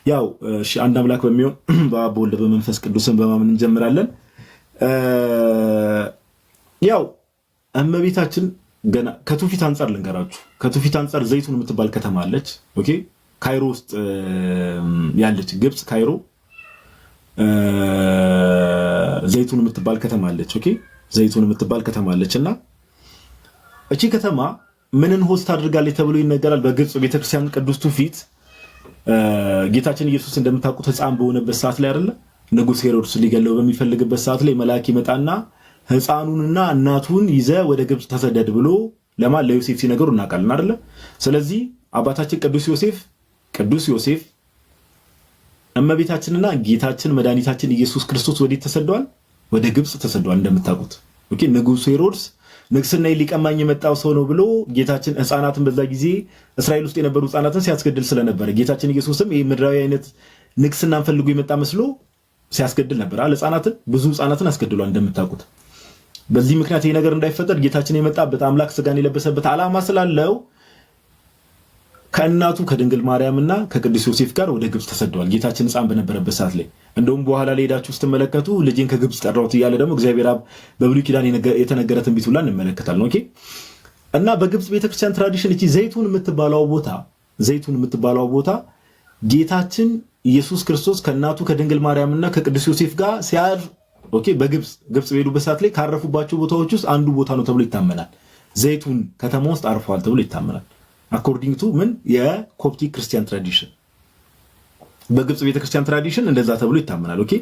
ያው እሺ፣ አንድ አምላክ በሚሆን በአብ በወልድ በመንፈስ ቅዱስን በማመን እንጀምራለን። ያው እመቤታችን ገና ከትውፊት አንጻር ልንገራችሁ። ከትውፊት አንጻር ዘይቱን የምትባል ከተማ አለች። Okay፣ ካይሮ ውስጥ ያለች፣ ግብፅ ካይሮ ዘይቱን የምትባል ከተማ አለች። Okay፣ ዘይቱን የምትባል ከተማ አለች እና እቺ ከተማ ምንን host አድርጋለች ተብሎ ይነገራል። በግብፅ ቤተክርስቲያን ቅዱስ ትውፊት ጌታችን ኢየሱስ እንደምታውቁት ሕፃን በሆነበት ሰዓት ላይ አይደለ ንጉሥ ሄሮድስ ሊገለው በሚፈልግበት ሰዓት ላይ መልአክ ይመጣና ሕፃኑንና እናቱን ይዘህ ወደ ግብፅ ተሰደድ ብሎ ለማን፣ ለዮሴፍ ሲነገሩ እናውቃለን አይደለ? ስለዚህ አባታችን ቅዱስ ዮሴፍ እመቤታችንና ጌታችን መድኃኒታችን ኢየሱስ ክርስቶስ ወዴት ተሰደዋል? ወደ ግብፅ ተሰደዋል። እንደምታውቁት okay፣ ንጉሥ ሄሮድስ ንግስና ሊቀማኝ የመጣው ሰው ነው ብሎ ጌታችን ህፃናትን፣ በዛ ጊዜ እስራኤል ውስጥ የነበሩ ህፃናትን ሲያስገድል ስለነበረ፣ ጌታችን ኢየሱስም ይህ ምድራዊ አይነት ንግስናን ፈልጎ የመጣ መስሎ ሲያስገድል ነበር። ህፃናትን፣ ብዙ ህፃናትን አስገድሏል እንደምታውቁት። በዚህ ምክንያት ይህ ነገር እንዳይፈጠር ጌታችን የመጣበት አምላክ ስጋን የለበሰበት ዓላማ ስላለው ከእናቱ ከድንግል ማርያምና ከቅዱስ ዮሴፍ ጋር ወደ ግብፅ ተሰደዋል። ጌታችን ሕፃን በነበረበት ሰዓት ላይ እንደውም በኋላ ላይ ሄዳችሁ ስትመለከቱ ልጄን ከግብፅ ጠራሁት እያለ ደግሞ እግዚአብሔር አብ በብሉይ ኪዳን የተነገረ ትንቢት ሁላ እንመለከታለን። Okay፣ እና በግብፅ ቤተክርስቲያን tradition እቺ ዘይቱን የምትባለው ቦታ ጌታችን ኢየሱስ ክርስቶስ ከእናቱ ከድንግል ማርያምና ከቅዱስ ዮሴፍ ጋር ሲያርፍ፣ okay፣ በግብፅ ግብፅ በሄዱበት ሰዓት ላይ ካረፉባቸው ቦታዎች ውስጥ አንዱ ቦታ ነው ተብሎ ይታመናል። ዘይቱን ከተማ ውስጥ አርፈዋል ተብሎ ይታመናል። According to ምን? የ Coptic Christian tradition፣ በግብፅ ቤተክርስቲያን tradition እንደዛ ተብሎ ይታመናል። Okay፣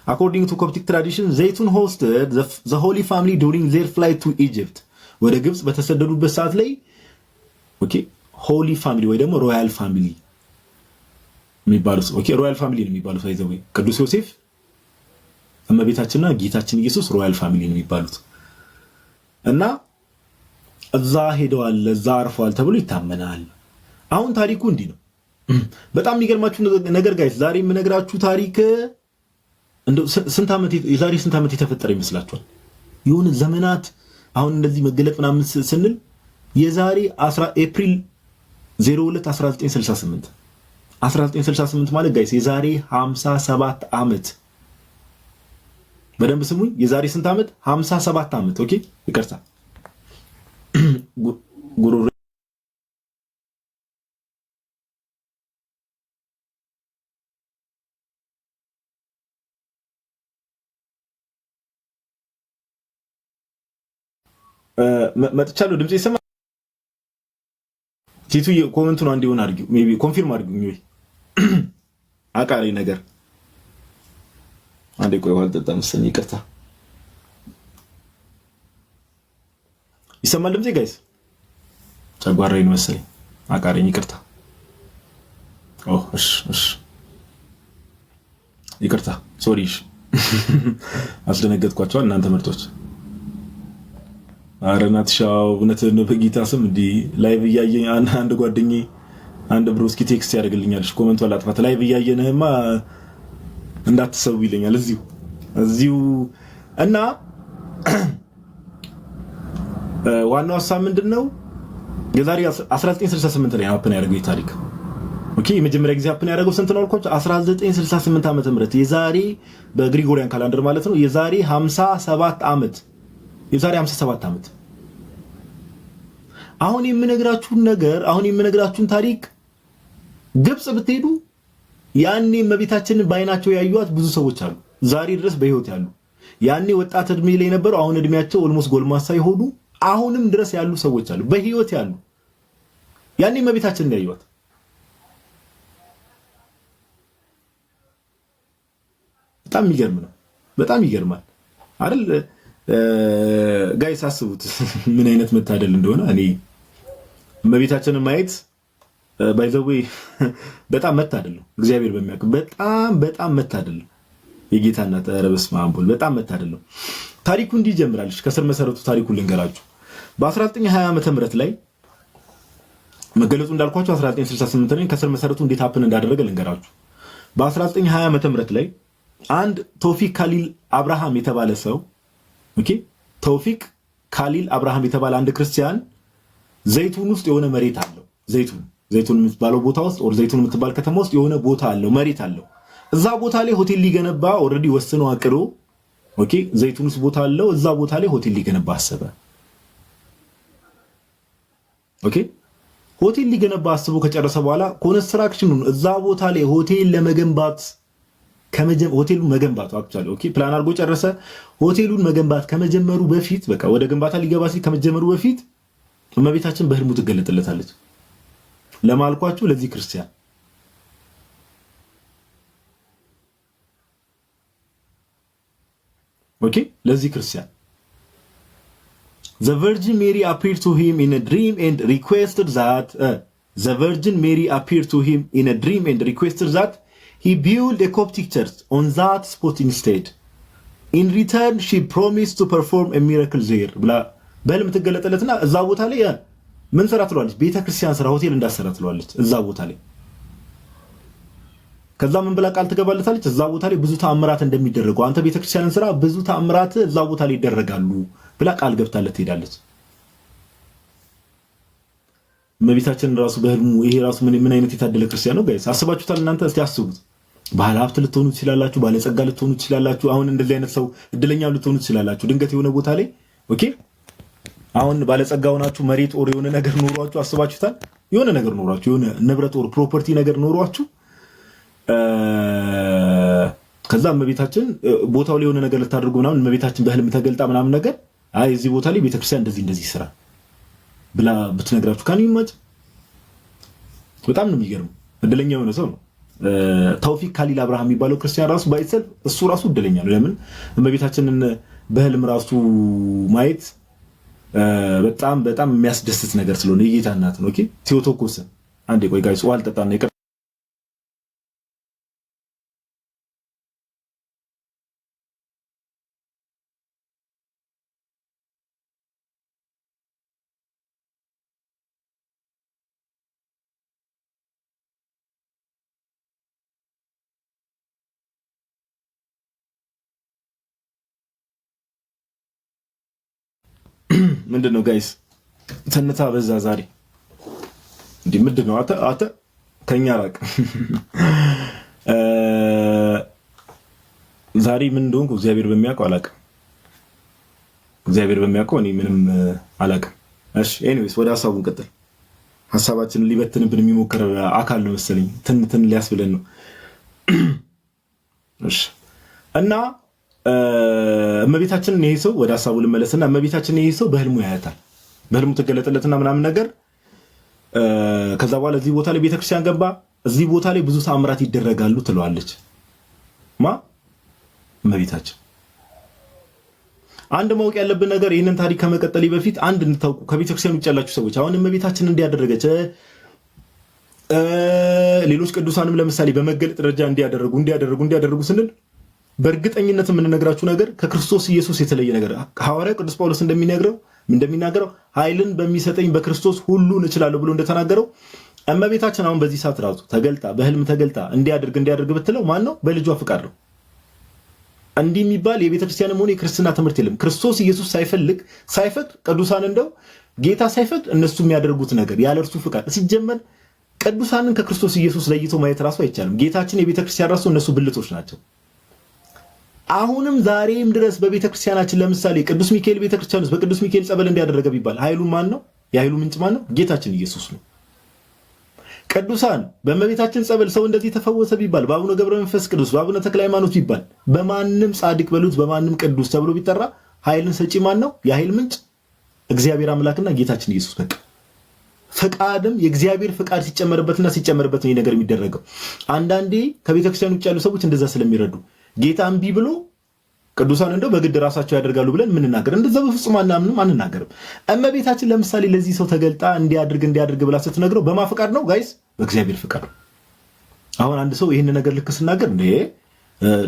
according to Coptic tradition, ዘይቱን hosted the Holy Family during their flight to Egypt። ወደ ግብፅ በተሰደዱበት ሰዓት ላይ okay፣ Holy Family ወይ ደግሞ Royal Family የሚባሉት፣ okay፣ Royal Family ነው የሚባሉት፣ by the way፣ ቅዱስ ዮሴፍ፣ እመቤታችንና ጌታችን ኢየሱስ Royal Family ነው የሚባሉት እና እዛ ሄደዋል፣ እዛ አርፈዋል ተብሎ ይታመናል። አሁን ታሪኩ እንዲህ ነው። በጣም የሚገርማችሁ ነገር guys፣ ዛሬ የምነግራችሁ ታሪክ እንደው ስንት ዓመት፣ የዛሬ ስንት ዓመት የተፈጠረ ይመስላችኋል? የሆነ ዘመናት፣ አሁን እንደዚህ መገለጥ ምናምን ስንል የዛሬ ኤፕሪል 02 1968፣ 1968 ማለት guys የዛሬ 57 ዓመት። በደንብ ስሙኝ። የዛሬ ስንት ዓመት? 57 ዓመት። Okay፣ ይቅርታ ጉሮሮ መጥቻለሁ። ድምጽ ይሰማል? ቲቱ comment ኡን አንድ ይሆን አድርጊው፣ maybe confirm አድርጊው። ወይ አቃሪ ነገር አንዴ ቆይ፣ ውሃ ልጠጣ መሰለኝ። ይቅርታ። ይሰማል ድምጼ guys? ጨጓራዬን መሰለኝ አቃረኝ። ይቅርታ። እሺ እሺ፣ ይቅርታ፣ sorry። እሺ፣ አስደነገጥኳቸዋል እናንተ ምርጦች። ኧረ እናትሻው እውነትህን ነው። በጌታ ስም እንዲህ live እያየኝ አንድ ጓደኛዬ፣ አንድ broski text ያደርግልኛል። Comment ኧን ላጥፋት። Live እያየንህማ እንዳትሰቡ ይለኛል እዚሁ እዚሁ። እና ዋናው ሀሳብ ምንድን ነው? የዛሬ 1968 ላይ happen ያደረገው ታሪክ፣ okay፣ የመጀመሪያ ጊዜ happen ያደረገው ስንት ነው አልኳቸው? 1968 ዓመተ ምህረት፣ የዛሬ በ Gregorian calendar ማለት ነው፣ የዛሬ 57 ዓመት፣ የዛሬ 57 ዓመት። አሁን የምነግራችሁን ነገር፣ አሁን የምነግራችሁን ታሪክ ግብጽ ብትሄዱ ያኔ እመቤታችንን በአይናቸው ያዩዋት ብዙ ሰዎች አሉ፣ ዛሬ ድረስ በህይወት ያሉ፣ ያኔ ወጣት እድሜ ላይ የነበሩ፣ አሁን እድሜያቸው almost ጎልማሳ የሆኑ፣ አሁንም ድረስ ያሉ ሰዎች አሉ፣ በህይወት ያሉ፣ ያኔ እመቤታችንን ያዩዋት። በጣም የሚገርም ነው። በጣም ይገርማል አይደል? Guys፣ አስቡት ምን አይነት መታደል እንደሆነ። እኔ እመቤታችንን ማየት by the way በጣም መታደል ነው። እግዚአብሔር በሚያውቅ በጣም በጣም መታደል ነው። የጌታ እናት፣ ኧረ በስመ አብ ወልድ፣ በጣም መታደል ነው። ታሪኩ እንዲህ ይጀምራል። ከስር መሰረቱ ታሪኩን ልንገራችሁ። በ1920 ዓመተ ምህረት ላይ መገለጹ እንዳልኳቸው 1968 ላይ፣ ከስር መሰረቱ እንዴት happen እንዳደረገ ልንገራችሁ። በ1920 ዓመተ ምህረት ላይ አንድ ቶፊክ ካሊል አብርሃም የተባለ ሰው፣ okay፣ ተውፊቅ ካሊል አብርሃም የተባለ አንድ ክርስቲያን ዘይቱን ውስጥ የሆነ መሬት አለው። ዘይቱን ዘይቱን የምትባለው ቦታ ውስጥ or ዘይቱን የምትባል ከተማ ውስጥ የሆነ ቦታ አለው፣ መሬት አለው። እዛ ቦታ ላይ ሆቴል ሊገነባ already ወስኖ አቅዶ፣ okay፣ ዘይቱን ውስጥ ቦታ አለው። እዛ ቦታ ላይ ሆቴል ሊገነባ አሰበ። Okay፣ ሆቴል ሊገነባ አስቦ ከጨረሰ በኋላ construction ኑን እዛ ቦታ ላይ ሆቴል ለመገንባት፣ ሆቴሉን መገንባቱ actually፣ okay፣ plan አድርጎ ጨረሰ። ሆቴሉን መገንባት ከመጀመሩ በፊት፣ በቃ ወደ ግንባታ ሊገባ ሲል፣ ከመጀመሩ በፊት እመቤታችን በህልሙ ትገለጥለታለች። ለማልኳችሁ ለዚህ ክርስቲያን፣ okay፣ ለዚህ ክርስቲያን The Virgin Mary appeared to him in a dream and requested that the Virgin Mary appeared to him in a dream and requested that he build a Coptic church on that spot instead. In return, she promised to perform a miracle there ብላ በህልም ትገለጥለትና እዛ ቦታ ላይ ምን ስራ ትለዋለች? ቤተክርስቲያን ስራ፣ ሆቴል እንዳሰራ ትለዋለች እዛ ቦታ ላይ። ከዛ ምን ብላ ቃል ትገባለታለች? እዛ ቦታ ላይ ብዙ ተአምራት እንደሚደረጉ፣ አንተ ቤተክርስቲያንን ስራ፣ ብዙ ተአምራት እዛ ቦታ ላይ ይደረጋሉ ብላ ቃል ገብታለት ትሄዳለች። እመቤታችን ራሱ በህልሙ፣ ይሄ ራሱ ምን አይነት የታደለ ክርስቲያን ነው guys? አስባችሁታል እናንተ? እስቲ አስቡት። ባለ ሀብት ልትሆኑ ትችላላችሁ፣ ባለጸጋ ልትሆኑ ትችላላችሁ። አሁን እንደዚህ አይነት ሰው እድለኛ ልትሆኑ ትችላላችሁ። ድንገት የሆነ ቦታ ላይ፣ okay፣ አሁን ባለጸጋ ሆናችሁ መሬት or የሆነ ነገር ኖሯችሁ፣ አስባችሁታል? የሆነ ነገር ኖሯችሁ፣ የሆነ ንብረት or property ነገር ኖሯችሁ፣ ከዛ እመቤታችን ቦታው ላይ የሆነ ነገር ልታደርጉ ምናምን እመቤታችን በህልም ተገልጣ ምናምን ነገር አይ እዚህ ቦታ ላይ ቤተክርስቲያን እንደዚህ እንደዚህ ስራ ብላ ብትነግራችሁ can you imagine? በጣም ነው የሚገርመው። እድለኛ የሆነ ሰው ነው። ተውፊቅ ካሊል አብርሃም የሚባለው ክርስቲያን ራሱ by itself እሱ ራሱ እድለኛ ነው። ለምን? እመቤታችንን በህልም ራሱ ማየት በጣም በጣም የሚያስደስት ነገር ስለሆነ፣ የጌታ እናት ነው። Okay፣ ቴዎቶኮስን፣ አንዴ ቆይ guys፣ ውሃ አልጠጣም ነው። ምንድን ነው guys? ትንታ በዛ ዛሬ። እንዲህ ምንድን ነው? አተ አተ ከኛ ራቅ። ዛሬ ምን እንደሆንኩ እግዚአብሔር በሚያውቀው አላውቅም። እግዚአብሔር በሚያውቀው እኔ ምንም አላውቅም። እሺ፣ anyways ወደ ሀሳቡ እንቀጥል። ሀሳባችንን ሊበትንብን የሚሞክር አካል ነው መሰለኝ። ትን ትን ሊያስብለን ነው። እሺ፣ እና እመቤታችንን ይሄ ሰው፣ ወደ ሀሳቡ ልመለስና፣ እመቤታችንን ይሄ ሰው በህልሙ ያያታል። በህልሙ ትገለጥለትና ምናምን ነገር ከዛ በኋላ እዚህ ቦታ ላይ ቤተክርስቲያን ገባ፣ እዚህ ቦታ ላይ ብዙ ተአምራት ይደረጋሉ ትለዋለች። ማ? እመቤታችን። አንድ ማወቅ ያለብን ነገር፣ ይህንን ታሪክ ከመቀጠሌ በፊት አንድ እንድታውቁ፣ ከቤተክርስቲያን ውጭ ያላችሁ ሰዎች፣ አሁን እመቤታችን እንዲያደረገች፣ ሌሎች ቅዱሳንም ለምሳሌ በመገለጥ ደረጃ እንዲያደረጉ እንዲያደረጉ እንዲያደረጉ ስንል በእርግጠኝነት የምንነግራችሁ ነገር ከክርስቶስ ኢየሱስ የተለየ ነገር፣ ሐዋርያው ቅዱስ ጳውሎስ እንደሚናገረው ኃይልን በሚሰጠኝ በክርስቶስ ሁሉን እችላለሁ ብሎ እንደተናገረው፣ እመቤታችን አሁን በዚህ ሰዓት ራሱ ተገልጣ፣ በህልም ተገልጣ እንዲያደርግ እንዲያደርግ ብትለው ማን ነው? በልጇ ፍቃድ ነው። እንዲህ የሚባል የቤተክርስቲያንም ሆነ የክርስትና ትምህርት የለም። ክርስቶስ ኢየሱስ ሳይፈልግ፣ ሳይፈቅድ፣ ቅዱሳን እንደው ጌታ ሳይፈቅድ እነሱ የሚያደርጉት ነገር ያለ እርሱ ፍቃድ፣ ሲጀመር ቅዱሳንን ከክርስቶስ ኢየሱስ ለይቶ ማየት ራሱ አይቻልም። ጌታችን የቤተክርስቲያን ራሱ እነሱ ብልቶች ናቸው። አሁንም ዛሬም ድረስ በቤተክርስቲያናችን ለምሳሌ ቅዱስ ሚካኤል ቤተክርስቲያን ውስጥ በቅዱስ ሚካኤል ጸበል እንዲያደረገ ቢባል ኃይሉ ማን ነው? የኃይሉ ምንጭ ማን ነው? ጌታችን ኢየሱስ ነው። ቅዱሳን በእመቤታችን ጸበል ሰው እንደዚህ ተፈወሰ ቢባል፣ በአቡነ ገብረ መንፈስ ቅዱስ፣ በአቡነ ተክለ ሃይማኖት ቢባል፣ በማንም ጻድቅ በሉት፣ በማንም ቅዱስ ተብሎ ቢጠራ ኃይልን ሰጪ ማን ነው? የኃይል ምንጭ እግዚአብሔር አምላክና ጌታችን ኢየሱስ። በቃ ፈቃድም የእግዚአብሔር ፈቃድ ሲጨመርበትና ሲጨመርበት ነው ይህ ነገር የሚደረገው። አንዳንዴ ከቤተክርስቲያን ውጭ ያሉ ሰዎች እንደዛ ስለሚረዱ ጌታ እምቢ ብሎ ቅዱሳን እንደው በግድ ራሳቸው ያደርጋሉ ብለን የምንናገር፣ እንደዛ በፍጹም አናምንም፣ አንናገርም። እመቤታችን ለምሳሌ ለዚህ ሰው ተገልጣ እንዲያድርግ እንዲያድርግ ብላ ስትነግረው በማ ፈቃድ ነው guys? በእግዚአብሔር ፈቃድ ነው። አሁን አንድ ሰው ይህን ነገር ልክ ስናገር እንዴ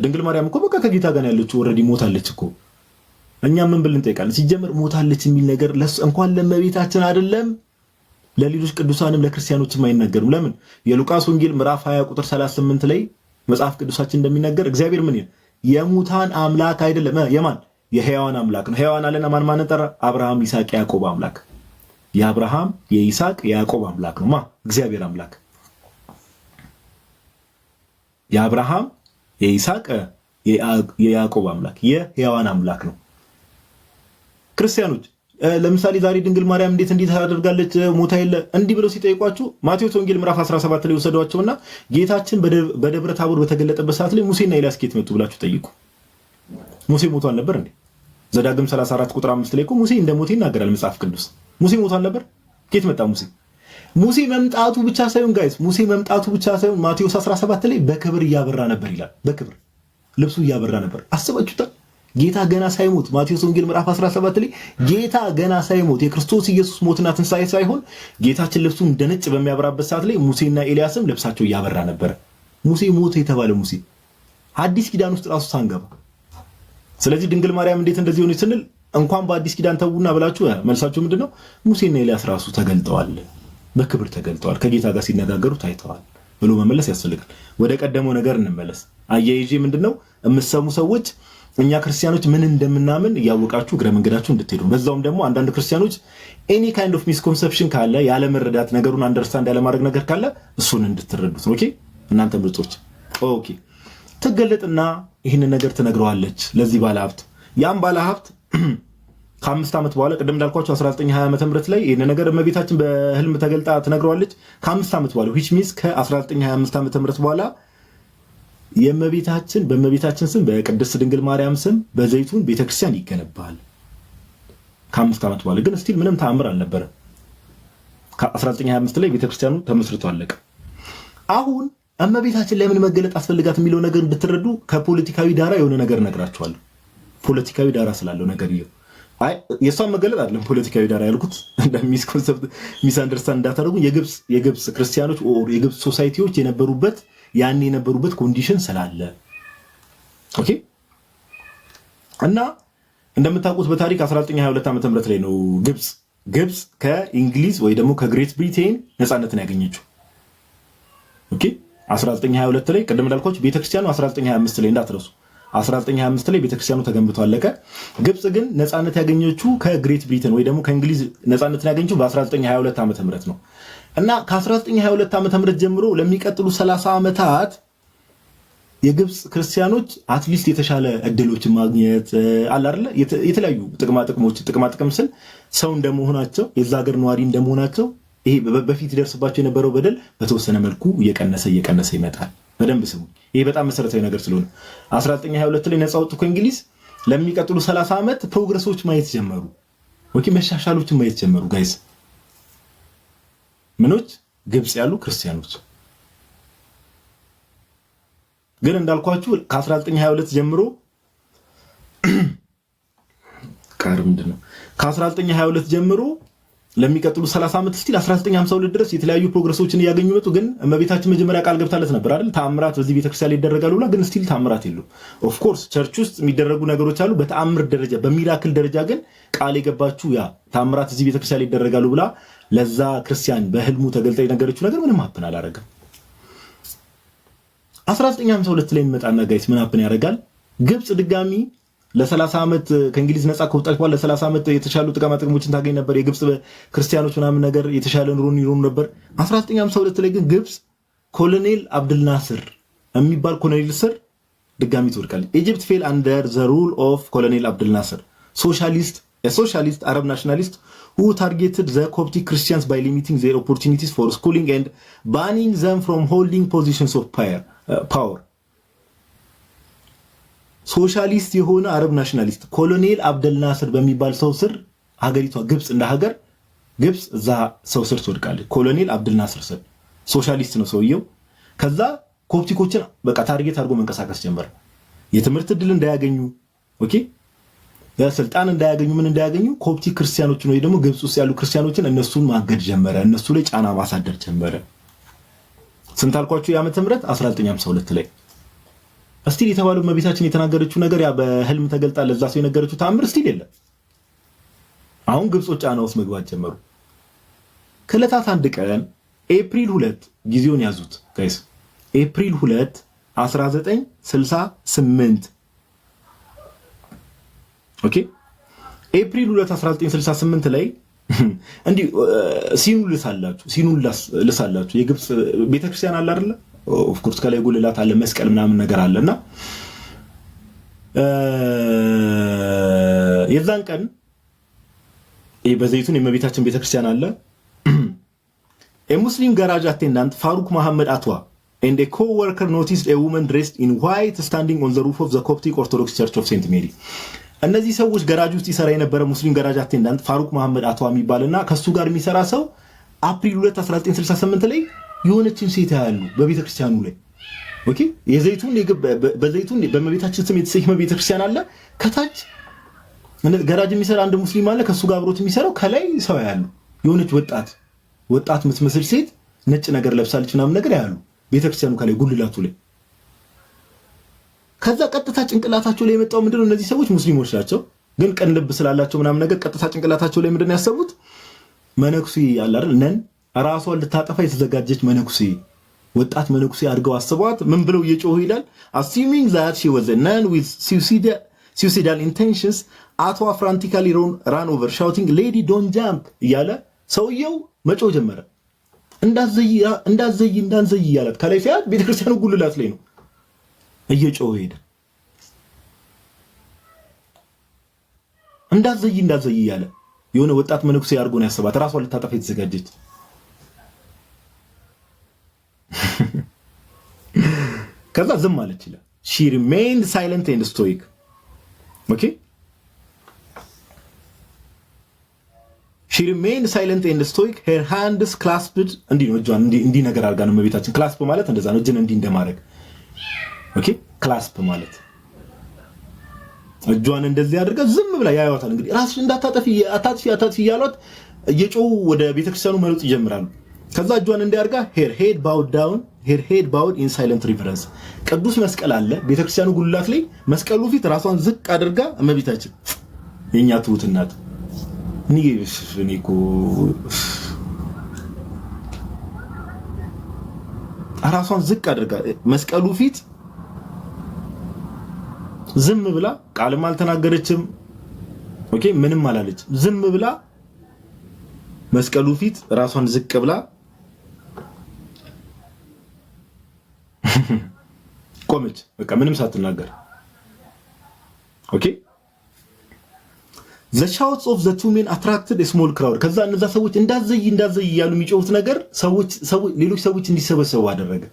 ድንግል ማርያም እኮ በቃ ከጌታ ጋር ያለችው፣ already ሞታለች እኮ፣ እኛ ምን ብለን እንጠይቃለን? ሲጀመር ሞታለች የሚል ነገር እንኳን ለእመቤታችን አይደለም ለሌሎች ቅዱሳንም ለክርስቲያኖችም አይናገርም። ለምን? የሉቃስ ወንጌል ምዕራፍ 20 ቁጥር 38 ላይ መጽሐፍ ቅዱሳችን እንደሚናገር እግዚአብሔር ምን ይላል? የሙታን አምላክ አይደለም። የማን? የሕያዋን አምላክ ነው። ሕያዋን አለና ማን ማንን ጠራ? አብርሃም፣ ይስሐቅ፣ ያዕቆብ አምላክ። የአብርሃም፣ የይስሐቅ፣ የያዕቆብ አምላክ ነው። ማ? እግዚአብሔር አምላክ። የአብርሃም፣ የይስሐቅ፣ የያዕቆብ አምላክ፣ የሕያዋን አምላክ ነው። ክርስቲያኖች ለምሳሌ ዛሬ ድንግል ማርያም እንዴት እንዲህ ታደርጋለች፣ ሞታ የለ እንዲህ ብለው ሲጠይቋችሁ ማቴዎስ ወንጌል ምዕራፍ 17 ላይ ወሰዷቸውና ጌታችን በደብረ ታቦር በተገለጠበት ሰዓት ላይ ሙሴና ኤልያስ ከየት መጡ ብላችሁ ጠይቁ። ሙሴ ሞቶ አልነበር እንዴ? ዘዳግም 34 ቁጥር 5 ላይ እኮ ሙሴ እንደ ሞተ ይናገራል መጽሐፍ ቅዱስ። ሙሴ ሞቶ አልነበር? ከየት መጣ ሙሴ? ሙሴ መምጣቱ ብቻ ሳይሆን guys፣ ሙሴ መምጣቱ ብቻ ሳይሆን ማቴዎስ 17 ላይ በክብር እያበራ ነበር ይላል። በክብር ልብሱ እያበራ ነበር። አስባችሁታል? ጌታ ገና ሳይሞት፣ ማቴዎስ ወንጌል ምዕራፍ 17 ላይ ጌታ ገና ሳይሞት፣ የክርስቶስ ኢየሱስ ሞትና ትንሣኤ ሳይሆን፣ ጌታችን ልብሱ እንደ ነጭ በሚያበራበት ሰዓት ላይ ሙሴና ኤልያስም ልብሳቸው እያበራ ነበረ። ሙሴ ሞተ የተባለ ሙሴ አዲስ ኪዳን ውስጥ ራሱ ሳንገባ። ስለዚህ ድንግል ማርያም እንዴት እንደዚህ ሆነች ስንል እንኳን በአዲስ ኪዳን ተዉና ብላችሁ መልሳችሁ ምንድን ነው? ሙሴና ኤልያስ ራሱ ተገልጠዋል፣ በክብር ተገልጠዋል፣ ከጌታ ጋር ሲነጋገሩ ታይተዋል ብሎ መመለስ ያስፈልጋል። ወደ ቀደመው ነገር እንመለስ። አያይዤ ምንድነው የምሰሙ ሰዎች እኛ ክርስቲያኖች ምን እንደምናምን እያወቃችሁ እግረ መንገዳችሁ እንድትሄዱ፣ በዛውም ደግሞ አንዳንድ ክርስቲያኖች any kind of misconception ካለ፣ ያለመረዳት፣ ነገሩን understand ያለማድረግ ነገር ካለ እሱን እንድትረዱት ነው። Okay፣ እናንተ ምርጦች። Okay፣ ትገለጥና ይህንን ነገር ትነግረዋለች ለዚህ ባለሀብት። ያም ባለሀብት ከ5 ዓመት በኋላ፣ ቅድም እንዳልኳቸው 1920 ዓመተ ምህረት ላይ ይህን ነገር እመቤታችን በህልም ተገልጣ ትነግረዋለች። ከ5 ዓመት በኋላ፣ which means ከ1925 ዓመተ ምህረት በኋላ በእመቤታችን ስም፣ በቅድስት ድንግል ማርያም ስም በዘይቱን ቤተክርስቲያን ይገነባል። ከ5 ዓመት በኋላ ግን still ምንም ተአምር አልነበረም። ከ1925 ላይ ቤተክርስቲያኑ ተመስርቶ አለቀ። አሁን እመቤታችን ለምን መገለጥ አስፈልጋት የሚለው ነገር እንድትረዱ ከፖለቲካዊ ዳራ የሆነ ነገር እነግራችኋለሁ። ፖለቲካዊ ዳራ ስላለው ነገር ይኸው፣ አይ የእሷን መገለጥ አይደለም ፖለቲካዊ ዳራ ያልኩት፣ እንደ misconcept misunderstand እንዳታደርጉ፣ የግብፅ ክርስቲያኖች or የግብፅ society ዎች የነበሩበት፣ ያኔ የነበሩበት condition ስላለ። Okay፣ እና እንደምታውቁት በታሪክ 1922 ዓ ም ላይ ነው ግብፅ ከእንግሊዝ ወይ ደግሞ ከ Great Britain ነፃነትን ያገኘችው። Okay፣ 1922 ላይ። ቅድም እንዳልኳችሁ ቤተክርስቲያኑ 1925 ላይ እንዳትረሱ፣ 1925 ላይ ቤተክርስቲያኑ ተገንብቶ አለቀ። ግብፅ ግን ነፃነት ያገኘችው ከ Great Britain ወይ ደግሞ ከእንግሊዝ ነፃነትን ያገኘችው በ1922 ዓ ም ነው። እና ከ1922 ዓ ም ጀምሮ ለሚቀጥሉ 30 ዓመታት የግብፅ ክርስቲያኖች at least የተሻለ እድሎችን ማግኘት አለ አይደለ፣ የተለያዩ ጥቅማ ጥቅሞች፣ ጥቅማ ጥቅም ስል ሰው እንደመሆናቸው፣ የዛ ሀገር ነዋሪ እንደመሆናቸው፣ ይሄ በፊት ይደርስባቸው የነበረው በደል በተወሰነ መልኩ እየቀነሰ እየቀነሰ ይመጣል። በደንብ ስሙ። ይሄ በጣም መሰረታዊ ነገር ስለሆነ 1922 ላይ ነፃ ወጡ ከእንግሊዝ። ለሚቀጥሉ 30 ዓመት progress ኦች ማየት ጀመሩ። Okay፣ መሻሻሎችን ማየት ጀመሩ። Guys፣ ምኖች? ግብፅ ያሉ ክርስቲያኖች። ግን እንዳልኳችሁ ከ1922 ጀምሮ ቃር ምንድን ነው፣ ከ1922 ጀምሮ ለሚቀጥሉ 30 ዓመት still 1952 ድረስ የተለያዩ progress ኦችን እያገኙ መጡ። ግን እመቤታችን መጀመሪያ ቃል ገብታለት ነበር አይደል? ተአምራት በዚህ ቤተክርስቲያን ላይ ይደረጋሉ ብላ። ግን still ተአምራት የሉም። Of course church ውስጥ የሚደረጉ ነገሮች አሉ። በተአምር ደረጃ፣ በ miracle ደረጃ ግን ቃል የገባችው፣ ያ ተአምራት እዚህ ቤተክርስቲያን ላይ ይደረጋሉ ብላ ለዛ ክርስቲያን በህልሙ ተገልጣ የነገረችው ነገር ምንም happen አላረገም። 1952 ላይ እንመጣና guys፣ ምን happen ያደርጋል? ግብፅ ድጋሚ ለ30 ዓመት ከእንግሊዝ ነፃ ከወጣች በኋላ ለ30 ዓመት የተሻሉ ጥቅማ ጥቅሞችን ታገኝ ነበር። የግብፅ ክርስቲያኖች ምናምን ነገር የተሻለ ኑሮን ይኖሩ ነበር። 1952 ላይ ግን ግብፅ ኮሎኔል አብድልናስር የሚባል ኮሎኔል ስር ድጋሚ ትወድቃለች። Egypt fell under the rule of Colonel Abdel Nasser, socialist Arab nationalist who targeted the Coptic Christians by limiting their opportunities for schooling and banning them from holding positions of power። ሶሻሊስት የሆነ Arab nationalist ኮሎኔል አብደልናስር በሚባል ሰው ስር ሀገሪቷ ግብፅ እንደ ሀገር ግብፅ እዛ ሰው ስር ትወድቃለች። ኮሎኔል አብደልናስር ስር፣ ሶሻሊስት ነው ሰውየው። ከዛ ኮፕቲኮችን በቃ target አድርጎ መንቀሳቀስ ጀመረ። የትምህርት እድል እንዳያገኙ፣ okay፣ ስልጣን እንዳያገኙ፣ ምን እንዳያገኙ፣ ኮፕቲክ ክርስቲያኖችን ወይ ደግሞ ግብፅ ውስጥ ያሉ ክርስቲያኖችን እነሱን ማገድ ጀመረ። እነሱ ላይ ጫና ማሳደር ጀመረ። ስንት አልኳችሁ? የዓመተ ምህረት 1952 ላይ still የተባለው እመቤታችን የተናገረችው ነገር፣ ያ በህልም ተገልጣ ለዛ ሰው የነገረችው ተአምር still የለም። አሁን ግብጾች ጫና ውስጥ መግባት ጀመሩ። ከዕለታት አንድ ቀን ኤፕሪል 2፣ ጊዜውን ያዙት guys፣ ኤፕሪል 2 1968፣ okay፣ ኤፕሪል 2 1968 ላይ እንዲህ scene ኡ ልሳላችሁ፣ scene ኡ ልሳላችሁ። የግብፅ ቤተክርስቲያን አለ አይደለ? Of course ከላይ ጉልላት አለ፣ መስቀል ምናምን ነገር አለ። እና የዛን ቀን በዘይቱን የእመቤታችን ቤተክርስቲያን አለ። A Muslim garage attendant, ፋሩክ መሐመድ አትዋ, and a co-worker noticed a woman dressed in white standing on the roof of the Coptic Orthodox Church of Saint Mary። እነዚህ ሰዎች ገራጅ ውስጥ ይሰራ የነበረ ሙስሊም garage attendant ፋሩክ መሐመድ አትዋ የሚባልና ከሱ ጋር የሚሰራ ሰው አፕሪል 2 1968 ላይ የሆነችን ሴት ያያሉ በቤተክርስቲያኑ ላይ። Okay፣ የዘይቱን በዘይቱን በእመቤታችን ስም የተሰየመ ቤተክርስቲያን አለ። ከታች ገራጅ የሚሰራ አንድ ሙስሊም አለ። ከሱ ጋር አብሮት የሚሰራው ከላይ ሰው ያያሉ። የሆነች ወጣት የምትመስል ሴት ነጭ ነገር ለብሳለች ምናምን ነገር ያያሉ ቤተክርስቲያኑ ከላይ ጉልላቱ ላይ። ከዛ ቀጥታ ጭንቅላታቸው ላይ የመጣው ምንድነው? እነዚህ ሰዎች ሙስሊሞች ናቸው፣ ግን ቅን ልብ ስላላቸው ምናምን ነገር ቀጥታ ጭንቅላታቸው ላይ ምንድነው ያሰቡት? መነኩሴ አለ አይደል? Nun፣ ራሷን ልታጠፋ የተዘጋጀች መነኩሴ፣ ወጣት መነኩሴ አድርገው አስበዋት ምን ብለው እየጮሁ ይላል። Assuming that she was nun with suicidal intentions, አትዋ frantically ran over, shouting, "Lady, don't jump" እያለ ሰውየው መጮህ ጀመረ። እንዳዘይ እንዳዘይ እንዳንዘይ እያላት ከላይ ሲያት ቤተክርስቲያኑ ጉልላት ላይ ነው፣ እየጮኸ ሄደ። እንዳዘይ እንዳዘይ እያለ የሆነ ወጣት መነኩሴ አድርጎ ነው ያሰባት፣ ራሷን ልታጠፋ የተዘጋጀች። ከዛ ዝም አለች ይላል። She remained silent and stoic. Okay, she remained silent and stoic, her hands clasped። እንዲህ ነው፣ እጇን እንዲህ ነገር አድርጋ ነው እመቤታችን። Clasp ማለት እንደዛ ነው፣ እጅን እንዲህ እንደማድረግ። Okay፣ clasp ማለት እጇን እንደዚህ አድርጋ ዝም ብላ ያዩዋታል። እንግዲህ ራስሽ እንዳታጠፊ፣ አታጥፊ፣ አታጥፊ እያሏት እየጮሁ ወደ ቤተክርስቲያኑ መሮጥ ይጀምራሉ። ከዛ እጇን እንዲያርጋ her head bowed down, her head bowed in silent reverence። ቅዱስ መስቀል አለ ቤተክርስቲያኑ ጉልላት ላይ፣ መስቀሉ ፊት ራሷን ዝቅ አድርጋ እመቤታችን የኛ ትሁት እናት። እኔ እኮ ራሷን ዝቅ አድርጋ መስቀሉ ፊት ዝም ብላ ቃልም አልተናገረችም። Okay፣ ምንም አላለች። ዝም ብላ መስቀሉ ፊት ራሷን ዝቅ ብላ ቆመች። በቃ ምንም ሳትናገር። Okay, the shouts of the two men attracted small crowd። ከዛ እነዛ ሰዎች እንዳዘይ እንዳዘይ እያሉ የሚጮሁት ነገር ሰዎች ሌሎች ሰዎች እንዲሰበሰቡ አደረገ።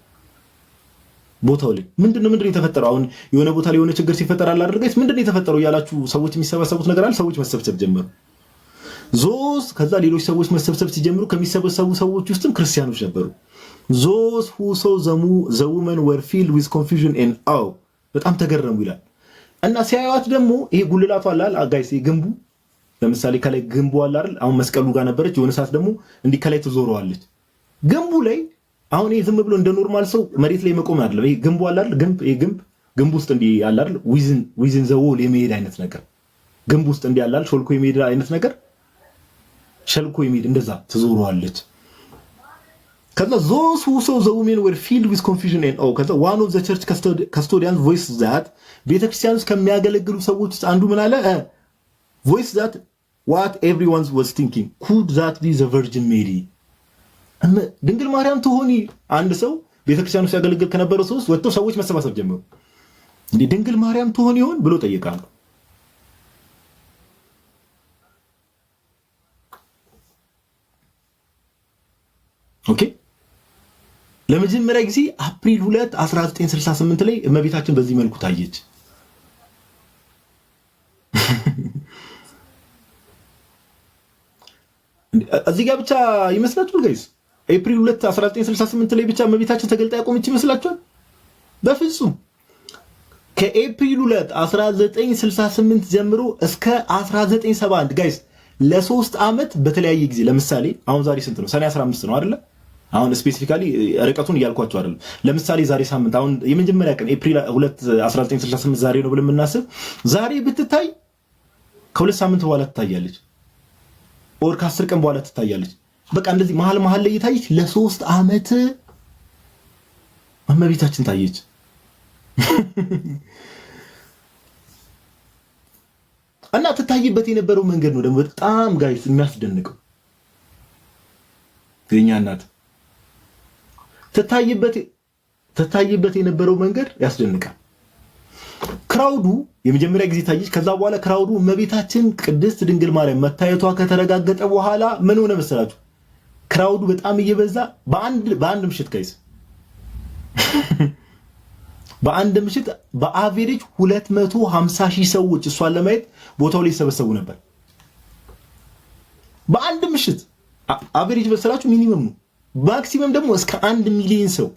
ቦታው ላይ ምንድነው የተፈጠረው? አሁን የሆነ ቦታ ላይ የሆነ ችግር ሲፈጠር አለ አድርገች ምንድነው የተፈጠረው እያላችሁ ሰዎች የሚሰበሰቡት ነገር አለ። ሰዎች መሰብሰብ ጀመሩ። Those ከዛ ሌሎች ሰዎች መሰብሰብ ሲጀምሩ ከሚሰበሰቡ ሰዎች ውስጥም ክርስቲያኖች ነበሩ። Those who saw the woman were filled with confusion and awe፣ በጣም ተገረሙ ይላል። እና ሲያዩት ደግሞ ይሄ ጉልላቱ አለ guys፣ ግንቡ ለምሳሌ ከላይ ግንቡ አለ አይደል? አሁን መስቀሉ ጋር ነበረች። የሆነ ሰዓት ደግሞ እንዲህ ከላይ ትዞረዋለች ግንቡ ላይ። አሁን ይሄ ዝም ብሎ እንደ normal ሰው መሬት ላይ መቆም አይደለም። ይሄ ግንቡ አለ አይደል? ግንብ፣ ይሄ ግንብ ውስጥ እንዲህ አለ አይደል? Within the wall የመሄድ አይነት ነገር፣ ግንብ ውስጥ እንዲህ አለ አይደል? ሾልኮ የመሄድ አይነት ነገር፣ ሸልኮ የሚሄድ እንደዛ ትዞረዋለች። ከዛ those who saw the woman were filled with confusion and awe። ከዛ one of the church custodians voiced that፣ ቤተክርስቲያን ውስጥ ከሚያገለግሉ ሰዎች ውስጥ አንዱ ምን አለ? Voiced that what everyone was thinking: "Could that be the Virgin Mary?" ድንግል ማርያም ትሆኒ? አንድ ሰው ቤተክርስቲያን ውስጥ ያገለግል ከነበረው ሰው ውስጥ ወጥተው ሰዎች መሰባሰብ ጀመሩ። እንዲህ ድንግል ማርያም ትሆን ይሆን ብሎ ጠይቃሉ። Okay፣ ለመጀመሪያ ጊዜ አፕሪል 2 1968 ላይ እመቤታችን በዚህ መልኩ ታየች። እዚህ ጋር ብቻ ይመስላችኋል guys? ኤፕሪል 2 1968 ላይ ብቻ እመቤታችን ተገልጣ ያቆመች ይመስላችኋል? በፍጹም። ከኤፕሪል 2 1968 ጀምሮ እስከ 1971 guys፣ ለ3 ዓመት በተለያየ ጊዜ። ለምሳሌ አሁን ዛሬ ስንት ነው? ሰኔ 15 ነው አይደለ? አሁን specifically ርቀቱን እያልኳቸው አይደለም። ለምሳሌ ዛሬ ሳምንት አሁን የመጀመሪያ ቀን ኤፕሪል 2 1968 ዛሬ ነው ብለን የምናስብ፣ ዛሬ ብትታይ ከ2 ሳምንት በኋላ ትታያለች፣ or ከ10 ቀን በኋላ ትታያለች። በቃ እንደዚህ መሀል መሀል ላይ እየታየች ለ3 ዓመት እመቤታችን ታየች። እና ትታይበት የነበረው መንገድ ነው ደግሞ በጣም guys የሚያስደንቀው። የኛ እናት ትታይበት የነበረው መንገድ ያስደንቃል። Crowd ኡ የመጀመሪያ ጊዜ ታየች። ከዛ በኋላ crowd ኡ እመቤታችን ቅድስት ድንግል ማርያም መታየቷ ከተረጋገጠ በኋላ ምን ሆነ መሰላችሁ? Crowd ኡ በጣም እየበዛ በአንድ ምሽት guys፣ በአንድ ምሽት በ average 250 ሺህ ሰዎች እሷን ለማየት ቦታው ላይ ይሰበሰቡ ነበር። በአንድ ምሽት average መሰላችሁ minimum ነው። Maximum ደግሞ እስከ 1 ሚሊዮን ሰው፣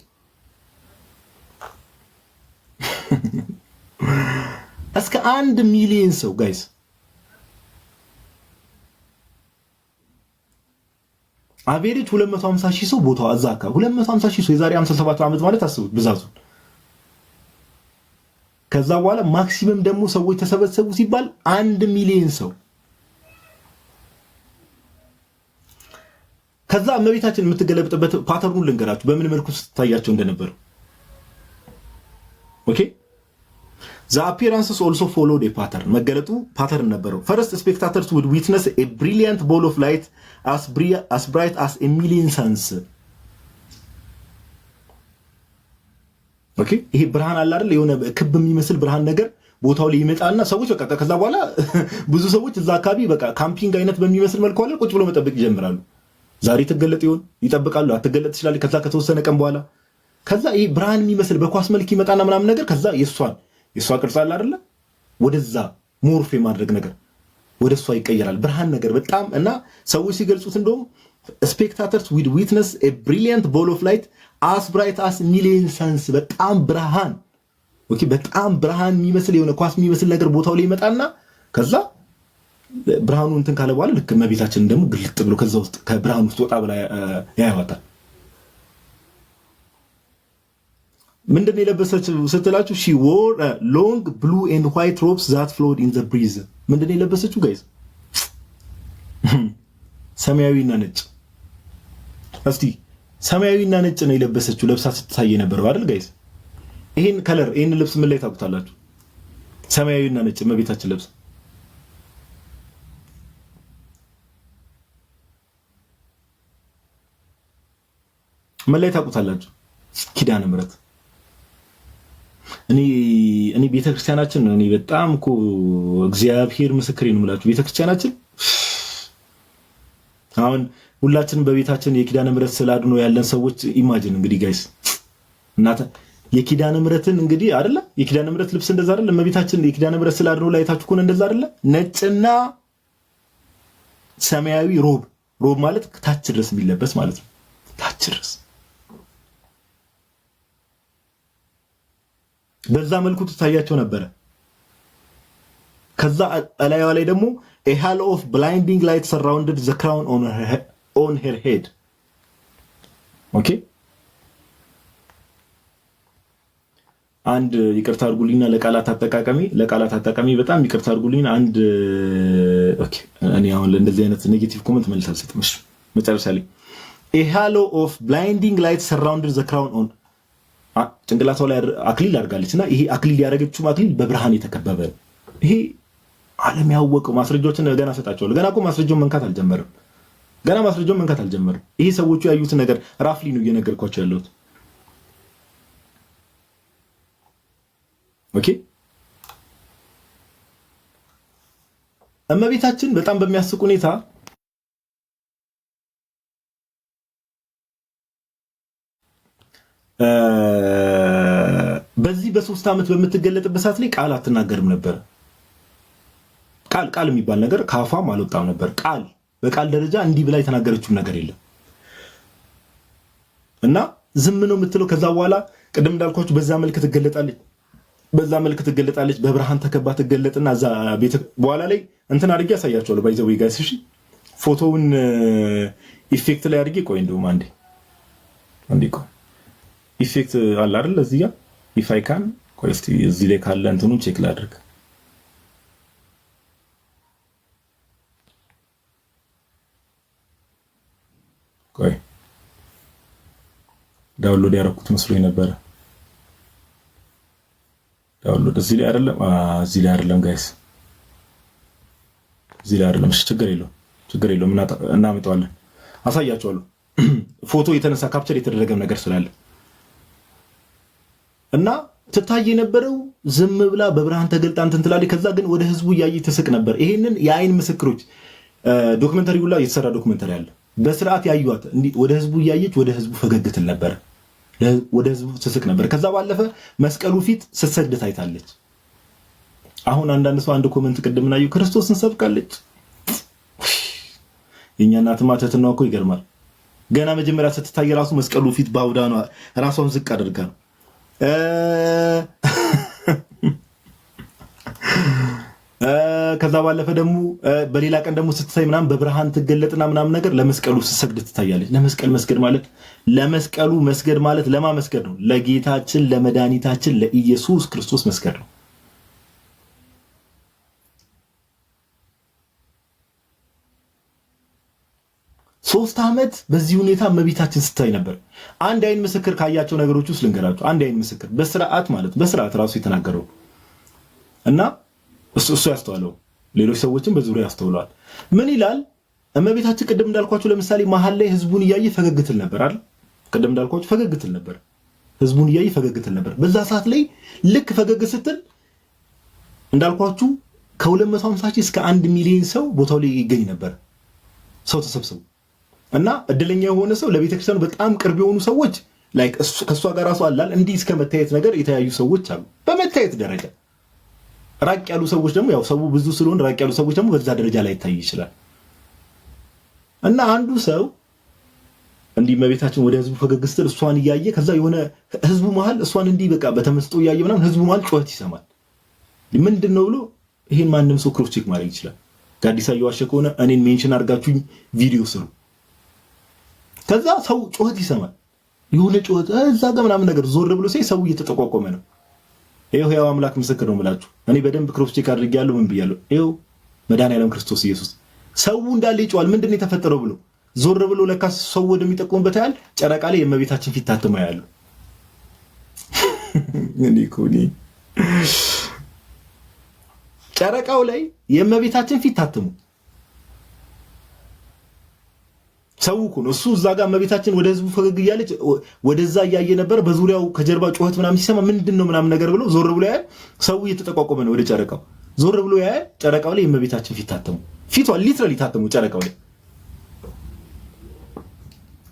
እስከ 1 ሚሊዮን ሰው guys። Average 250 ሺህ ሰው ቦታው እዛ አካባቢ 250 ሺህ ሰው፣ የዛሬ 57 ዓመት ማለት አስቡት ብዛቱን። ከዛ በኋላ maximum ደግሞ ሰዎች ተሰበሰቡ ሲባል 1 ሚሊዮን ሰው። ከዛ እመቤታችን የምትገለጥበት pattern ኡን ልንገራችሁ በምን መልኩ ስትታያቸው እንደነበሩ። Okay, the appearances also followed a pattern። መገለጡ pattern ነበረው። First, spectators would witness a brilliant ball of light as bright as a million suns። Okay, ይሄ ብርሃን አለ አይደል? የሆነ ክብ የሚመስል ብርሃን ነገር ቦታው ላይ ይመጣና ሰዎች በቃ ከዛ በኋላ ብዙ ሰዎች እዛ አካባቢ በቃ camping አይነት በሚመስል መልኩ አለ ቁጭ ብሎ መጠበቅ ይጀምራሉ። ዛሬ ትገለጥ ይሆን ይጠብቃሉ። አትገለጥ ትችላለች። ከዛ ከተወሰነ ቀን በኋላ ከዛ ይሄ ብርሃን የሚመስል በኳስ መልክ ይመጣና ምናምን ነገር ከዛ የእሷ ቅርጽ አለ አይደለ? ወደዛ morph የማድረግ ነገር ወደ እሷ ይቀየራል። ብርሃን ነገር በጣም እና ሰዎች ሲገልጹት እንደውም spectators would witness a brilliant ball of light as bright as million suns። በጣም ብርሃን፣ okay፣ በጣም ብርሃን የሚመስል የሆነ ኳስ የሚመስል ነገር ቦታው ላይ ይመጣና ከዛ ብርሃኑ እንትን ካለ በኋላ ልክ እመቤታችንን ደግሞ ግልጥ ብሎ ከዛ ውስጥ ከብርሃኑ ውስጥ ወጣ ብላ ያዩዋታል። ምንድን ነው የለበሰችው ስትላችሁ she wore long blue and white robes that flowed in the breeze። ምንድን ነው የለበሰችው guys? ሰማያዊና ነጭ። እስቲ ሰማያዊና ነጭ ነው የለበሰችው፣ ለብሳ ስትታይ የነበረው አይደል guys? ይሄን color፣ ይሄን ልብስ ምን ላይ ታውቁታላችሁ? ሰማያዊና ነጭ እመቤታችን ለብሳ ምን ላይ ታውቁታላችሁ? ኪዳነ ምሕረት። እኔ ቤተክርስቲያናችን እኔ በጣም እኮ እግዚአብሔር ምስክሬ ነው የምላችሁ፣ ቤተክርስቲያናችን አሁን ሁላችንም በቤታችን የኪዳነ ምሕረት ስዕል አድኖ ያለን ሰዎች imagine እንግዲህ guys፣ እናተ የኪዳነ ምሕረትን እንግዲህ አይደለ የኪዳነ ምሕረት ልብስ እንደዛ አይደለ? እመቤታችን የኪዳነ ምሕረት ስዕል አድኖ ላይ አይታችሁ ከሆነ እንደዛ አይደለ? ነጭና ሰማያዊ robe። Robe ማለት ታች ድረስ የሚለበስ ማለት ነው። ታች ድረስ በዛ መልኩ ትታያቸው ነበረ። ከዛ እላይዋ ላይ ደግሞ a halo of blinding light surrounded the crown on her head። Okay፣ አንድ ይቅርታ አድርጉልኝና ለቃላት አጠቃቀሜ በጣም ይቅርታ አድርጉልኝና አንድ okay፣ እኔ አሁን ለእንደዚህ አይነት negative comment መልስ አልሰጥም። እሺ፣ መጨረሻ ላይ a halo of blinding light surrounded the crown on ጭንቅላቷ ላይ አክሊል አድርጋለች እና ይሄ አክሊል ያደረገችው አክሊል በብርሃን የተከበበ ነው። ይሄ ዓለም ያወቀው ማስረጃዎችን ገና እሰጣቸዋለሁ። ገና እኮ ማስረጃውን መንካት አልጀመርም። ገና ማስረጃውን መንካት አልጀመርም። ይሄ ሰዎቹ ያዩትን ነገር roughly ነው እየነገርኳቸው ያለሁት። Okay፣ እመቤታችን በጣም በሚያስቅ ሁኔታ በዚህ በ3 ዓመት በምትገለጥበት ሰዓት ላይ ቃል አትናገርም ነበር። ቃል ቃል የሚባል ነገር ከአፏም አልወጣም ነበር። ቃል በቃል ደረጃ እንዲህ ብላ የተናገረችውም ነገር የለም እና ዝም ነው የምትለው። ከዛ በኋላ ቅድም እንዳልኳችሁ በዛ መልክ ትገለጣለች፣ በዛ መልክ ትገለጣለች። በብርሃን ተከባ ትገለጥና እዛ ቤተ በኋላ ላይ እንትን አድርጌ ያሳያቸዋለሁ። By the way guys፣ እሺ፣ ፎቶውን effect ላይ አድርጌ፣ ቆይ እንደውም አንዴ አንዴ ቆይ፣ effect አለ አይደል እዚህ ጋር? If I can፣ ቆይ እስቲ እዚህ ላይ ካለ እንትኑን check ላድርግ። ቆይ፣ download ያደረኩት መስሎኝ ነበረ። Download እዚህ ላይ አይደለም፣ እዚህ ላይ አይደለም guys፣ እዚህ ላይ አይደለም። እሺ ችግር የለውም፣ ችግር የለውም፣ እናመጣዋለን፣ አሳያቸዋለሁ። ፎቶ የተነሳ capture የተደረገም ነገር ስላለ እና ትታይ የነበረው ዝም ብላ በብርሃን ተገልጣ እንትን ትላለች። ከዛ ግን ወደ ህዝቡ እያየ ትስቅ ነበር። ይሄንን የአይን ምስክሮች documentary ሁላ የተሰራ documentary አለ። በስርዓት ያዩዋት ወደ ህዝቡ እያየች ወደ ህዝቡ ፈገግ ትል ነበር፣ ወደ ህዝቡ ትስቅ ነበር። ከዛ ባለፈ መስቀሉ ፊት ስትሰግድ ታይታለች። አሁን አንዳንድ ሰው አንድ comment ቅድም ናዩ ክርስቶስን ሰብካለች። የእኛ እናትማ ትህትናዋ እኮ ይገርማል። ገና መጀመሪያ ስትታይ ራሱ መስቀሉ ፊት ባውዳ ነው ራሷን ዝቅ አድርጋ ነው። ከዛ ባለፈ ደግሞ በሌላ ቀን ደግሞ ስትታይ ምናምን በብርሃን ትገለጥና ምናምን ነገር ለመስቀሉ ስትሰግድ ትታያለች። ለመስቀል መስገድ ማለት ለመስቀሉ መስገድ ማለት ለማ መስገድ ነው? ለጌታችን ለመድኃኒታችን ለኢየሱስ ክርስቶስ መስገድ ነው። 3 ዓመት በዚህ ሁኔታ እመቤታችን ስታይ ነበር። አንድ አይን ምስክር ካያቸው ነገሮች ውስጥ ልንገራችሁ። አንድ አይን ምስክር በስርዓት ማለት በስርዓት ራሱ የተናገረው እና እሱ ያስተዋለው ሌሎች ሰዎችም በዙሪያ ያስተውለዋል። ምን ይላል? እመቤታችን ቅድም እንዳልኳችሁ ለምሳሌ መሀል ላይ ህዝቡን እያየ ፈገግ ትል ነበር አይደል? ቅድም እንዳልኳችሁ ፈገግ ትል ነበር። ህዝቡን እያየ ፈገግ ትል ነበር። በዛ ሰዓት ላይ ልክ ፈገግ ስትል እንዳልኳችሁ ከ250 ሺህ እስከ 1 ሚሊዮን ሰው ቦታው ላይ ይገኝ ነበር፣ ሰው ተሰብስቦ። እና እድለኛ የሆነ ሰው፣ ለቤተክርስቲያኑ በጣም ቅርብ የሆኑ ሰዎች like ከእሷ ጋር ራሱ አላል እንዲህ እስከ መታየት ነገር የተያዩ ሰዎች አሉ። በመታየት ደረጃ ራቅ ያሉ ሰዎች ደግሞ ያው ሰው ብዙ ስለሆነ ራቅ ያሉ ሰዎች ደግሞ በዛ ደረጃ ላይ ይታይ ይችላል። እና አንዱ ሰው እንዲህ እመቤታችን ወደ ህዝቡ ፈገግ ስትል እሷን እያየ ከዛ የሆነ ህዝቡ መሀል እሷን እንዲህ በቃ በተመስጦ እያየ ምናምን ህዝቡ መሀል ጩኸት ይሰማል። ምንድን ነው ብሎ ይሄን ማንም ሰው cross check ማድረግ ይችላል። ጋዲሳ እየዋሸ ከሆነ እኔን mention አድርጋችሁኝ ቪዲዮ ስሩ። ከዛ ሰው ጩኸት ይሰማል። የሆነ ጩኸት እዛ ጋ ምናምን ነገር ዞር ብሎ ሲያይ ሰው እየተጠቋቆመ ነው። ይኸው ሕያው አምላክ ምስክር ነው የምላችሁ። እኔ በደንብ cross check አድርጌያለሁ። ምን ብያለሁ? ይኸው መድኃኒዓለም ክርስቶስ ኢየሱስ ሰው እንዳለ ይጮሃል። ምንድን ነው የተፈጠረው ብሎ ዞር ብሎ ለካ ሰው ወደሚጠቁምበት ያህል ጨረቃ ላይ የእመቤታችን ፊት ታትሞ ያሉ። ጨረቃው ላይ የእመቤታችን ፊት ታትሞ ሰው እኮ ነው እሱ። እዛ ጋር እመቤታችን ወደ ህዝቡ ፈገግ እያለች ወደዛ እያየ ነበር። በዙሪያው ከጀርባ ጩኸት ምናምን ሲሰማ ምንድን ነው ምናምን ነገር ብሎ ዞር ብሎ ያያል። ሰው እየተጠቋቆመ ነው ወደ ጨረቃው። ዞር ብሎ ያያል። ጨረቃው ላይ የእመቤታችን ፊት ታተሙ። ፊቷ literally ታተሙ ጨረቃው ላይ።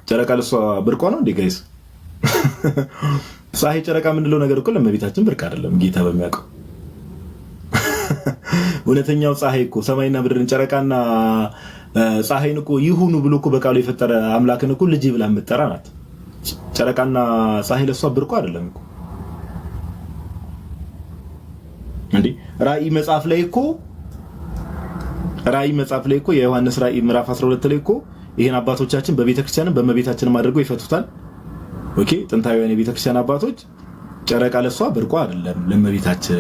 ጨረቃ ለሷ ብርቋ ነው እንዴ guys? ፀሐይ ጨረቃ የምንለው ነገር እኮ ለእመቤታችን ብርቅ አይደለም። ጌታ በሚያውቀው እውነተኛው ፀሐይ እኮ ሰማይና ምድርን ጨረቃና ፀሐይን እኮ ይሁኑ ብሎ እኮ በቃሉ የፈጠረ አምላክን እኮ ልጅ ብላ የምትጠራ ናት። ጨረቃና ፀሐይ ለሷ ብርቁ አይደለም እኮ እንዴ። ራእይ መጽሐፍ ላይ እኮ ራእይ መጽሐፍ ላይ እኮ የዮሐንስ ራእይ ምዕራፍ 12 ላይ እኮ ይሄን አባቶቻችን በቤተክርስቲያንም በእመቤታችንም አድርገው ይፈቱታል። Okay፣ ጥንታዊያን የቤተክርስቲያን አባቶች ጨረቃ ለሷ ብርቋ አይደለም፣ ለእመቤታችን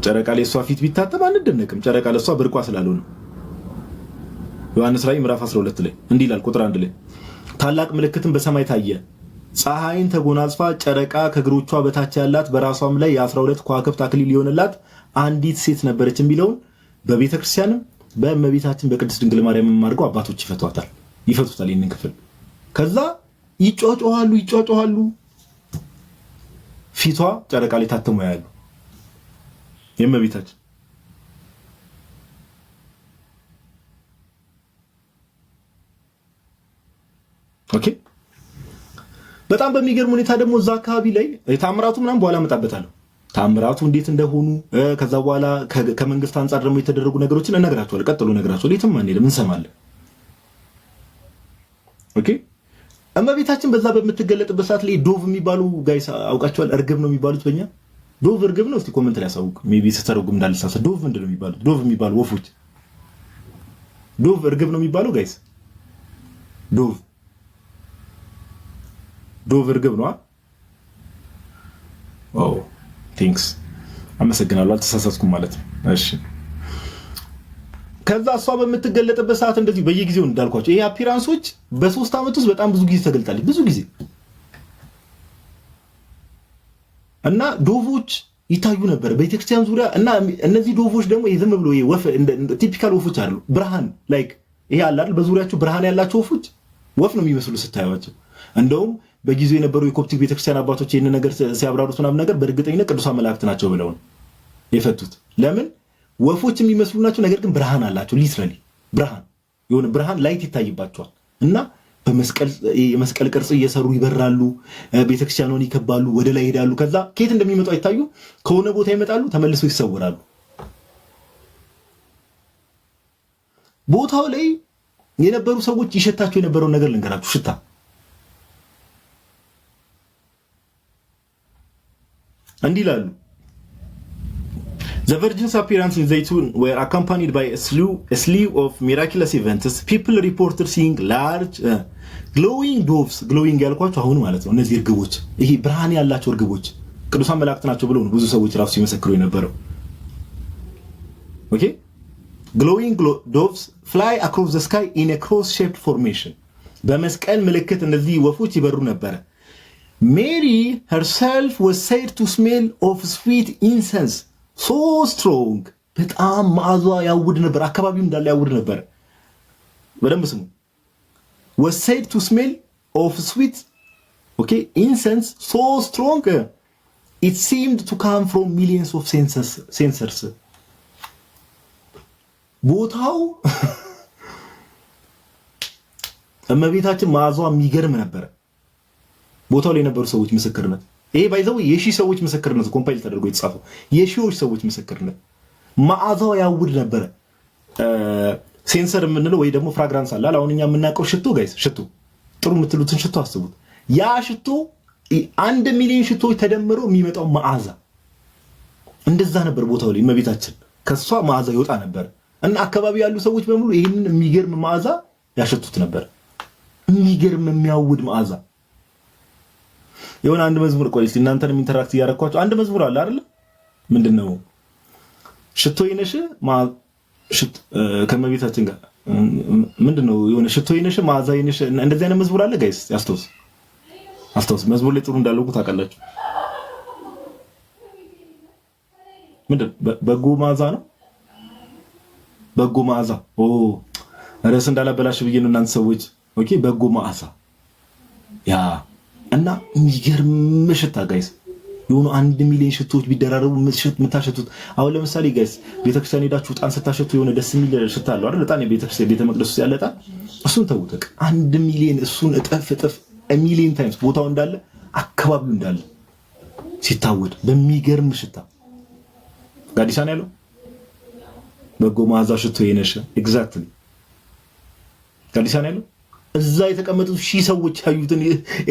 ጨረቃ ላይ እሷ ፊት ቢታተም አንደነቅም። ጨረቃ ለሷ ብርቋ ስላልሆነ ዮሐንስ ራእይ ምዕራፍ 12 ላይ እንዲህ ይላል፣ ቁጥር 1 ላይ ታላቅ ምልክትም በሰማይ ታየ፣ ፀሐይን ተጎናጽፋ ጨረቃ ከእግሮቿ በታች ያላት በራሷም ላይ የ12 ከዋክብት አክሊል የሆነላት አንዲት ሴት ነበረች የሚለውን በቤተ ክርስቲያንም በእመቤታችን በቅድስት ድንግል ማርያም አድርገው አባቶች ይፈቷታል ይፈቱታል ይህንን ክፍል። ከዛ ይጯጯሃሉ ይጯጯሃሉ፣ ፊቷ ጨረቃ ላይ ታትሞ ያሉ የእመቤታችን። Okay። በጣም በሚገርም ሁኔታ ደግሞ እዛ አካባቢ ላይ ታምራቱ ምናምን በኋላ እመጣበታለሁ። ታምራቱ እንዴት እንደሆኑ ከዛ በኋላ ከመንግስት አንጻር ደግሞ የተደረጉ ነገሮችን እነግራቸዋለሁ። ቀጥሎ እነግራቸዋለሁ። የትም አንሄድም፣ እንሰማለን። Okay፣ እመቤታችን በዛ በምትገለጥበት ሰዓት ላይ dove የሚባሉ guys አውቃቸዋል። እርግብ ነው የሚባሉት በእኛ፣ dove እርግብ ነው። እስቲ comment ላይ ያሳውቅ። Maybe ስተረጉም እንዳልሳሳት። Dove ምንድን ነው የሚባሉት? Dove የሚባሉ ወፎች፣ dove እርግብ ነው የሚባለው guys። Dove እርግብ ነው። Oh thanks፣ አመሰግናለሁ። አልተሳሳትኩም ማለት ነው። እሺ፣ ከዛ እሷ በምትገለጥበት ሰዓት እንደዚህ በየጊዜው እንዳልኳቸው ይሄ appearance ኦች በ3 ዓመት ውስጥ በጣም ብዙ ጊዜ ተገልጣለች። ብዙ ጊዜ እና dove ኦች ይታዩ ነበር ቤተክርስቲያን ዙሪያ። እና እነዚህ dove ኦች ደግሞ ዝም ብሎ ወፍ typical ወፎች አይደሉ። ብርሃን like ይሄ አለ አይደል? በዙሪያቸው ብርሃን ያላቸው ወፎች ወፍ ነው የሚመስሉ ስታዩቸው። እንደውም በጊዜው የነበሩ የኮፕቲክ ቤተክርስቲያን አባቶች ይህን ነገር ሲያብራሩት ምናምን ነገር በእርግጠኝነት ቅዱሳን መላእክት ናቸው ብለው ነው የፈቱት። ለምን ወፎች የሚመስሉ ናቸው፣ ነገር ግን ብርሃን አላቸው። Literally ብርሃን፣ የሆነ ብርሃን light ይታይባቸዋል እና የመስቀል ቅርጽ እየሰሩ ይበራሉ። ቤተክርስቲያኗን ይከባሉ፣ ወደ ላይ ይሄዳሉ። ከዛ ከየት እንደሚመጡ አይታዩ፣ ከሆነ ቦታ ይመጣሉ፣ ተመልሰው ይሰወራሉ። ቦታው ላይ የነበሩ ሰዎች ይሸታቸው የነበረውን ነገር ልንገራችሁ። ሽታ እንዲህ ይላሉ። The Virgin's appearance in Zaytun were accompanied by a slew of miraculous events. People reported seeing large glowing doves። Glowing ያልኳቸው አሁን ማለት ነው። እነዚህ እርግቦች፣ ይሄ ብርሃን ያላቸው እርግቦች ቅዱሳን መላእክት ናቸው ብለው ነው ብዙ ሰዎች ራሱ ሲመሰክሩ የነበረው። Okay, glowing doves fly across the sky in a cross shaped formation። በመስቀል ምልክት እነዚህ ወፎች ይበሩ ነበረ። Mary herself was said to smell of sweet incense so strong። በጣም መዓዟ ያውድ ነበር። አካባቢው እንዳለ ያውድ ነበር። በደንብ ስሙ። Was said to smell of sweet, okay, incense so strong it seemed to come from millions of censers። ቦታው እመቤታችን መዓዟ የሚገርም ነበረ። ቦታው ላይ የነበሩ ሰዎች ምስክርነት ይሄ by the way የሺህ ሰዎች ምስክርነት compile ተደርጎ የተጻፈው የሺዎች ሰዎች ምስክርነት፣ መዓዛው ያውድ ነበረ። Censer የምንለው ወይ ደግሞ fragrance አለ። አሁን እኛ የምናውቀው ሽቶ guys፣ ሽቶ ጥሩ የምትሉትን ሽቶ አስቡት። ያ ሽቶ 1 ሚሊዮን ሽቶዎች ተደምረው የሚመጣው መዓዛ እንደዛ ነበር። ቦታው ላይ እመቤታችን ከሷ መዓዛ ይወጣ ነበር እና አካባቢ ያሉ ሰዎች በሙሉ ይህንን የሚገርም መዓዛ ያሸቱት ነበር። የሚገርም የሚያውድ መዓዛ። የሆነ አንድ መዝሙር፣ ቆይ እስኪ እናንተንም interact እያደረኳቸው፣ አንድ መዝሙር አለ አይደለ? ምንድን ነው? ሽቶዬ ነሽ ከመቤታችን ጋር ምንድን ነው? የሆነ ሽቶዬ ነሽ መዓዛዬ ነሽ እንደዚህ አይነት መዝሙር አለ guys። አስታውስ አስታውስ። መዝሙር ላይ ጥሩ እንዳለኩ ታውቃላችሁ። ምንድን በጎ መዓዛ ነው። በጎ መዓዛ፣ ኦ ርዕስ እንዳላበላሽ ብዬ ነው እናንተ ሰዎች። Okay፣ በጎ መዓዛ፣ yeah። እና የሚገርም ሽታ guys፣ የሆኑ 1 ሚሊዮን ሽቶዎች ቢደራረቡ የምታሸቱት። አሁን ለምሳሌ guys፣ ቤተክርስቲያን ሄዳችሁ ዕጣን ስታሸቱ የሆነ ደስ የሚል ሽታ አለው አይደል? ዕጣን ቤተክርስቲያን ቤተ መቅደስ ውስጥ ያለ ዕጣን፣ እሱን ተውት። 1 ሚሊዮን እሱን እጥፍ እጥፍ million times ቦታው እንዳለ አካባቢው እንዳለ ሲታወድ በሚገርም ሽታ። ጋዲሳን ያለው በጎ መዓዛ ሽቶዬ ነሽ፣ exactly ጋዲሳን ያለው። እዛ የተቀመጡት ሺህ ሰዎች ያዩትን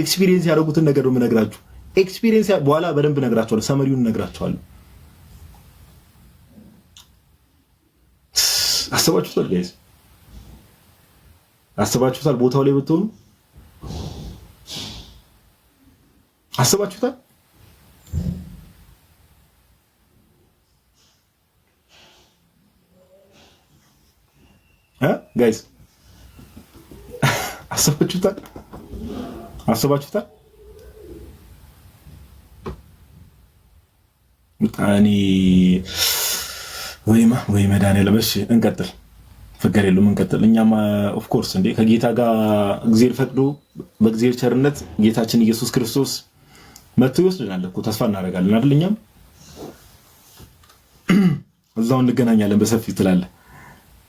experience ያደረጉትን ነገር ነው የምነግራችሁ። Experience በኋላ በደንብ እነግራችኋለሁ፣ summary ውን እነግራችኋለሁ። አስባችሁታል guys? አስባችሁታል? ቦታው ላይ ብትሆኑ አስባችሁታል? Guys አስባችሁታል? አስባችሁታል? እኔ ወይማ ወይ መድኃኒዓለም። እሺ እንቀጥል፣ ፍቅር የለውም እንቀጥል። እኛም of course እንዴ ከጌታ ጋር እግዚአብሔር ፈቅዶ በእግዚአብሔር ቸርነት ጌታችን ኢየሱስ ክርስቶስ መጥቶ ይወስደናል እኮ፣ ተስፋ እናደርጋለን አይደል? እኛም እዛው እንገናኛለን በሰፊው ትላለህ።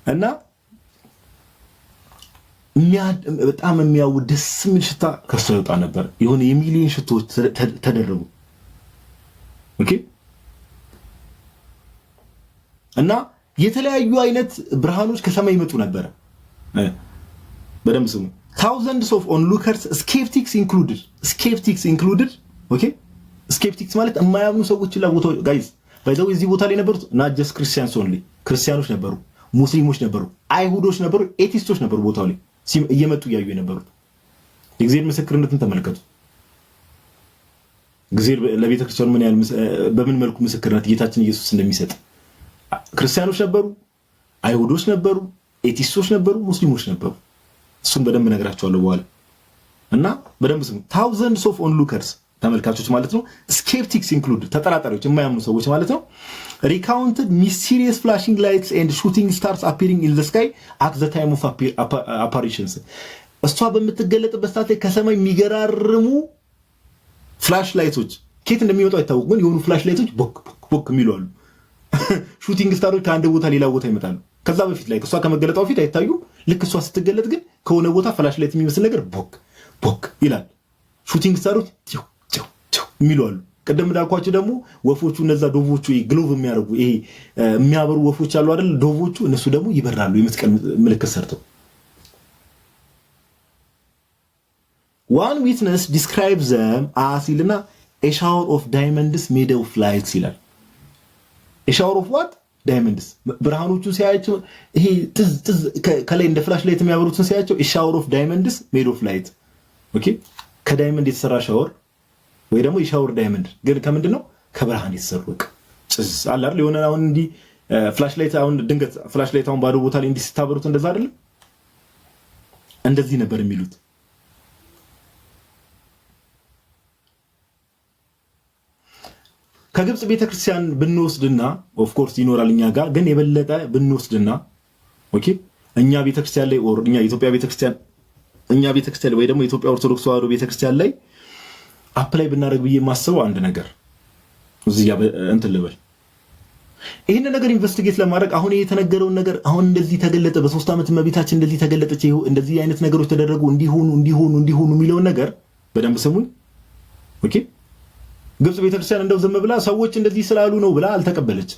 እና በጣም የሚያውድ ደስ የሚል ሽታ ከእሷ ይወጣ ነበር። የሆነ የሚሊዮን ሽቶዎች ተደረጉ። Okay፣ እና የተለያዩ አይነት ብርሃኖች ከሰማይ ይመጡ ነበረ። በደንብ ስሙ። Thousands of onlookers, skeptics included, skeptics included። Okay፣ skeptics ማለት የማያምኑ ሰዎች ለቦታው guys፣ by the way እዚህ ቦታ ላይ የነበሩት not just Christians only፣ ክርስቲያኖች ነበሩ፣ ሙስሊሞች ነበሩ፣ አይሁዶች ነበሩ፣ atheist ኦች ነበሩ። ቦታው ላይ እየመጡ እያዩ የነበሩት የእግዚአብሔር ምስክርነትን ተመልከቱ። እግዚአብሔር ለቤተ ክርስቲያኑ ምን ያህል በምን መልኩ ምስክርነት ጌታችን ኢየሱስ እንደሚሰጥ። ክርስቲያኖች ነበሩ፣ አይሁዶች ነበሩ፣ atheist ኦች ነበሩ፣ ሙስሊሞች ነበሩ። እሱን በደንብ እነግራቸዋለሁ በኋላ። እና በደንብ ስሙ። Thousands of onlookers ተመልካቾች ማለት ነው። Skeptics included ተጠራጣሪዎች፣ የማያምኑ ሰዎች ማለት ነው። Recounted mysterious flashing lights and shooting stars appearing in the sky at the time of apparitions። እሷ በምትገለጥበት ሰዓት ላይ ከሰማይ የሚገራርሙ flash light ኦች ከየት እንደሚመጡ አይታወቁም፣ ግን የሆኑ flash light ኦች ቦክ ቦክ ቦክ የሚሉ አሉ። Shooting star ኦች ከአንድ ቦታ ሌላ ቦታ ይመጣሉ። ከዛ በፊት ላይ እሷ ከመገለጧ በፊት አይታዩም። ልክ እሷ ስትገለጥ ግን ከሆነ ቦታ flash light የሚመስል ነገር ቦክ ቦክ ይላል። Shooting star ኦች ጭው ጭው ጭው የሚሉ አሉ። ቅድም እንዳልኳቸው ደግሞ ወፎቹ እነዛ dove ኦቹ glow የሚያደርጉ ይሄ የሚያበሩ ወፎች አሉ አይደል? Dove ኦቹ እነሱ ደግሞ ይበራሉ የመስቀል ምልክት ሰርተው። One witness describe them as ይልና a shower of diamonds made of lights ይላል። A shower of what? Diamonds። ብርሃኖቹን ሲያያቸው፣ ይሄ ጥዝ ጥዝ ከላይ እንደ flash light የሚያበሩትን ሲያያቸው a shower of diamonds made of light፣ okay፣ ከ diamond የተሰራ ሻወር ወይ ደግሞ የ shower diamond ግን ከምንድን ነው? ከብርሃን የተሰሩ በቃ ጭዝ አለ አይደል? የሆነ አሁን እንዲህ flash light፣ አሁን ድንገት flash light አሁን ባዶ ቦታ ላይ እንዲህ ስታበሩት እንደዛ አይደለም? እንደዚህ ነበር የሚሉት። ከግብፅ ቤተክርስቲያን ብንወስድና of course ይኖራል እኛ ጋር፣ ግን የበለጠ ብንወስድና okay እኛ ቤተክርስቲያን ላይ or እኛ የኢትዮጵያ ቤተክርስቲያን፣ እኛ ቤተክርስቲያን ወይ ደግሞ የኢትዮጵያ ኦርቶዶክስ ተዋህዶ ቤተክርስቲያን ላይ apply ብናደርግ ብዬ የማስበው አንድ ነገር እዚህ ጋር እንትን ልበል። ይህን ነገር investigate ለማድረግ አሁን የተነገረውን ነገር፣ አሁን እንደዚህ ተገለጠ፣ በ3 ዓመት እመቤታችን እንደዚህ ተገለጠች፣ እንደዚህ አይነት ነገሮች ተደረጉ፣ እንዲሆኑ እንዲሆኑ እንዲሆኑ የሚለውን ነገር በደንብ ስሙኝ። Okay፣ ግብፅ ቤተክርስቲያን እንደው ዝም ብላ ሰዎች እንደዚህ ስላሉ ነው ብላ አልተቀበለች።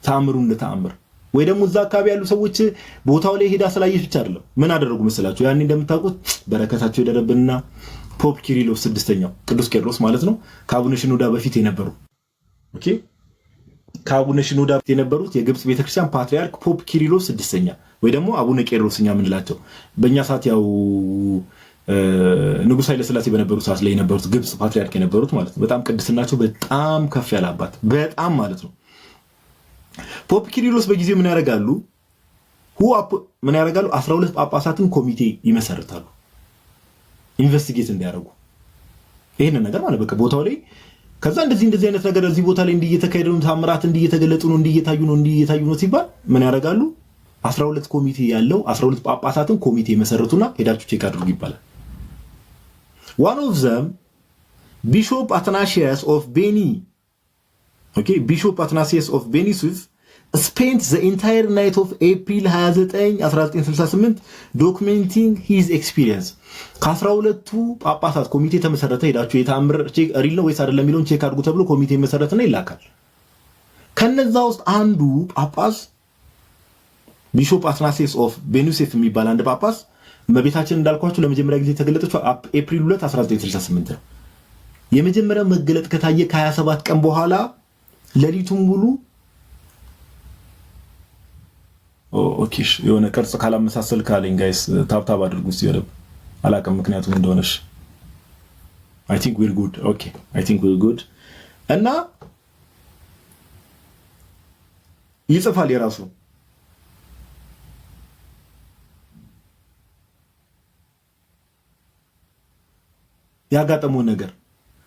ተአምሩ እንደ ተአምር ወይ ደግሞ እዛ አካባቢ ያሉ ሰዎች ቦታው ላይ ሄዳ ስላየች ብቻ አይደለም። ምን አደረጉ መሰላችሁ? ያኔ እንደምታውቁት በረከታቸው ይደረብንና Pope ኪሪሎስ ስድስተኛው፣ ቅዱስ ቄርሎስ ማለት ነው፣ ከአቡነ ሽኖዳ በፊት የነበሩ፣ okay፣ ከአቡነ ሽኖዳ የነበሩት የግብፅ ቤተክርስቲያን ፓትሪያርክ Pope ኪሪሎስ ስድስተኛ ወይ ደግሞ አቡነ ቄርሎስ እኛ የምንላቸው፣ በእኛ ሰዓት ያው ንጉሥ ኃይለስላሴ በነበሩ ሰዓት ላይ የነበሩት ግብፅ ፓትሪያርክ የነበሩት ማለት ነው። በጣም ቅድስናቸው በጣም ከፍ ያለ አባት በጣም ማለት ነው። Pope ኪሪሎስ በጊዜው ምን ያደርጋሉ? ምን ያደርጋሉ? 12 ጳጳሳትን ኮሚቴ ይመሰርታሉ investigate እንዲያደርጉ ይህንን ነገር ማለት በቃ ቦታው ላይ። ከዛ እንደዚህ እንደዚህ አይነት ነገር እዚህ ቦታ ላይ እንዲህ እየተካሄደ ነው፣ ታምራት እንዲህ እየተገለጡ ነው፣ እንዲህ እየታዩ ነው፣ እንዲህ እየታዩ ነው ሲባል ምን ያደርጋሉ? 12 ኮሚቴ ያለው፣ 12 ጳጳሳትን ኮሚቴ መሰረቱና ሄዳችሁ check አድርጉ ይባላል። One of them, Bishop Athanasius of Beni, okay, Bishop Athanasius of Beni Suef spent the entire night of April 29 1968 documenting his experience። ከ12ቱ ጳጳሳት ኮሚቴ ተመሰረተ። ሄዳችሁ የተአምር real ነው ወይስ አይደለም የሚለውን check አድርጉ ተብሎ ኮሚቴ መሰረትና ይላካል። ከነዛ ውስጥ አንዱ ጳጳስ Bishop Athanasius of Beni Suef የሚባል አንድ ጳጳስ፣ እመቤታችን እንዳልኳችሁ ለመጀመሪያ ጊዜ የተገለጠችው ኤፕሪል 2 1968 ነው። የመጀመሪያው መገለጥ ከታየ ከ27 ቀን በኋላ ሌሊቱን ሙሉ፣ okay፣ የሆነ ቅርጽ ካላመሳሰል ካለኝ guys tap tap አድርጉ። ሲወደብ አላውቅም ምክንያቱም እንደሆነሽ። I think we're good, okay, I think we're good። እና ይጽፋል የራሱ ያጋጠመውን ነገር።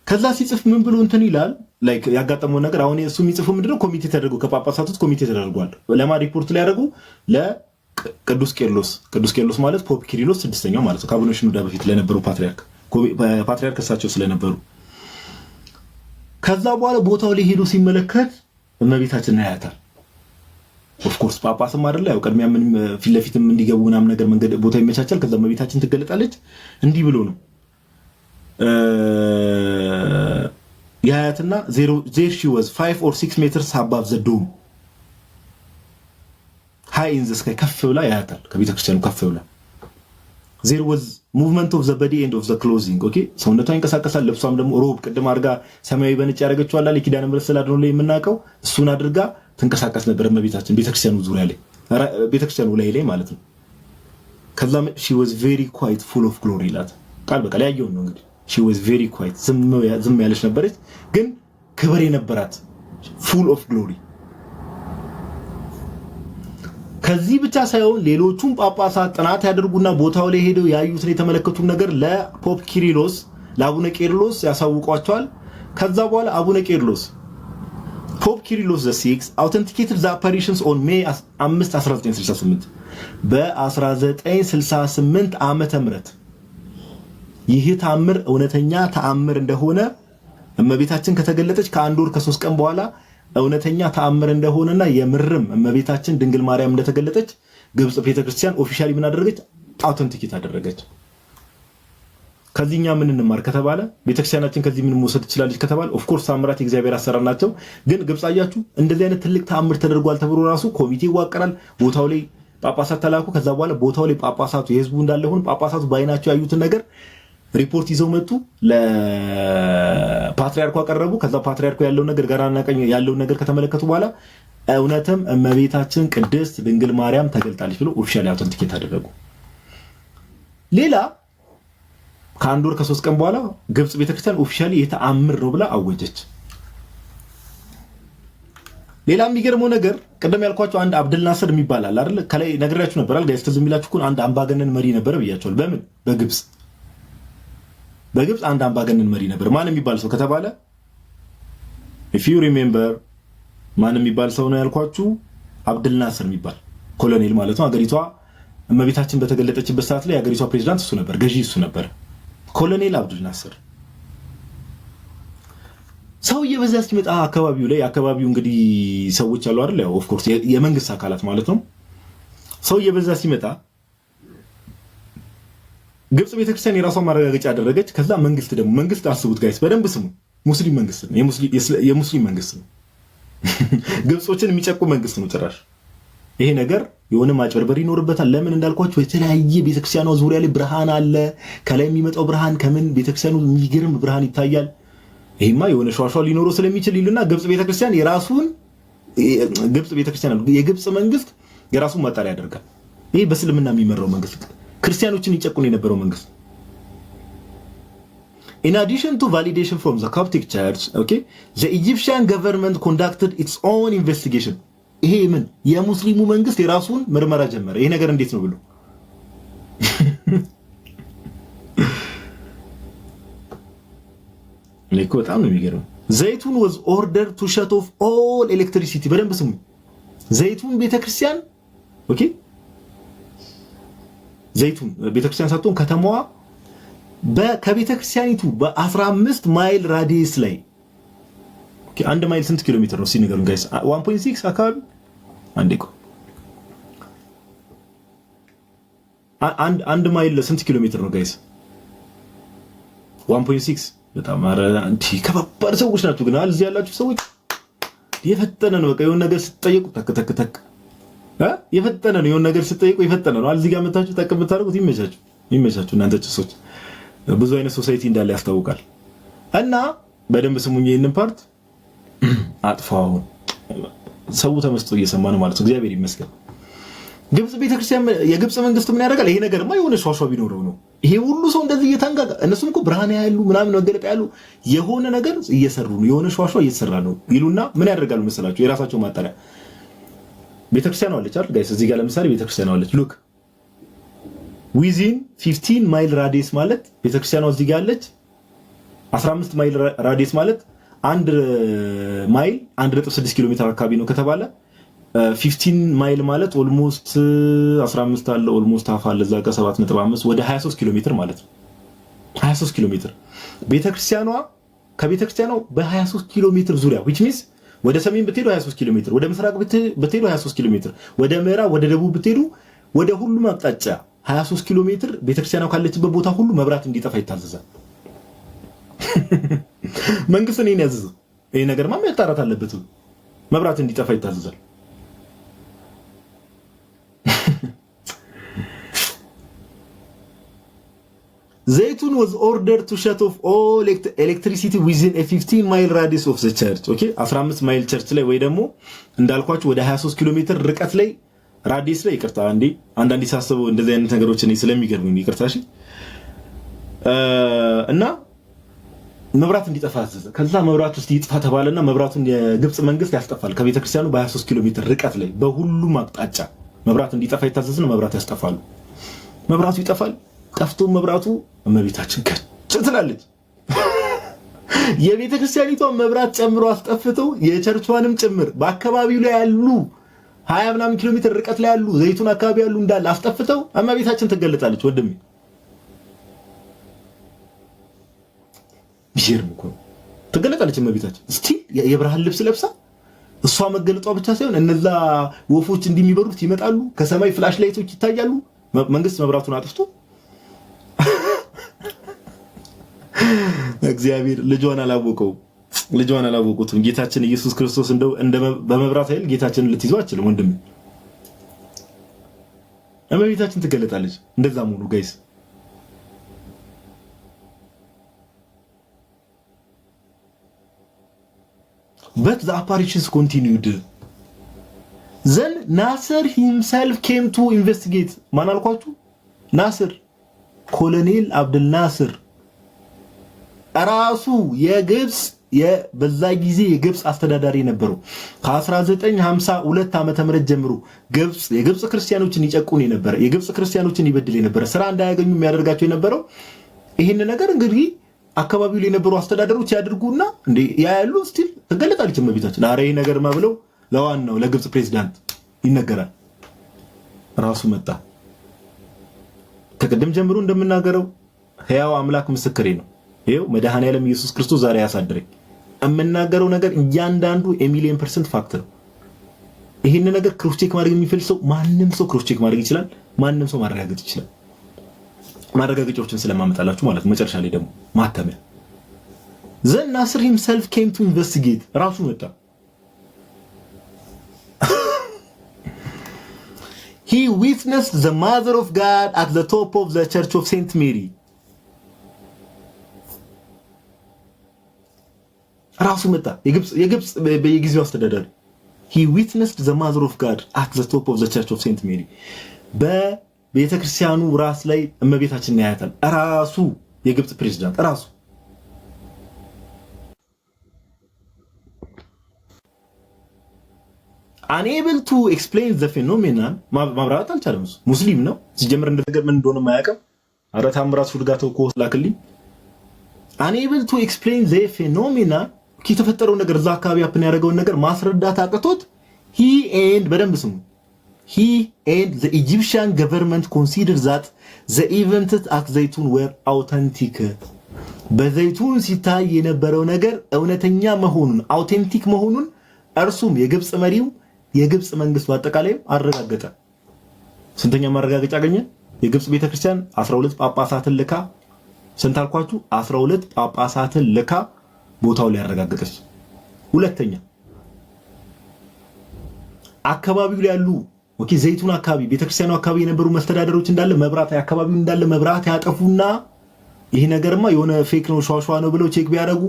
ከዛ ሲጽፍ ምን ብሎ እንትን ይላል? Like ያጋጠመውን ነገር፣ አሁን እሱ የሚጽፈው ምንድነው? ኮሚቴ ተደርጎ ከጳጳሳት ውስጥ ኮሚቴ ተደርጓል። ለማ ሪፖርት ሊያደርጉ? ለቅዱስ ቄርሎስ። ቅዱስ ቄርሎስ ማለት Pope ኪሪሎስ ስድስተኛው ማለት ነው። ከአቡነ ሽኖዳ በፊት ለነበሩ ፓትሪያርክ እሳቸው ስለነበሩ። ከዛ በኋላ ቦታው ላይ ሄዶ ሲመለከት እመቤታችን ያያታል። Of course ጳጳስም አይደለ፣ ያው ቅድሚያ ምንም ፊት ለፊትም እንዲገቡ ምናምን ነገር መንገድ ቦታ ይመቻቻል። ከዛ እመቤታችን ትገለጣለች። እንዲህ ብሎ ነው የሀያትና there she was, 5 or 6 meters above the dome, high in the sky። ከፍ ብላ ያያታል፣ ከቤተክርስቲያኑ ከፍ ብላ። There was movement of the body and of the clothing, okay፣ ሰውነቷ ይንቀሳቀሳል። ልብሷም ደግሞ robe ቅድም አድርጋ ሰማያዊ በነጭ ያደረገችው አላ የኪዳነ ምሕረት ስዕል አድኖ ላይ የምናውቀው እሱን አድርጋ ትንቀሳቀስ ነበር እመቤታችን ቤተክርስቲያኑ ዙሪያ ላይ፣ ቤተክርስቲያኑ ላይ ላይ ማለት ነው። ከዛ she was very quiet, full of glory ይላት። ቃል በቃል ያየውን ነው እንግዲህ። She was very quiet፣ ዝም ያለች ነበረች፣ ግን ክብር የነበራት፣ full of glory። ከዚህ ብቻ ሳይሆን ሌሎቹም ጳጳሳት ጥናት ያደርጉና ቦታው ላይ ሄደው ያዩትን የተመለከቱን ነገር ለ Pope ኪሪሎስ፣ ለአቡነ ቄርሎስ ያሳውቋቸዋል። ከዛ በኋላ አቡነ ቄርሎስ፣ Pope ኪሪሎስ the six authenticated the apparitions on May 5 1968፣ በ1968 ዓመተ ምህረት። ይህ ተአምር እውነተኛ ተአምር እንደሆነ፣ እመቤታችን ከተገለጠች ከ1 ወር ከ3 ቀን በኋላ እውነተኛ ተአምር እንደሆነና የምርም እመቤታችን ድንግል ማርያም እንደተገለጠች ግብፅ ቤተክርስቲያን officially ምን አደረገች? Authenticate አደረገች። ከዚህኛ ምን እንማር ከተባለ፣ ቤተክርስቲያናችን ከዚህ ምን መውሰድ ትችላለች ከተባለ፣ of course ተአምራት የእግዚአብሔር አሰራር ናቸው። ግን ግብፅ አያችሁ፣ እንደዚህ አይነት ትልቅ ተአምር ተደርጓል ተብሎ ራሱ ኮሚቴ ይዋቀራል። ቦታው ላይ ጳጳሳት ተላኩ። ከዛ በኋላ ቦታው ላይ ጳጳሳቱ፣ የህዝቡ እንዳለ ሆኖ ጳጳሳቱ በአይናቸው ያዩትን ነገር ሪፖርት ይዘው መጡ። ለፓትሪያርኩ አቀረቡ። ከዛ ፓትሪያርኩ ያለውን ነገር ግራና ቀኝ ያለውን ነገር ከተመለከቱ በኋላ እውነትም እመቤታችን ቅድስት ድንግል ማርያም ተገልጣለች ብሎ officially authenticate አደረጉ። ሌላ ከ1 ወር ከ3 ቀን በኋላ ግብፅ ቤተክርስቲያን officially የተአምር ነው ብላ አወጀች። ሌላ የሚገርመው ነገር ቅድም ያልኳቸው አንድ አብደል ናስር የሚባል አለ አይደል? ከላይ ነግሬያችሁ ነበር አይደል? Guys፣ ትዝ የሚላችሁ እኮ አንድ አምባገነን መሪ ነበረ ብያቸዋል። በምን? በግብፅ። በግብፅ አንድ አምባገነን መሪ ነበር። ማን የሚባል ሰው ከተባለ፣ if you remember፣ ማን የሚባል ሰው ነው ያልኳችሁ? አብደል ናስር የሚባል ኮሎኔል ማለት ነው። አገሪቷ እመቤታችን በተገለጠችበት ሰዓት ላይ የአገሪቷ ፕሬዚዳንት እሱ ነበር፣ ገዢ እሱ ነበር። ኮሎኔል አብዱል ናስር ሰው እየበዛ ሲመጣ አካባቢው ላይ፣ አካባቢው እንግዲህ ሰዎች አሉ አይደል? ያው of course የመንግስት አካላት ማለት ነው። ሰው እየበዛ ሲመጣ ግብፅ ቤተክርስቲያን የራሷን ማረጋገጫ ያደረገች። ከዛ መንግስት ደግሞ፣ መንግስት አስቡት guys፣ በደንብ ስሙ። ሙስሊም መንግስት ነው፣ የሙስሊም መንግስት ነው። ግብጾችን የሚጨቁን መንግስት ነው። ጭራሽ ይሄ ነገር የሆነ ማጭበርበር ይኖርበታል። ለምን እንዳልኳቸው የተለያየ ቤተክርስቲያኗ ዙሪያ ላይ ብርሃን አለ። ከላይ የሚመጣው ብርሃን ከምን ቤተክርስቲያኑ የሚገርም ብርሃን ይታያል። ይሄማ የሆነ ሿሿ ሊኖረው ስለሚችል ይሉና ግብፅ ቤተክርስቲያን የራሱን፣ ግብፅ ቤተክርስቲያን፣ የግብፅ መንግስት የራሱን ማጣሪያ ያደርጋል። ይሄ በእስልምና የሚመራው መንግስት፣ ክርስቲያኖችን ይጨቁን የነበረው መንግስት። In addition to validation from the Coptic Church, okay, the Egyptian government conducted its own investigation. ይሄ ምን የሙስሊሙ መንግስት የራሱን ምርመራ ጀመረ። ይሄ ነገር እንዴት ነው ብሎ። እኔ እኮ በጣም ነው የሚገርመው። ዘይቱን was ordered to shut off all electricity። በደንብ ስሙ። ዘይቱን ቤተክርስቲያን፣ okay፣ ዘይቱን ቤተክርስቲያን ሳትሆን ከተማዋ ከቤተክርስቲያኒቱ በ15 mile radius ላይ፣ 1 ማይል ስንት ኪሎ ሜትር ነው? እስኪ ንገሩን guys። 1.6 አካባቢ። አንዴ ቆይ፣ 1 ማይል ስንት ኪሎ ሜትር ነው guys? 1.6። በጣም ኧረ እንዲህ ከባባድ ሰዎች ናቸው ግን እዚህ ያላችሁ ሰዎች። የፈጠነ ነው። በቃ የሆነ ነገር ስትጠየቁ ተክ ተክ ተክ፣ የፈጠነ ነው። የሆነ ነገር ስትጠየቁ የፈጠነ ነው። እዚህ ጋር መታችሁ ጠቅ የምታደርጉት ይመቻችሁ፣ ይመቻችሁ። እናንተ ጭሶች ብዙ አይነት society እንዳለ ያስታውቃል። እና በደንብ ስሙኝ፣ ይህንን part አጥፋው። አሁን ሰው ተመስጦ እየሰማ ነው ማለት ነው። እግዚአብሔር ይመስገን። ግብፅ ቤተክርስቲያን፣ የግብፅ መንግስት ምን ያደርጋል? ይሄ ነገርማ የሆነ ሿሿ ቢኖረው ነው ይሄ ሁሉ ሰው እንደዚህ እየተንጋጋ፣ እነሱም እኮ ብርሃን ያሉ ምናምን መገለጥ ያሉ የሆነ ነገር እየሰሩ ነው፣ የሆነ ሿሿ እየተሰራ ነው ይሉና ምን ያደርጋሉ መሰላችሁ? የራሳቸው ማጣሪያ፣ ቤተክርስቲያኗ አለች አይደል guys? እዚህ ጋር ለምሳሌ ቤተክርስቲያኗ አለች። Look, within 15 mile radius ማለት ቤተክርስቲያኗ እዚህ ጋር አለች። 15 mile radius ማለት 1 ማይል 1.6 ኪሎ ሜትር አካባቢ ነው ከተባለ፣ 15 ማይል ማለት almost 15 አለ፣ almost half አለ እዛ ጋር፣ 7.5፣ ወደ 23 ኪሎ ሜትር ማለት ነው። 23 ኪሎ ሜትር ቤተክርስቲያኗ፣ ከቤተክርስቲያኗ በ23 ኪሎ ሜትር ዙሪያ፣ which means ወደ ሰሜን ብትሄዱ 23 ኪሎ ሜትር፣ ወደ ምስራቅ ብትሄዱ 23 ኪሎ ሜትር፣ ወደ ምዕራብ ወደ ደቡብ ብትሄዱ፣ ወደ ሁሉም አቅጣጫ 23 ኪሎ ሜትር ቤተክርስቲያኗ ካለችበት ቦታ ሁሉ መብራት እንዲጠፋ ይታዘዛል። መንግስት እኔን ያዘዘው ይሄ ነገርማ መጣራት አለበት። መብራት እንዲጠፋ ይታዘዛል። ዘይቱን was ordered to shut off all electricity within a 15 mile radius of the church። Okay፣ 15 mile church ላይ ወይ ደግሞ እንዳልኳችሁ ወደ 23 ኪሎ ሜትር ርቀት ላይ፣ radius ላይ፣ ይቅርታ አንዴ፣ አንዳንዴ ሳስበው እንደዚህ አይነት ነገሮች እኔ ስለሚገርሙኝ ይቅርታ። እሺ፣ እና መብራት እንዲጠፋ አዘዘ። ከዛ መብራት ውስጥ ይጥፋ ተባለና መብራቱን የግብፅ መንግስት ያስጠፋል። ከቤተክርስቲያኑ በ23 ኪሎ ሜትር ርቀት ላይ በሁሉም አቅጣጫ መብራት እንዲጠፋ ይታዘዝና መብራት ያስጠፋሉ። መብራቱ ይጠፋል። ጠፍቶ መብራቱ እመቤታችን ከች ትላለች። የቤተ ክርስቲያኒቷን መብራት ጨምሮ አስጠፍተው የቸርቿንም ጭምር በአካባቢው ላይ ያሉ 20 ምናምን ኪሎ ሜትር ርቀት ላይ ያሉ ዘይቱን አካባቢ ያሉ እንዳለ አስጠፍተው እመቤታችን ትገለጻለች። ወንድሜ፣ ሚገርም እኮ ትገለጣለች እመቤታችን still የብርሃን ልብስ ለብሳ። እሷ መገለጧ ብቻ ሳይሆን እነዛ ወፎች እንዲሚበሩት ይመጣሉ። ከሰማይ flash light ኦች ይታያሉ። መንግስት መብራቱን አጥፍቶ እግዚአብሔር ልጇን አላወቀውም። ልጇን አላወቁትም። ጌታችን ኢየሱስ ክርስቶስ እንደው በመብራት ኃይል ጌታችንን ልትይዘው አትችልም ወንድም። እመቤታችን ትገለጣለች። እንደዛ መሆኑ guys፣ but the apparitions continued. Then Nasser himself came to investigate። ማን አልኳችሁ? ናስር፣ ኮሎኔል አብድል ናስር ራሱ፣ የግብፅ በዛ ጊዜ የግብፅ አስተዳዳሪ የነበረው፣ ከ1952 ዓ.ም ጀምሮ ግብፅ የግብፅ ክርስቲያኖችን ይጨቁን የነበረ፣ የግብፅ ክርስቲያኖችን ይበድል የነበረ፣ ስራ እንዳያገኙ የሚያደርጋቸው የነበረው፣ ይህን ነገር እንግዲህ አካባቢው ላይ የነበሩ አስተዳደሮች ያድርጉና እንዴ ያያሉ። Still ትገለጣለች እመቤታችን። ኧረ ይህ ነገርማ ብለው ለዋናው ለግብፅ ፕሬዚዳንት ይነገራል። ራሱ መጣ። ከቅድም ጀምሮ እንደምናገረው ሕያው አምላክ ምስክሬ ነው። ይኸው መድኃኔዓለም ኢየሱስ ክርስቶስ ዛሬ ያሳድረኝ። የምናገረው ነገር እያንዳንዱ a million percent fact ነው። ይህን ነገር cross check ማድረግ የሚፈልግ ሰው ማንም ሰው cross check ማድረግ ይችላል። ማንም ሰው ማረጋገጥ ይችላል። ማረጋገጫዎችን ስለማመጣላችሁ ማለት ነው። መጨረሻ ላይ ደግሞ ማተሚያ። Then Nasser himself came to investigate። ራሱ መጣ። He witnessed the Mother of God at the top of the Church of Saint Mary። ራሱ መጣ። የግብፅ በየጊዜው አስተዳዳሪ he witnessed the Mother of God at the top of the Church of Saint Mary። በቤተ ክርስቲያኑ ራስ ላይ እመቤታችንን ያያታል። ራሱ የግብፅ ፕሬዚዳንት ራሱ። አንኤብል ቱ ኤክስፕሌን ዘ ፌኖሜናን፣ ማብራራት አልቻለም። እሱ ሙስሊም ነው ሲጀምር እንደነገር ምን እንደሆነ አያውቅም። ኧረ ታምራት ፉድጋተው እኮ ላክልኝ። አንኤብል ቱ ኤክስፕሌን ዘ ፌኖሜና፣ የተፈጠረው ነገር፣ እዛ አካባቢ happen ያደረገውን ነገር ማስረዳት አቅቶት፣ he and፣ በደንብ ስሙ፣ he and the Egyptian government consider that the events at Zeitoun were authentic። በዘይቱን ሲታይ የነበረው ነገር እውነተኛ መሆኑን፣ authentic መሆኑን እርሱም የግብፅ መሪው የግብፅ መንግስት በአጠቃላይ አረጋገጠ። ስንተኛ ማረጋገጫ አገኘ? የግብፅ ቤተክርስቲያን 12 ጳጳሳትን ልካ፣ ስንት አልኳችሁ? 12 ጳጳሳትን ልካ ቦታው ላይ ያረጋገጠች። ሁለተኛ፣ አካባቢው ላይ ያሉ፣ okay፣ ዘይቱን አካባቢ ቤተክርስቲያኑ አካባቢ የነበሩ መስተዳደሮች እንዳለ መብራት፣ አካባቢው እንዳለ መብራት ያጠፉና ይህ ነገርማ የሆነ fake ነው፣ ሿሿ ነው ብለው check ቢያደርጉ፣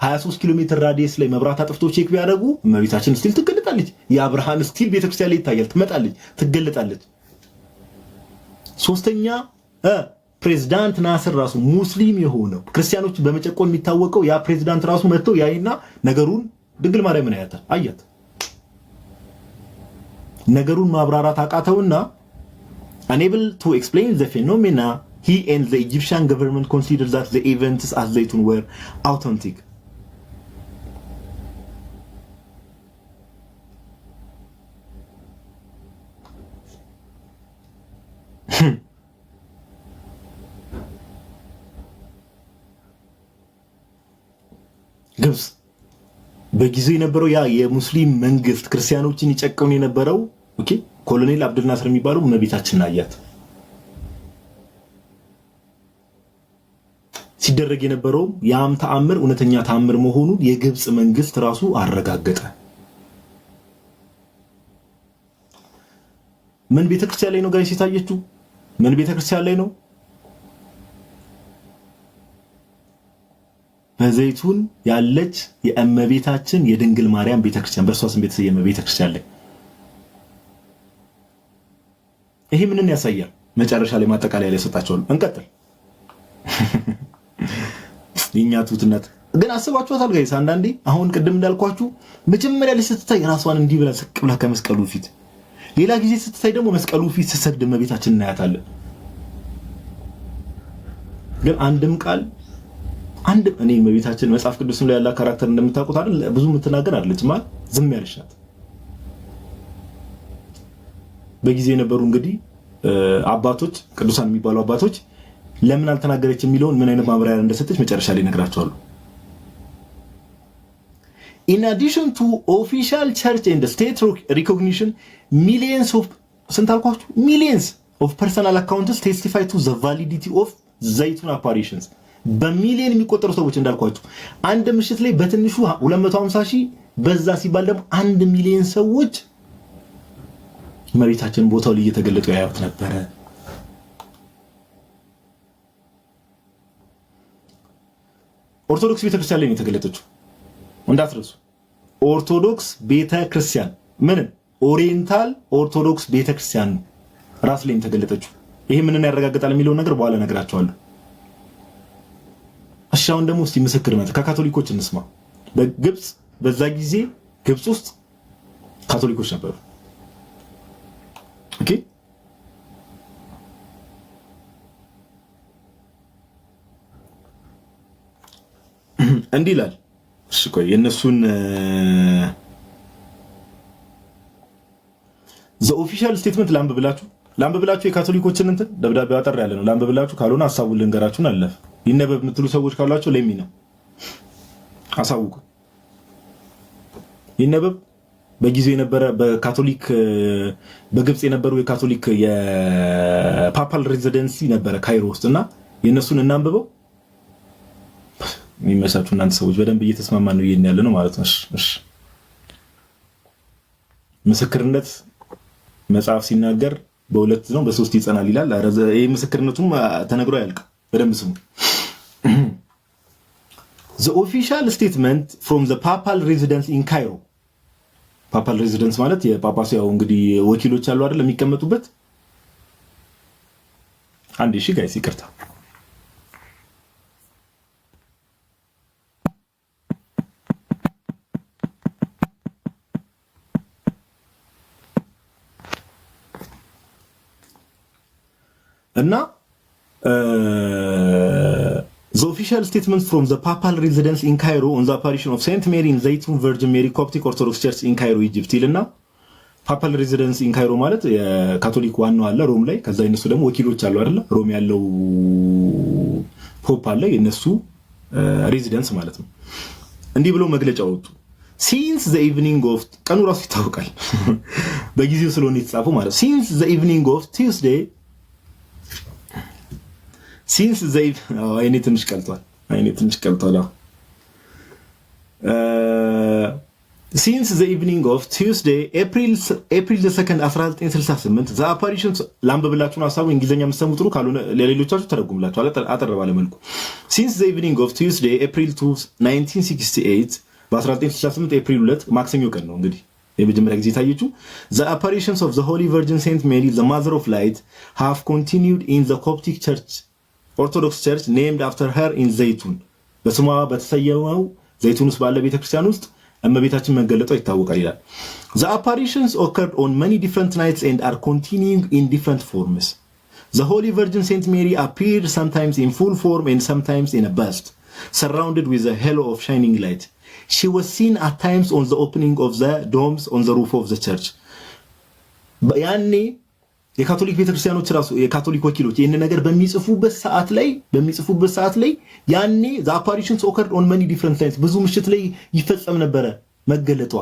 23 ኪሎ ሜትር radius ላይ መብራት አጥፍቶ check ቢያደርጉ እመቤታችን still ትገለጣለች። ያ ብርሃን still ቤተክርስቲያን ላይ ይታያል፣ ትመጣለች፣ ትገለጣለች። ሶስተኛ፣ ፕሬዝዳንት ናስር ራሱ፣ ሙስሊም የሆነው፣ ክርስቲያኖች በመጨቆን የሚታወቀው ያ ፕሬዝዳንት ራሱ መጥቶ ያይና ነገሩን፣ ድንግል ማርያምን አያታል፣ አያት። ነገሩን ማብራራት አቃተውና unable to explain the phenomena, he and the Egyptian government considered that the events at Zeitoun were authentic። ግብፅ በጊዜው የነበረው ያ የሙስሊም መንግስት፣ ክርስቲያኖችን ይጨቁን የነበረው፣ okay፣ ኮሎኔል አብዱልናስር የሚባለው እመቤታችንን አያት። ሲደረግ የነበረው ያም ተአምር እውነተኛ ተአምር መሆኑን የግብፅ መንግስት ራሱ አረጋገጠ። ምን ቤተክርስቲያን ላይ ነው guys የታየችው? ምን ቤተክርስቲያን ላይ ነው? በዘይቱን ያለች የእመቤታችን የድንግል ማርያም ቤተክርስቲያን፣ በእርሷ ስም የተሰየመ ቤተክርስቲያን ላይ። ይሄ ምንን ያሳያል? መጨረሻ ላይ ማጠቃለያ ላይ ሰጣቸዋለሁ። እንቀጥል። የኛ ትሁትነት ግን አስባችኋታል guys? አንዳንዴ አሁን ቅድም እንዳልኳችሁ መጀመሪያ ላይ ስትታይ ራሷን እንዲህ ብላ ስቅ ብላ ከመስቀሉ ፊት፣ ሌላ ጊዜ ስትታይ ደግሞ መስቀሉ ፊት ስትሰግድ እመቤታችን እናያታለን። ግን አንድም ቃል አንድ እኔ እመቤታችን መጽሐፍ ቅዱስም ላይ ያላ character እንደምታውቁት አይደል፣ ብዙ የምትናገር አይደለች፣ ማለት ዝም ያለች ናት። በጊዜ የነበሩ እንግዲህ አባቶች፣ ቅዱሳን የሚባሉ አባቶች ለምን አልተናገረች የሚለውን ምን አይነት ማብራሪያ እንደሰጠች መጨረሻ ላይ እነግራቸዋለሁ። In addition to official church and state recognition, millions of፣ ስንት አልኳችሁ? Millions of personal accounts testify to the validity of ዘይቱን apparitions። በሚሊየን የሚቆጠሩ ሰዎች፣ እንዳልኳችሁ አንድ ምሽት ላይ በትንሹ 250 ሺህ፣ በዛ ሲባል ደግሞ 1 ሚሊዮን ሰዎች እመቤታችን ቦታው ላይ እየተገለጡ ያዩት ነበረ። ኦርቶዶክስ ቤተክርስቲያን ላይ ነው የተገለጠችው፣ እንዳትረሱ። ኦርቶዶክስ ቤተክርስቲያን ምንም Oriental Orthodox ቤተክርስቲያን ነው ራስ ላይ የተገለጠችው። ይሄ ምንን ያረጋግጣል የሚለውን ነገር በኋላ እነግራችኋለሁ። እሺ አሁን ደግሞ እስቲ ምስክርነት ከካቶሊኮች እንስማ። በግብፅ በዛ ጊዜ ግብፅ ውስጥ ካቶሊኮች ነበሩ። Okay፣ እንዲህ ይላል። እሺ ቆይ፣ የእነሱን the official statement ላንብብላችሁ። የካቶሊኮችን እንትን ደብዳቤ አጠር ያለ ነው። ላንብብላችሁ፣ ካልሆነ ሀሳቡን ልንገራችሁን አለፍ። ይነበብ የምትሉ ሰዎች ካሏቸው ለሚ ነው አሳውቁ። ይነበብ። በጊዜው የነበረ በካቶሊክ በግብፅ የነበሩ የካቶሊክ የ papal residency ነበረ ካይሮ ውስጥ እና የእነሱን እናንብበው። የሚመቻችሁ እናንተ ሰዎች በደንብ እየተስማማ ነው ይሄን ያለ ነው ማለት ነው። እሺ፣ ምስክርነት መጽሐፍ ሲናገር በሁለት ነው በሶስት ይጸናል ይላል። ይህ ምስክርነቱም ተነግሮ አያልቅም። በደንብ ስሙ። The official statement from the papal residence in Cairo። Papal residence ማለት የጳጳሱ ያው እንግዲህ ወኪሎች አሉ አይደል የሚቀመጡበት። አንድ ሺ guys ይቅርታ። እና the official statement from the papal residence in Cairo on the apparition of Saint Mary in Zeitoun Virgin Mary Coptic Orthodox Church in Cairo, Egypt ይልና papal residence in Cairo ማለት የካቶሊክ ዋናው አለ ሮም ላይ። ከዛ የነሱ ደግሞ ወኪሎች አሉ አይደለ? ሮም ያለው pope አለ፣ የነሱ residence ማለት ነው። እንዲህ ብሎ መግለጫ ወጡ። Since the evening of፣ ቀኑ ራሱ ይታወቃል በጊዜው ስለሆነ የተጻፈው ማለት፣ since the evening of Tuesday since the አይኔ ትንሽ ቀልቷል። አይኔ ትንሽ ቀልቷል። Since the evening of Tuesday, April 2 1968 the apparition፣ ላንብብላችሁን ሀሳቡ እንግሊዝኛ የምትሰሙ ጥሩ፣ ካልሆነ ለሌሎቻችሁ ተረጉምላችሁ አጠር ባለ መልኩ። Since the evening of Tuesday, April 2 1968፣ በ1968 ኤፕሪል 2 ማክሰኞ ቀን ነው እንግዲህ የመጀመሪያ ጊዜ የታየችው፣ the apparitions of the Holy Virgin Saint Mary, the Mother of Light, have continued in the Coptic Church Orthodox Church named after her in ዘይቱን፣ በስሟ በተሰየመው ዘይቱን ውስጥ ባለ ቤተክርስቲያን ውስጥ እመቤታችን መገለጧ ይታወቃል ይላል። The apparitions occurred on many different nights and are continuing in different forms. The Holy Virgin Saint Mary appeared sometimes in full form and sometimes in a bust, surrounded with a halo of shining light. She was seen at times on the opening of the domes on the roof of the church። ያኔ የካቶሊክ ቤተክርስቲያኖች ራሱ የካቶሊክ ወኪሎች ይህን ነገር በሚጽፉበት ሰዓት ላይ ያኔ the apparitions occurred on many different times፣ ብዙ ምሽት ላይ ይፈጸም ነበረ መገለጧ።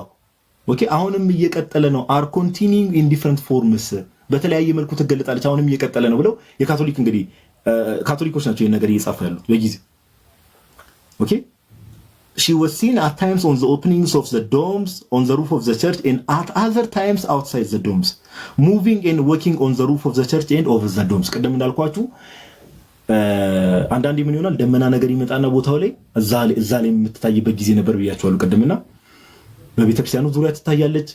Okay፣ አሁንም እየቀጠለ ነው። Are continuing in different forms፣ በተለያየ መልኩ ትገለጣለች። አሁንም እየቀጠለ ነው ብለው የካቶሊክ እንግዲህ ካቶሊኮች ናቸው ይህን ነገር እየጻፉ ያሉት በጊዜ። Okay, she was seen at times on the openings of the domes on the roof of the church and at other times outside the domes, moving and walking on the roof of the church and over the domes። ቅድም እንዳልኳችሁ አንዳንዴ ምን ይሆናል፣ ደመና ነገር ይመጣና ቦታው ላይ እዛ ላይ የምትታይበት ጊዜ ነበር ብያችኋለሁ ቅድምና በቤተክርስቲያኑ ዙሪያ ትታያለች።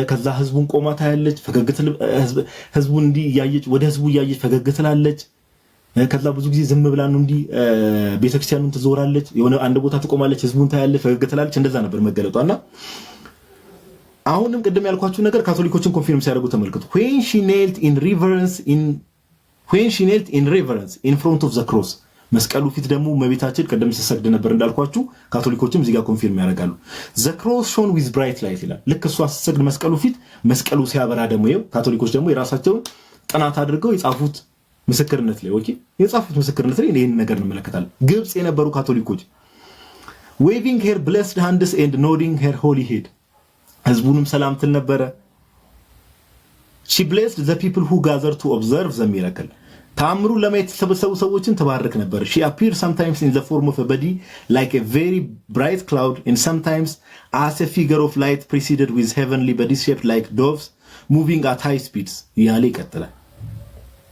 ከዛ ህዝቡን ቆማ ታያለች። ህዝቡን እንዲህ እያየች፣ ወደ ህዝቡ እያየች ፈገግ ትላለች። ከዛ ብዙ ጊዜ ዝም ብላ ነው እንዲህ ቤተክርስቲያኑን ትዞራለች። የሆነ አንድ ቦታ ትቆማለች፣ ህዝቡን ታያለች፣ ፈገግ ትላለች። እንደዛ ነበር መገለጧ። እና አሁንም ቅድም ያልኳችሁ ነገር ካቶሊኮችን confirm ሲያደርጉ ተመልክቱ። When she knelt in reverence in front of the cross፣ መስቀሉ ፊት ደግሞ እመቤታችን ቅድም ስትሰግድ ነበር እንዳልኳችሁ፣ ካቶሊኮችም እዚህ ጋር confirm ያደርጋሉ። The cross shone with bright light ይላል። ልክ እሷ ስትሰግድ መስቀሉ ፊት መስቀሉ ሲያበራ ደግሞ ይኸው ካቶሊኮች ደግሞ የራሳቸውን ጥናት አድርገው የጻፉት ምስክርነት ላይ፣ okay፣ የጻፉት ምስክርነት ላይ ይህን ነገር እንመለከታለን። ግብፅ የነበሩ ካቶሊኮች Waving her blessed hands and nodding her holy head ህዝቡንም ሰላም ትል ነበረ። She blessed the people who gather to observe the miracle ተአምሩን ለማየት የተሰበሰቡ ሰዎችን ትባርክ ነበር። She appear sometimes in the form of body like a very bright cloud and sometimes as a figure of light preceded with heavenly bodies shaped like doves moving at high speeds እያለ ይቀጥላል።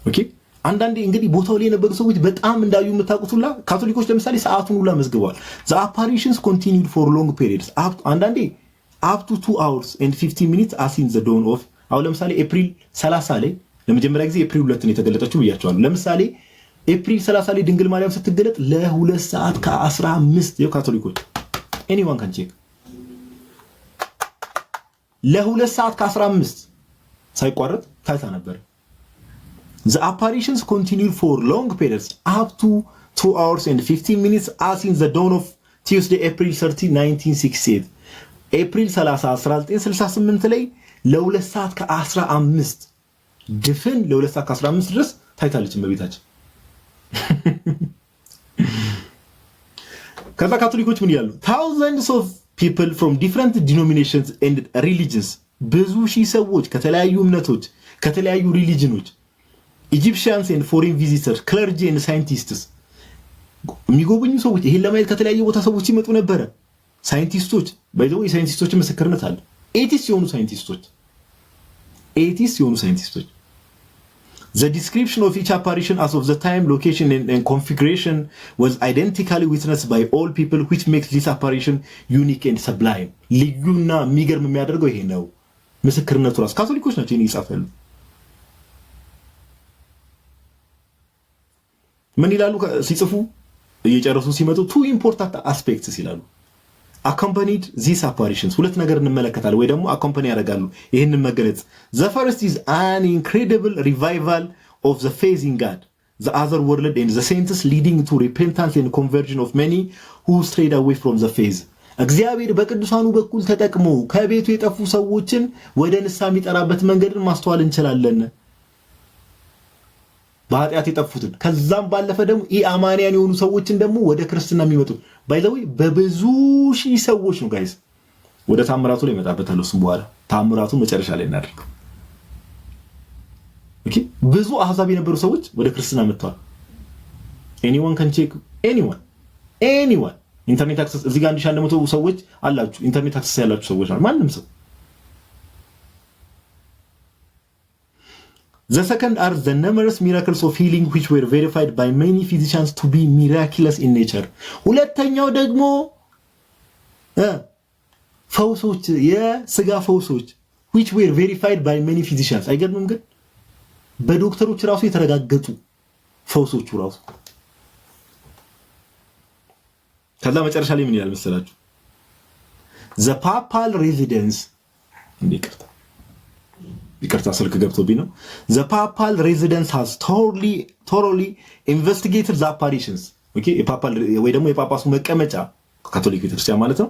Okay አንዳንዴ እንግዲህ ቦታው ላይ የነበሩ ሰዎች በጣም እንዳዩ የምታውቁት ሁላ ካቶሊኮች ለምሳሌ ሰዓቱን ሁላ መዝግበዋል። The apparitions continued for long periods አንዳንዴ up to 2 hours and 15 minutes as in the dawn of አሁን ለምሳሌ ኤፕሪል 30 ላይ ለመጀመሪያ ጊዜ ኤፕሪል 2 ነው የተገለጠችው ብያቸዋለሁ። ለምሳሌ ኤፕሪል 30 ላይ ድንግል ማርያም ስትገለጥ ለ2 ሰዓት ከ15 ይኸው ካቶሊኮች anyone can check ለ2 ሰዓት ከ15 ሳይቋረጥ ታይታ ነበር። The apparitions continued for long periods up to 2 hours and 15 minutes as in the dawn of Tuesday April 30 1968 ኤፕሪል 30 1968 ላይ ለ2 ሰዓት ከ15 ድፍን ለ2 ሰዓት ከ15 ድረስ ታይታለች እመቤታችን። ከዛ ካቶሊኮች ምን ይላሉ? Thousands of people from different denominations and religions ብዙ ሺህ ሰዎች ከተለያዩ እምነቶች ከተለያዩ religion ኖች Egyptians and foreign visitors, clergy and scientists የሚጎበኙ ሰዎች ይህን ለማየት ከተለያየ ቦታ ሰዎች ይመጡ ነበረ። ሳይንቲስቶች ባይዘው የሳይንቲስቶች ምስክርነት አለ። Atheist የሆኑ ሳይንቲስቶች atheist የሆኑ ሳይንቲስቶች The description of each apparition as of the time, location, and configuration was identically witnessed by all people, which makes this apparition unique and sublime. ልዩና የሚገርም የሚያደርገው ይሄ ነው። ምስክርነቱ ራሱ ካቶሊኮች ናቸው ይሄን ይጻፋሉ። ምን ይላሉ ሲጽፉ እየጨረሱ ሲመጡ two important aspects ይላሉ። Accompanied these apparitions ሁለት ነገር እንመለከታለን ወይ ደግሞ accompany ያደርጋሉ ይህንን መገለጽ። The first is an incredible revival of the faith in God, the other world and the saints, leading to repentance and conversion of many who strayed away from the faith። እግዚአብሔር በቅዱሳኑ በኩል ተጠቅሞ ከቤቱ የጠፉ ሰዎችን ወደ ንስሐ የሚጠራበት መንገድን ማስተዋል እንችላለን። በኃጢአት የጠፉትን ከዛም ባለፈ ደግሞ ኢአማንያን የሆኑ ሰዎችን ደግሞ ወደ ክርስትና የሚመጡ by the way በብዙ ሺህ ሰዎች ነው guys። ወደ ታምራቱ ላይ እመጣበታለሁ። እሱም በኋላ ታምራቱ መጨረሻ ላይ እናደርገው። Okay ብዙ አህዛብ የነበሩ ሰዎች ወደ ክርስትና መጥተዋል። Anyone can check, anyone, anyone internet access እዚህ ጋር 1100 ሰዎች አላችሁ። Internet access ያላችሁ ሰዎች ማንም ሰው። The second are the numerous miracles of healing which were verified by many physicians to be miraculous in nature። ሁለተኛው ደግሞ ፈውሶች የስጋ ፈውሶች which were verified by many physicians። አይገርምም? ግን በዶክተሮች ራሱ የተረጋገጡ ፈውሶቹ ራሱ። ከዛ መጨረሻ ላይ ምን ይላል መሰላችሁ? The papal residence እንዴ ይቅርታ ይቅርታ ስልክ ገብቶብኝ ነው። The papal residence has thoroughly investigated the apparitions የ papal ወይ ደግሞ የጳጳሱ መቀመጫ ካቶሊክ ቤተክርስቲያን ማለት ነው።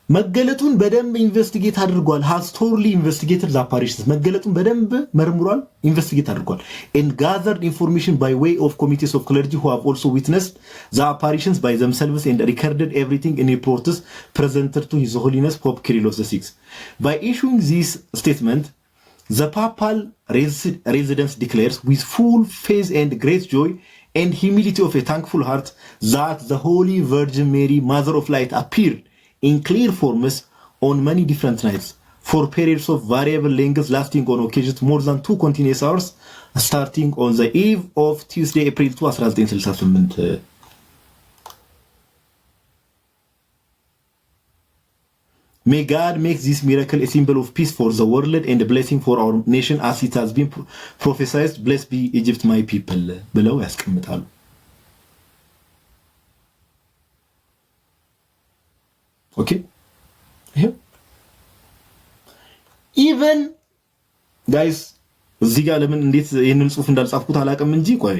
መገለጡን በደንብ investigate አድርጓል። Has thoroughly investigated the apparitions መገለጡን በደንብ መርምሯል፣ investigate አድርጓል። And gathered information by way of committees of clergy who have also witnessed the apparitions by themselves and recorded everything in reports presented to His Holiness Pope Kyrillos the Sixth. By issuing this statement, the papal residence declares with full faith and great joy and humility of a thankful heart that the Holy Virgin Mary, Mother of Light, appeared in clear forms on many different nights for periods of variable lengths lasting on occasions more than 2 continuous hours starting on the eve of Tuesday, April 2, 1968. May God make this miracle a symbol of peace for the world and a blessing for our nation as it has been prophesied. Blessed be Egypt, my people ብለው ያስቀምጣሉ። Okay ይሄ even guys እዚህ ጋር ለምን እንዴት ይህንን ጽሁፍ እንዳልጻፍኩት አላውቅም እንጂ ቆይ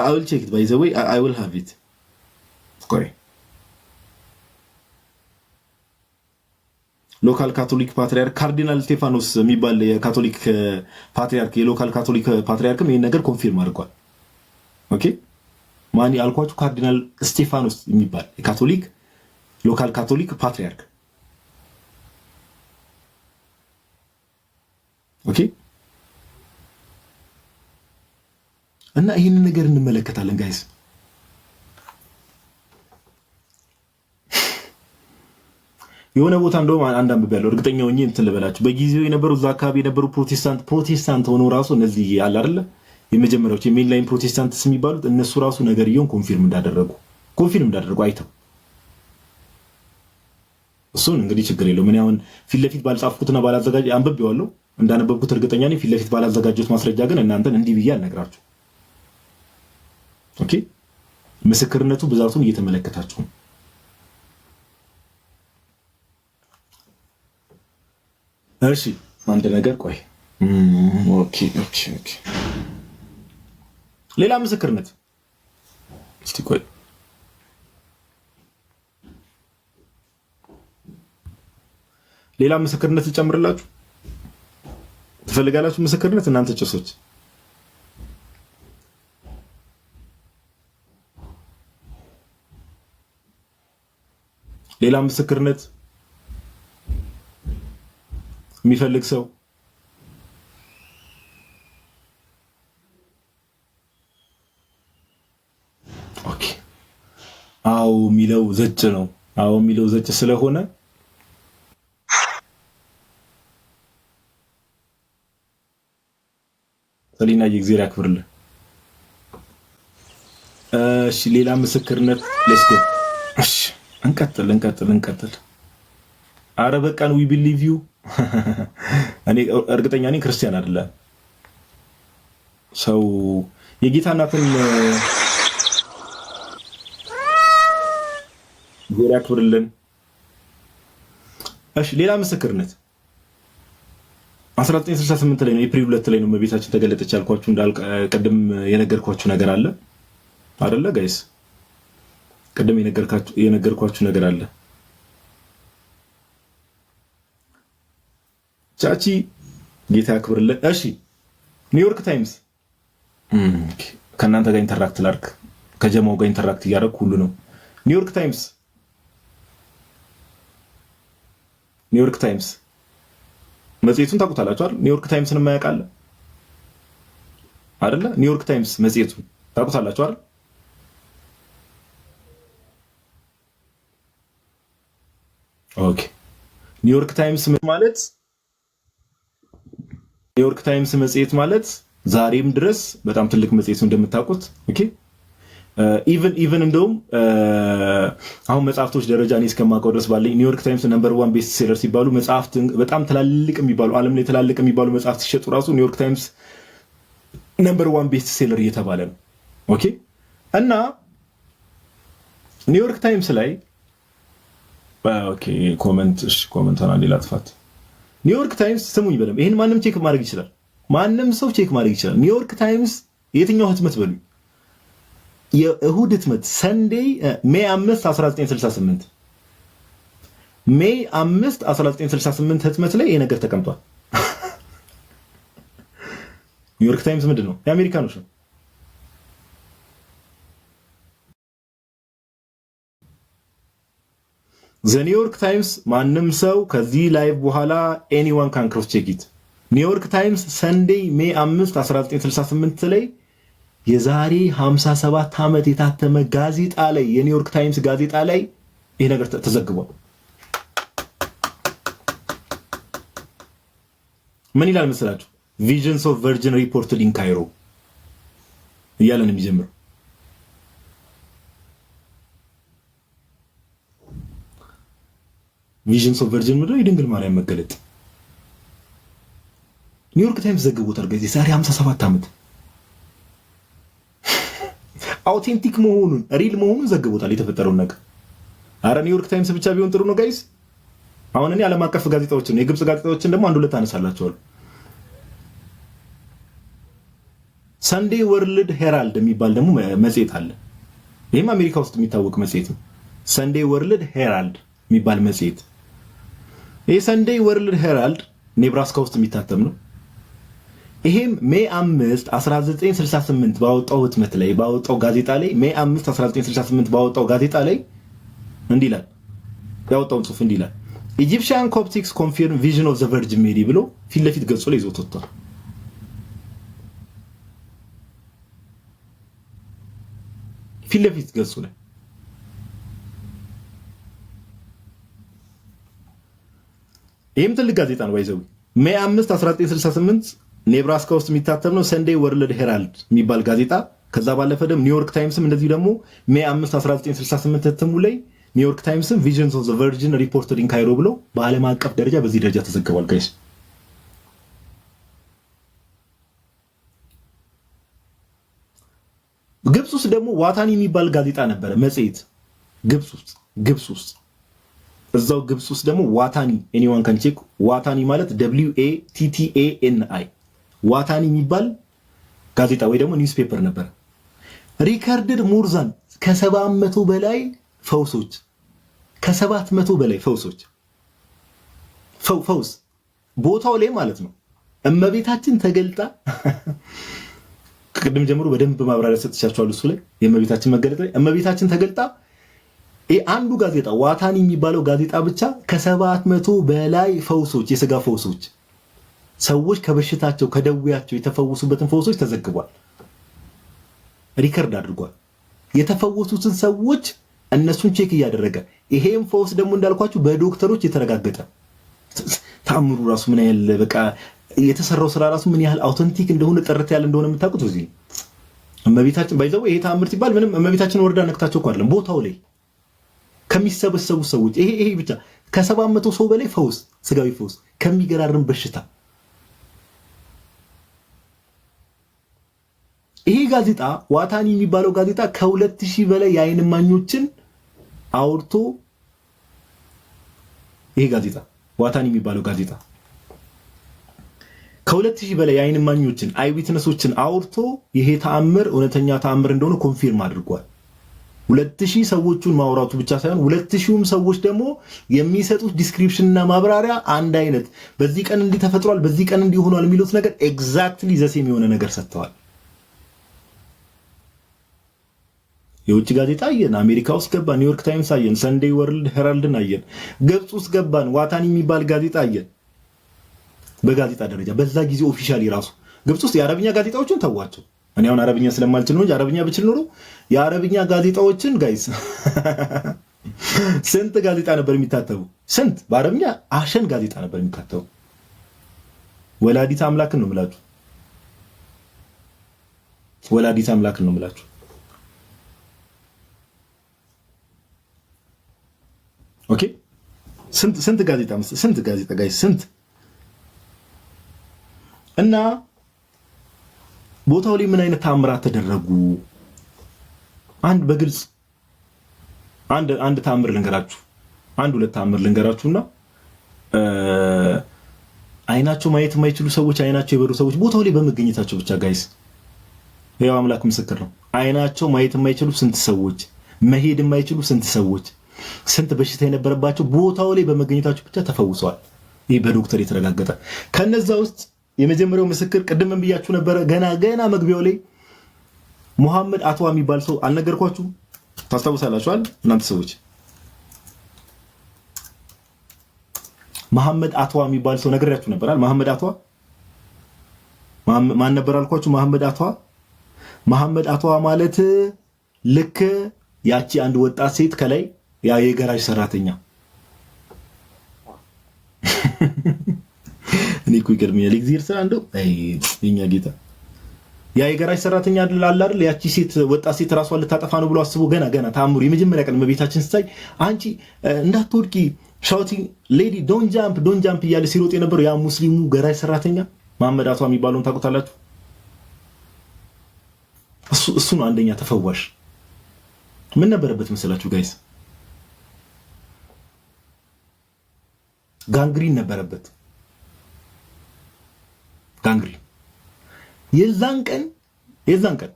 I will check it, by the way. I will have it። ቆይ local Catholic patriarch ካርዲናል ስቴፋኖስ የሚባል የካቶሊክ ፓትሪያርክ የ local Catholic ፓትሪያርክም ይህን ነገር confirm አድርጓል። Okay ማን ያልኳችሁ? ካርዲናል ስቴፋኖስ የሚባል የካቶሊክ local ካቶሊክ ፓትሪያርክ። Okay፣ እና ይህንን ነገር እንመለከታለን guys። የሆነ ቦታ እንደውም አንድ አንብቤ ያለው እርግጠኛ ሆኜ እንትን ልበላችሁ፣ በጊዜው የነበሩ እዛ አካባቢ የነበሩ ፕሮቴስታንት ሆነው ራሱ እነዚህ አለ አይደለ የመጀመሪያዎች የ mainline Protestants የሚባሉት እነሱ ራሱ ነገርየውን confirm እንዳደረጉ አይተው እሱን እንግዲህ ችግር የለውም። እኔ አሁን ፊት ለፊት ባልጻፍኩትና ባላዘጋጅ አንብቤዋለሁ፣ እንዳነበብኩት እርግጠኛ ነኝ። ፊት ለፊት ባላዘጋጀሁት ማስረጃ ግን እናንተን እንዲህ ብዬ አልነግራችሁ። Okay፣ ምስክርነቱ ብዛቱን እየተመለከታችሁ ነው። እሺ፣ አንድ ነገር ቆይ። Okay፣ ሌላ ምስክርነት እስቲ ቆይ። ሌላ ምስክርነት ልጨምርላችሁ ትፈልጋላችሁ? ምስክርነት እናንተ ጭሶች። ሌላ ምስክርነት የሚፈልግ ሰው? Okay። አዎ የሚለው ዘጭ ነው። አዎ የሚለው ዘጭ ስለሆነ ሰሊና የእግዚአብሔር ያክብርልን። እሺ፣ ሌላ ምስክርነት let's go። እሺ፣ እንቀጥል እንቀጥል እንቀጥል። አረ በቃን፣ we believe you። እኔ እርግጠኛ ነኝ ክርስቲያን አይደለም ሰው የጌታ እናትን እግዚአብሔር ያክብርልን። እሺ፣ ሌላ ምስክርነት 1968 ላይ ነው፣ ኤፕሪል 2 ላይ ነው እመቤታችን ተገለጠች ያልኳችሁ። እንዳል ቅድም የነገርኳችሁ ነገር አለ አይደለ guys? ቅድም የነገርኳችሁ ነገር አለ። ቻቺ ጌታ ያክብርልን። እሺ፣ ኒውዮርክ ታይምስ፣ ከእናንተ ጋር interact ላድርግ፣ ከጀማው ጋር interact እያደረግኩ ሁሉ ነው። ኒውዮርክ ታይምስ፣ ኒውዮርክ ታይምስ መጽሔቱን ታውቁታላችሁ አይደል? ኒውዮርክ ታይምስን የማያውቅ አለ አይደለ? ኒውዮርክ ታይምስ መጽሔቱን ታውቁታላችሁ አይደል? Okay፣ ኒውዮርክ ታይምስ ማለት፣ ኒውዮርክ ታይምስ መጽሔት ማለት ዛሬም ድረስ በጣም ትልቅ መጽሔት ነው እንደምታውቁት። Okay፣ even እንደውም አሁን መጽሐፍቶች ደረጃ እኔ እስከማውቀው ድረስ ባለኝ ኒውዮርክ ታይምስ number one best seller ሲባሉ መጽሐፍት በጣም ትላልቅ የሚባሉ፣ ዓለም ላይ ትላልቅ የሚባሉ መጽሐፍት ሲሸጡ ራሱ ኒውዮርክ ታይምስ number one best seller እየተባለ ነው። Okay፣ እና ኒውዮርክ ታይምስ ላይ okay፣ comment comment ሌላ ጥፋት። ኒውዮርክ ታይምስ ስሙኝ በደምብ፣ ይህን ማንም check ማድረግ ይችላል። ማንም ሰው check ማድረግ ይችላል። ኒውዮርክ ታይምስ የትኛው ህትመት በሉኝ፣ የእሁድ ህትመት Sunday May 5 1968፣ May 5 1968 ህትመት ላይ ይሄ ነገር ተቀምጧል። ኒውዮርክ ታይምስ ምንድን ነው? የአሜሪካኖች ነው። The ኒውዮርክ ታይምስ፣ ማንም ሰው ከዚህ live በኋላ anyone can cross check it። ኒውዮርክ ታይምስ Sunday May 5 1968 ላይ የዛሬ 57 ዓመት የታተመ ጋዜጣ ላይ፣ የኒውዮርክ ታይምስ ጋዜጣ ላይ ይሄ ነገር ተዘግቧል። ምን ይላል መሰላችሁ? "Visions of Virgin reported in Cairo" እያለ ነው የሚጀምረው። Visions of Virgin ምንድነው? የድንግል ማርያም መገለጥ። ኒውዮርክ ታይምስ ዘግቦታል። ጊዜ የዛሬ 57 ዓመት authentic መሆኑን፣ real መሆኑን ዘግቦታል የተፈጠረውን ነገር። አረ ኒውዮርክ ታይምስ ብቻ ቢሆን ጥሩ ነው guys። አሁን እኔ ዓለም አቀፍ ጋዜጣዎችን፣ የግብፅ ጋዜጣዎችን ደግሞ አንድ ሁለት አነሳላቸዋለሁ። ሰንዴይ ወርልድ ሄራልድ የሚባል ደግሞ መጽሔት አለ። ይህም አሜሪካ ውስጥ የሚታወቅ መጽሔት ነው። ሰንዴይ ወርልድ ሄራልድ የሚባል መጽሔት። ይህ ሰንዴይ ወርልድ ሄራልድ ኔብራስካ ውስጥ የሚታተም ነው። ይሄም May 5 1968 ባወጣው ህትመት ላይ፣ ባወጣው ጋዜጣ ላይ፣ May 5 1968 ባወጣው ጋዜጣ ላይ እንዲህ ይላል። ያወጣውን ጽሁፍ እንዲህ ይላል፦ "Egyptian Coptics confirm vision of the Virgin Mary" ብሎ ፊት ለፊት ገጹ ላይ ይዞት ወጥቷል። ፊት ለፊት ገጹ ላይ። ይህም ትልቅ ጋዜጣ ነው። By the way፣ May 5 1968 ኔብራስካ ውስጥ የሚታተም ነው። Sunday World Herald የሚባል ጋዜጣ። ከዛ ባለፈ ደግሞ New York Times ም እንደዚሁ ደግሞ May 5 1968 እትሙ ላይ New York Times ም "Visions of the Virgin reported in Cairo" ብሎ በዓለም አቀፍ ደረጃ በዚህ ደረጃ ተዘግቧል። Guys፣ ግብፅ ውስጥ ደግሞ ዋታኒ የሚባል ጋዜጣ ነበረ፣ መጽሔት ግብፅ ውስጥ። እዛው ግብፅ ውስጥ ደግሞ ዋታኒ፣ anyone can check፣ ዋታኒ ማለት WATTANI፣ ዋታኒ የሚባል ጋዜጣ ወይ ደግሞ newspaper ነበር። Recorded more than ከ700 በላይ ፈውሶች፣ ከ700 በላይ ፈውሶች፣ ፈውስ ቦታው ላይ ማለት ነው። እመቤታችን ተገልጣ፣ ቅድም ጀምሮ በደንብ ማብራሪያ ሰጥቻችኋለሁ። እሱ ላይ የእመቤታችን መገለጥ ላይ እመቤታችን ተገልጣ አንዱ ጋዜጣ ዋታኒ የሚባለው ጋዜጣ ብቻ ከ700 በላይ ፈውሶች፣ የስጋ ፈውሶች፣ ሰዎች ከበሽታቸው ከደዌያቸው የተፈወሱበትን ፈውሶች ተዘግቧል፣ record አድርጓል። የተፈወሱትን ሰዎች እነሱን check እያደረገ፣ ይሄም ፈውስ ደግሞ እንዳልኳችሁ በዶክተሮች የተረጋገጠ፣ ተአምሩ ራሱ ምን ያህል በቃ የተሰራው ስራ ራሱ ምን ያህል authentic እንደሆነ፣ ጥርት ያለ እንደሆነ የምታውቁት እዚህ እመቤታችን፣ by the way፣ ይሄ ተአምር ሲባል ምንም እመቤታችን ወርዳ ነክታቸው እኮ አይደለም። ቦታው ላይ ከሚሰበሰቡ ሰዎች ይሄ ብቻ ከ700 ሰው በላይ ፈውስ፣ ስጋዊ ፈውስ ከሚገራርም በሽታ። ይሄ ጋዜጣ ዋታኒ የሚባለው ጋዜጣ ከ2000 በላይ የአይን እማኞችን አውርቶ፣ ይሄ ጋዜጣ ዋታኒ የሚባለው ጋዜጣ ከ2000 በላይ የአይን እማኞችን፣ eyewitness ኦችን አውርቶ ይሄ ተአምር እውነተኛ ተአምር እንደሆነ confirm አድርጓል። 2000 ሰዎቹን ማውራቱ ብቻ ሳይሆን 2000ውም ሰዎች ደግሞ የሚሰጡት description እና ማብራሪያ አንድ አይነት፣ በዚህ ቀን እንዲህ ተፈጥሯል፣ በዚህ ቀን እንዲህ ሆኗል የሚሉት ነገር exactly the same የሆነ ነገር ሰጥተዋል። የውጭ ጋዜጣ አየን፣ አሜሪካ ውስጥ ገባን፣ New York Times አየን፣ Sunday World Herald ን አየን፣ ግብፅ ውስጥ ገባን፣ ዋታኒ የሚባል ጋዜጣ አየን። በጋዜጣ ደረጃ በዛ ጊዜ officially ራሱ ግብፅ ውስጥ የአረብኛ ጋዜጣዎችን ተዋቸው። እኔ አሁን አረብኛ ስለማልችል ነው እንጂ አረብኛ ብችል ኖሮ የአረብኛ ጋዜጣዎችን guys፣ ስንት ጋዜጣ ነበር የሚታተሙ? ስንት በአረብኛ አሸን ጋዜጣ ነበር የሚታተሙ። ወላዲት አምላክን ነው የምላችሁ። ወላዲት አምላክን ነው የምላችሁ። Okay፣ ስንት ስንት ጋዜጣ፣ ስንት ጋዜጣ guys፣ ስንት። እና ቦታው ላይ ምን አይነት ተአምራት ተደረጉ? አንድ በግልጽ አንድ አንድ ተአምር ልንገራችሁ፣ አንድ ሁለት ተአምር ልንገራችሁና አይናቸው ማየት የማይችሉ ሰዎች፣ አይናቸው የበሩ ሰዎች ቦታው ላይ በመገኘታቸው ብቻ guys፣ ያው አምላክ ምስክር ነው። አይናቸው ማየት የማይችሉ ስንት ሰዎች፣ መሄድ የማይችሉ ስንት ሰዎች፣ ስንት በሽታ የነበረባቸው ቦታው ላይ በመገኘታቸው ብቻ ተፈውሰዋል። ይህ በዶክተር የተረጋገጠ። ከነዛ ውስጥ የመጀመሪያው ምስክር ቅድም ብያችሁ ነበረ። ገና ገና መግቢያው ላይ ሙሐመድ አትዋ የሚባል ሰው አልነገርኳችሁ? ታስታውሳላችኋል እናንተ ሰዎች? መሐመድ አትዋ የሚባል ሰው ነግሬያችሁ ነበራል። መሐመድ አትዋ ማን ነበር አልኳችሁ? መሐመድ አትዋ፣ መሐመድ አትዋ ማለት ልክ ያቺ አንድ ወጣት ሴት ከላይ ያ የገራጅ ሰራተኛ፣ እኔ እኮ ይገርመኛል። እግዚአብሔር ስራ እንደው የኛ ጌታ፣ ያ የገራጅ ሰራተኛ አይደል አለ አይደል? ያቺ ሴት፣ ወጣት ሴት ራሷን ልታጠፋ ነው ብሎ አስቦ ገና ገና ታምሩ የመጀመሪያ ቀን እመቤታችን ስታይ አንቺ እንዳትወድቂ፣ shouting "Lady, don't jump, don't jump" እያለ ሲሮጥ የነበረው ያ ሙስሊሙ ገራጅ ሰራተኛ መሐመድ አቷ የሚባለውን ታውቁታላችሁ? እሱ ነው አንደኛ ተፈዋሽ። ምን ነበረበት መሰላችሁ guys? Gangrene ነበረበት። Gangrene። የዛን ቀን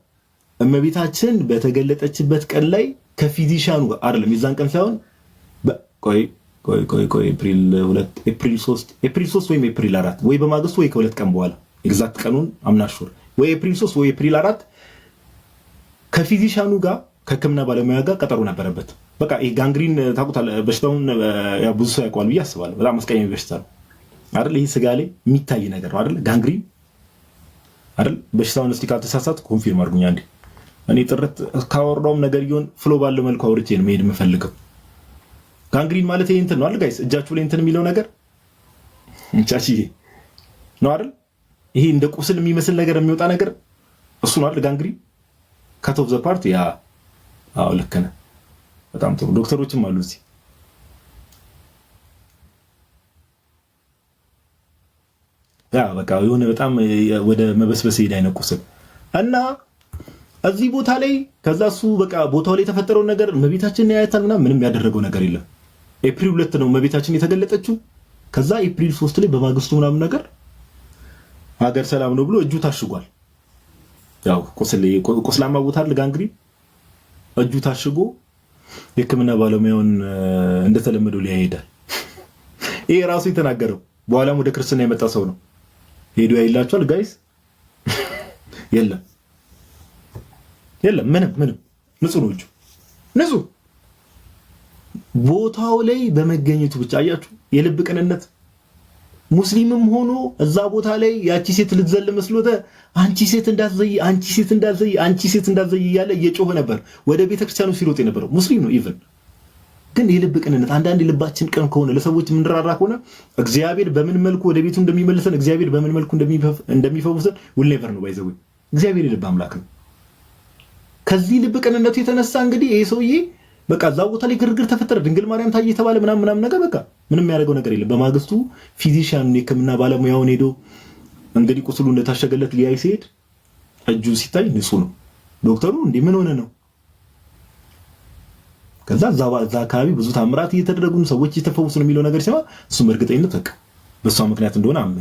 እመቤታችን በተገለጠችበት ቀን ላይ ከ physician ኑ ጋር አይደለም፣ የዛን ቀን ሳይሆን፣ ቆይ ቆይ ቆይ ቆይ፣ ኤፕሪል 2፣ ኤፕሪል 3፣ ኤፕሪል 3 ወይም ኤፕሪል 4 ወይ በማግስቱ ወይ ከ2 ቀን በኋላ Exact ቀኑን I'm not sure፣ ወይ ኤፕሪል 3 ወይ ኤፕሪል 4 ከ physician ኑ ጋር፣ ከህክምና ባለሙያ ጋር ቀጠሮ ነበረበት። በቃ ይሄ gangrene ታውቁታል፣ በሽታውን ብዙ ሰው ያውቀዋል ብዬ አስባለሁ። በጣም አስቀያሚ በሽታ ነው አይደል? ይህ ስጋ ላይ የሚታይ ነገር ነው አይደል? Gangrene አይደል? በሽታውን እስቲ ካልተሳሳት confirm አድርጉኝ አንዴ። እኔ ጥርት ካወራውም ነገር ይሆን flow ባለው መልኩ አውርቼ ነው መሄድ የምፈልገው። Gangrene ማለት ይሄ እንትን ነው አይደል guys? እጃችሁ ላይ እንትን የሚለው ነገር ቻቺ ነው አይደል? ይሄ እንደ ቁስል የሚመስል ነገር የሚወጣ ነገር እሱ ነው አይደል? Gangrene cut off the part, yeah። አዎ ልክ ነህ። በጣም ጥሩ፣ ዶክተሮችም አሉ እዚህ። Yeah፣ በቃ የሆነ በጣም ወደ መበስበስ ሄድ አይነት ቁስል እና እዚህ ቦታ ላይ ከዛ እሱ በቃ ቦታው ላይ የተፈጠረውን ነገር እመቤታችን ያያታል ምናምን፣ ምንም ያደረገው ነገር የለም። ኤፕሪል 2 ነው እመቤታችን የተገለጠችው። ከዛ ኤፕሪል 3 ላይ በማግስቱ ምናምን ነገር ሀገር ሰላም ነው ብሎ እጁ ታሽጓል። ያው ቁስላማ ቦታ አለ gangrene፣ እጁ ታሽጎ የሕክምና ባለሙያውን እንደተለመደው ሊያይ ይሄዳል። ይሄ ራሱ የተናገረው በኋላም ወደ ክርስትና የመጣ ሰው ነው። ሄዶ ያይላቸዋል። Guys፣ የለም የለም፣ ምንም ምንም፣ ንጹህ ነው እጁ፣ ንጹህ። ቦታው ላይ በመገኘቱ ብቻ አያችሁ፣ የልብ ቅንነት። ሙስሊምም ሆኖ እዛ ቦታ ላይ ያቺ ሴት ልትዘል መስሎት አንቺ ሴት እንዳትዘይ፣ አንቺ ሴት እንዳትዘይ፣ አንቺ ሴት እንዳትዘይ እያለ እየጮኸ ነበር ወደ ቤተክርስቲያኑ ሲሮጥ የነበረው። ሙስሊም ነው even። ግን የልብ ቅንነት፣ አንዳንድ ልባችን ቅን ከሆነ፣ ለሰዎች የምንራራ ከሆነ፣ እግዚአብሔር በምን መልኩ ወደ ቤቱ እንደሚመልሰን፣ እግዚአብሔር በምን መልኩ እንደሚፈውሰን we'll never know, by the way። እግዚአብሔር የልብ አምላክ ነው። ከዚህ ልብ ቅንነቱ የተነሳ እንግዲህ ይሄ ሰውዬ በቃ እዛ ቦታ ላይ ግርግር ተፈጠረ፣ ድንግል ማርያም ታየ የተባለ ምናምን ምናምን ነገር፣ በቃ ምንም የሚያደርገው ነገር የለም። በማግስቱ physician ኑን፣ የሕክምና ባለሙያውን ሄዶ እንግዲህ ቁስሉ እንደታሸገለት ሊያይ ሲሄድ እጁ ሲታይ ንጹህ ነው። ዶክተሩ እንዲህ ምን ሆነ ነው? ከዛ እዛ አካባቢ ብዙ ታምራት እየተደረጉ ነው፣ ሰዎች እየተፈወሱ ነው የሚለው ነገር ሲሰማ እሱም እርግጠኝነት በቃ በእሷ ምክንያት እንደሆነ አመነ።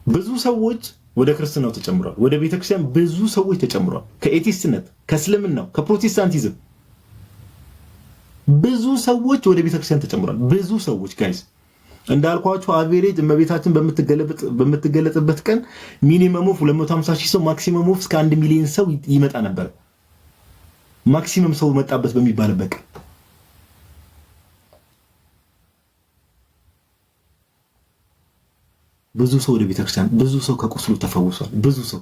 ብዙ ሰዎች ወደ ክርስትናው ተጨምረዋል። ወደ ቤተክርስቲያን ብዙ ሰዎች ተጨምረዋል። ከ atheist ነት፣ ከእስልምናው፣ ከፕሮቴስታንቲዝም ብዙ ሰዎች ወደ ቤተክርስቲያን ተጨምረዋል። ብዙ ሰዎች guys፣ እንዳልኳችሁ average እመቤታችን በምትገለጥበት ቀን minimum of 250 ሺህ ሰው፣ maximum of እስከ 1 ሚሊዮን ሰው ይመጣ ነበር። Maximum ሰው መጣበት በሚባልበት ቀን ብዙ ሰው ወደ ቤተክርስቲያን፣ ብዙ ሰው ከቁስሉ ተፈውሷል። ብዙ ሰው፣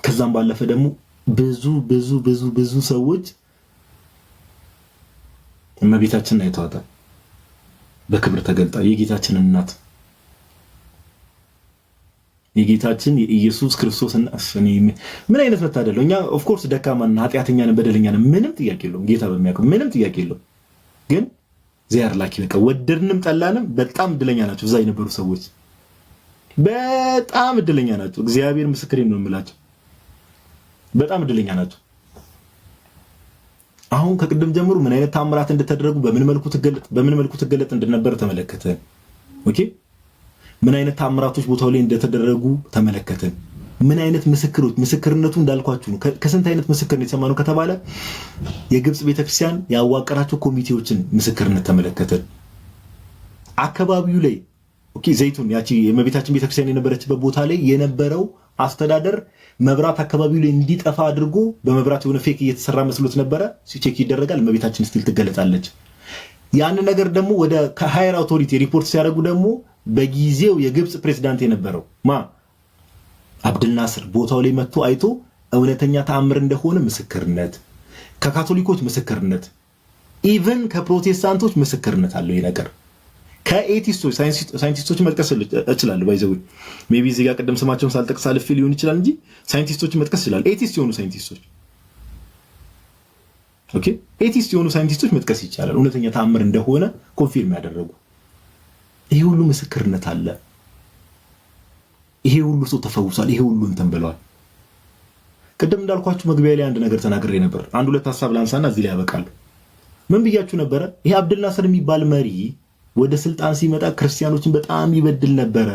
ከዛም ባለፈ ደግሞ ብዙ ብዙ ብዙ ብዙ ሰዎች እመቤታችንን አይተዋታል። በክብር ተገልጣ የጌታችን እናት፣ የጌታችን የኢየሱስ ክርስቶስ ምን አይነት መታደል ነው። እኛ of course ደካማና ኃጢአተኛ ነን፣ በደለኛ ነን። ምንም ጥያቄ የለውም። ጌታ በሚያውቀው ምንም ጥያቄ የለውም። ግን they are lucky፣ በቃ ወደድንም ጠላንም በጣም እድለኛ ናቸው። እዛ የነበሩ ሰዎች በጣም እድለኛ ናቸው። እግዚአብሔር ምስክሬ ነው የምላቸው፣ በጣም እድለኛ ናቸው። አሁን ከቅድም ጀምሮ ምን አይነት ታምራት እንደተደረጉ፣ በምን መልኩ ትገለጥ እንደነበረ ተመለከትን። Okay፣ ምን አይነት ታምራቶች ቦታው ላይ እንደተደረጉ ተመለከትን። ምን አይነት ምስክሮች፣ ምስክርነቱ እንዳልኳችሁ ነው። ከስንት አይነት ምስክር ነው የሰማነው ከተባለ የግብፅ ቤተክርስቲያን ያዋቀራቸው ኮሚቴዎችን ምስክርነት ተመለከትን። አካባቢው ላይ፣ okay፣ ዘይቱን ያቺ የእመቤታችን ቤተክርስቲያን የነበረችበት ቦታ ላይ የነበረው አስተዳደር መብራት አካባቢው ላይ እንዲጠፋ አድርጎ በመብራት የሆነ fake እየተሰራ መስሎት ነበረ። Check ይደረጋል፣ እመቤታችን still ትገለጻለች። ያንን ነገር ደግሞ ወደ higher authority report ሲያደርጉ ደግሞ በጊዜው የግብፅ ፕሬዚዳንት የነበረው አብድልናስር ቦታው ላይ መጥቶ አይቶ እውነተኛ ተአምር እንደሆነ ምስክርነት፣ ከካቶሊኮች ምስክርነት፣ even ከፕሮቴስታንቶች ምስክርነት አለው ይህ ነገር። ከ atheist ኦች፣ ሳይንቲስቶች መጥቀስ እችላለሁ። By the way, maybe እዚህ ጋር ቅድም ስማቸውን ሳልጠቅስ አልፌ ሊሆን ይችላል እንጂ ሳይንቲስቶች መጥቀስ እችላለሁ። Atheist የሆኑ ሳይንቲስቶች፣ okay፣ atheist የሆኑ ሳይንቲስቶች መጥቀስ ይቻላል። እውነተኛ ተአምር እንደሆነ confirm ያደረጉ። ይሄ ሁሉ ምስክርነት አለ። ይሄ ሁሉ ሰው ተፈውሷል። ይሄ ሁሉ እንትን ብለዋል። ቅድም እንዳልኳችሁ መግቢያ ላይ አንድ ነገር ተናግሬ ነበር። አንድ ሁለት ሀሳብ ላንሳና እዚህ ላይ ያበቃሉ። ምን ብያችሁ ነበረ? ይሄ አብድልናስር የሚባል መሪ ወደ ስልጣን ሲመጣ ክርስቲያኖችን በጣም ይበድል ነበረ፣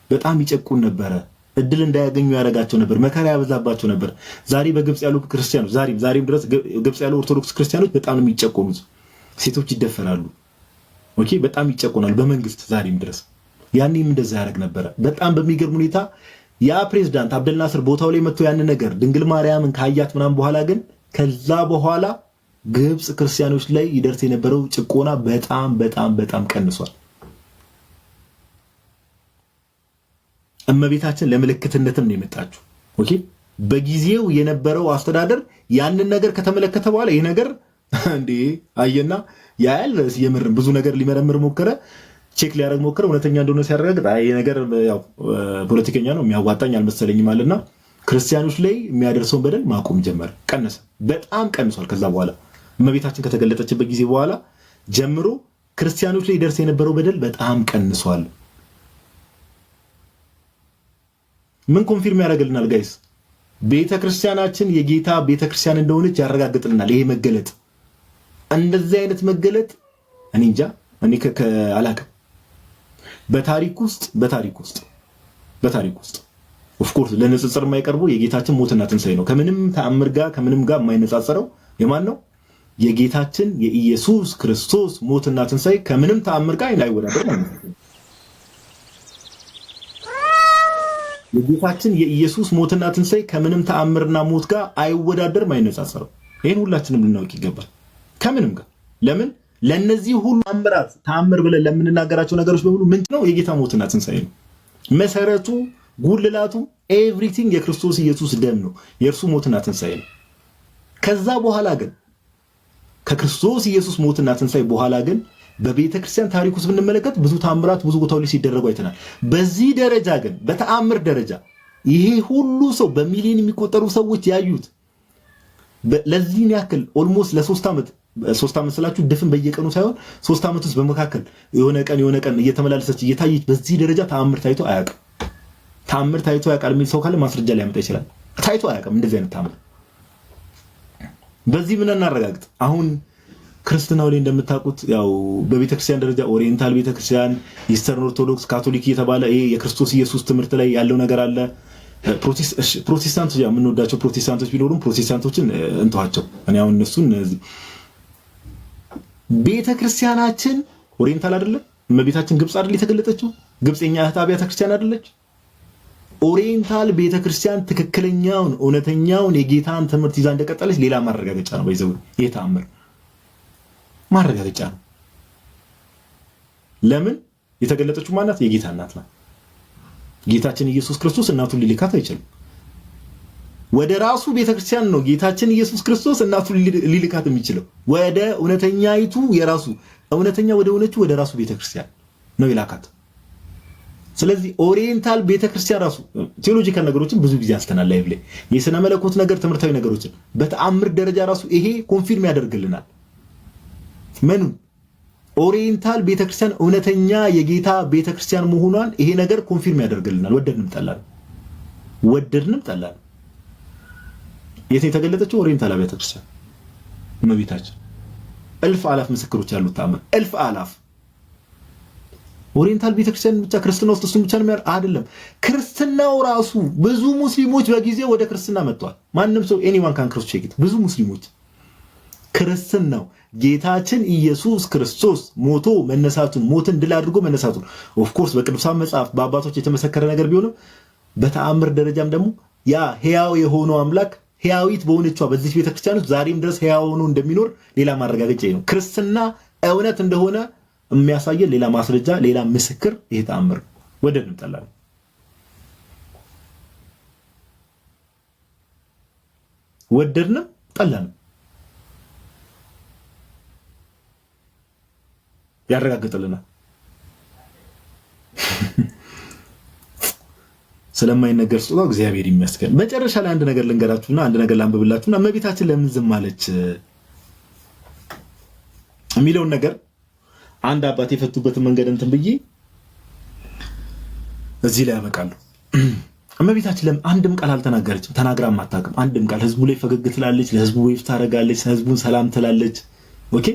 በጣም ይጨቁን ነበረ። እድል እንዳያገኙ ያደርጋቸው ነበር። መከራ ያበዛባቸው ነበር። ዛሬ በግብፅ ያሉ ክርስቲያኖች ዛሬም ድረስ ግብፅ ያሉ ኦርቶዶክስ ክርስቲያኖች በጣም ነው የሚጨቆኑት። ሴቶች ይደፈራሉ። Okay፣ በጣም ይጨቆናሉ በመንግስት ዛሬም ድረስ። ያኔም እንደዛ ያደርግ ነበረ። በጣም በሚገርም ሁኔታ ያ ፕሬዝዳንት አብደልናስር ቦታው ላይ መጥቶ ያን ነገር ድንግል ማርያምን ካያት ምናምን በኋላ ግን ከዛ በኋላ ግብፅ ክርስቲያኖች ላይ ይደርስ የነበረው ጭቆና በጣም በጣም በጣም ቀንሷል። እመቤታችን ለምልክትነትም ነው የመጣችው። Okay፣ በጊዜው የነበረው አስተዳደር ያንን ነገር ከተመለከተ በኋላ ይህ ነገር እንዴ አየና ያያል። የምርም ብዙ ነገር ሊመረምር ሞከረ፣ check ሊያደርግ ሞከረ። እውነተኛ እንደሆነ ሲያረጋግጥ ይህ ነገር ያው ፖለቲከኛ ነው የሚያዋጣኝ አልመሰለኝም አለና ክርስቲያኖች ላይ የሚያደርሰውን በደል ማቆም ጀመረ። ቀነሰ፣ በጣም ቀንሷል። ከዛ በኋላ እመቤታችን ከተገለጠችበት ጊዜ በኋላ ጀምሮ ክርስቲያኖች ላይ ደርስ የነበረው በደል በጣም ቀንሷል። ምን confirm ያደርግልናል guys? ቤተክርስቲያናችን የጌታ ቤተክርስቲያን እንደሆነች ያረጋግጥልናል። ይሄ መገለጥ፣ እንደዚህ አይነት መገለጥ እኔ እንጃ፣ እኔ አላቅም። በታሪክ ውስጥ of course ለንጽጽር የማይቀርበው የጌታችን ሞትና ትንሣኤ ነው። ከምንም ተአምር ጋር ከምንም ጋር የማይነጻጸረው የማን ነው? የጌታችን የኢየሱስ ክርስቶስ ሞትና ትንሣኤ ከምንም ተአምር ጋር አይወዳደርም። የጌታችን የኢየሱስ ሞትና ትንሣኤ ከምንም ተአምርና ሞት ጋር አይወዳደርም፣ አይነጻጸርም። ይህን ሁላችንም ልናውቅ ይገባል። ከምንም ጋር ለምን ለእነዚህ ሁሉ ተአምራት ተአምር ብለን ለምንናገራቸው ነገሮች በሙሉ ምንጭ ነው የጌታ ሞትና ትንሣኤ ነው። መሰረቱ፣ ጉልላቱ፣ everything የክርስቶስ ኢየሱስ ደም ነው፣ የእርሱ ሞትና ትንሣኤ ነው። ከዛ በኋላ ግን ከክርስቶስ ኢየሱስ ሞትና ትንሣኤ በኋላ ግን በቤተ ክርስቲያን ታሪክ ውስጥ ብንመለከት ብዙ ተአምራት ብዙ ቦታዎች ላይ ሲደረጉ አይተናል። በዚህ ደረጃ ግን በተአምር ደረጃ ይሄ ሁሉ ሰው በሚሊዮን የሚቆጠሩ ሰዎች ያዩት ለዚህን ያክል almost ለ3 ዓመት፣ 3 ዓመት ስላችሁ ድፍን በየቀኑ ሳይሆን 3 ዓመት ውስጥ በመካከል የሆነ ቀን የሆነ ቀን እየተመላለሰች እየታየች በዚህ ደረጃ ተአምር ታይቶ አያውቅም። ተአምር ታይቶ ያውቃል የሚል ሰው ካለ ማስረጃ ሊያመጣ ይችላል። ታይቶ አያውቅም እንደዚህ አይነት ተአምር። በዚህ ምን እናረጋግጥ? አሁን ክርስትናው ላይ እንደምታውቁት ያው በቤተክርስቲያን ደረጃ Oriental ቤተክርስቲያን፣ Eastern Orthodox፣ ካቶሊክ እየተባለ ይሄ የክርስቶስ ኢየሱስ ትምህርት ላይ ያለው ነገር አለ። ፕሮቴስታንት የምንወዳቸው ፕሮቴስታንቶች ቢኖሩም ፕሮቴስታንቶችን እንተዋቸው። እኔ አሁን እነሱን ቤተክርስቲያናችን Oriental አይደለም። እመቤታችን ግብፅ አይደል የተገለጠችው? ግብፅ የኛ እህት አብያተ ክርስቲያን አይደለች? Oriental ቤተክርስቲያን ትክክለኛውን እውነተኛውን የጌታን ትምህርት ይዛ እንደቀጠለች ሌላ ማረጋገጫ ነው። by the way ይህ ተአምር ማረጋገጫ ነው። ለምን የተገለጠችው ማናት? የጌታ እናት ናት። ጌታችን ኢየሱስ ክርስቶስ እናቱን ሊልካት አይችልም። ወደ ራሱ ቤተክርስቲያን ነው ጌታችን ኢየሱስ ክርስቶስ እናቱን ሊልካት የሚችለው። ወደ እውነተኛይቱ የራሱ እውነተኛ ወደ ሆነችው ወደ ራሱ ቤተክርስቲያን ነው የላካት። ስለዚህ Oriental ቤተክርስቲያን ራሱ theological ነገሮችን ብዙ ጊዜ አንስተናል live ላይ የስነ መለኮት ነገር ትምህርታዊ ነገሮችን በተአምር ደረጃ ራሱ ይሄ confirm ያደርግልናል። ምኑን? Oriental ቤተክርስቲያን እውነተኛ የጌታ ቤተክርስቲያን መሆኗን ይሄ ነገር confirm ያደርግልናል። ወደድንም ጠላን፣ ወደድንም ጠላን። የት የተገለጠችው? Oriental ቤተክርስቲያን እመቤታችን። እልፍ አላፍ ምስክሮች ያሉት ተአምር፣ እልፍ አላፍ። Oriental ቤተክርስቲያን ብቻ ክርስትና ውስጥ እሱን ብቻ ነው አይደለም። ክርስትናው ራሱ ብዙ ሙስሊሞች በጊዜው ወደ ክርስትና መጥተዋል። ማንም ሰው anyone can cross check። ብዙ ሙስሊሞች ክርስትናው ጌታችን ኢየሱስ ክርስቶስ ሞቶ መነሳቱን፣ ሞትን ድል አድርጎ መነሳቱን of course በቅዱሳን መጽሐፍ በአባቶች የተመሰከረ ነገር ቢሆንም በተአምር ደረጃም ደግሞ ያ ሕያው የሆነው አምላክ ሕያዊት በሆነቿ በዚች ቤተክርስቲያን ውስጥ ዛሬም ድረስ ሕያው ሆኖ እንደሚኖር ሌላ ማረጋገጫ ነው። ክርስትና እውነት እንደሆነ የሚያሳየን ሌላ ማስረጃ፣ ሌላ ምስክር ይሄ ተአምር ነው። ወደድንም ጠላንም፣ ወደድንም ጠላንም ያረጋግጥልናል። ስለማይነገር ስጦታው እግዚአብሔር ይመስገን። መጨረሻ ላይ አንድ ነገር ልንገራችሁና አንድ ነገር ላንብብላችሁና እመቤታችን ለምን ዝም አለች የሚለውን ነገር አንድ አባት የፈቱበትን መንገድ እንትን ብዬ እዚህ ላይ ያበቃለሁ። እመቤታችን ለምን አንድም ቃል አልተናገረችም? ተናግራም አታውቅም። አንድም ቃል። ህዝቡ ላይ ፈገግ ትላለች፣ ለህዝቡ wave ታደርጋለች፣ ህዝቡን ሰላም ትላለች። Okay፣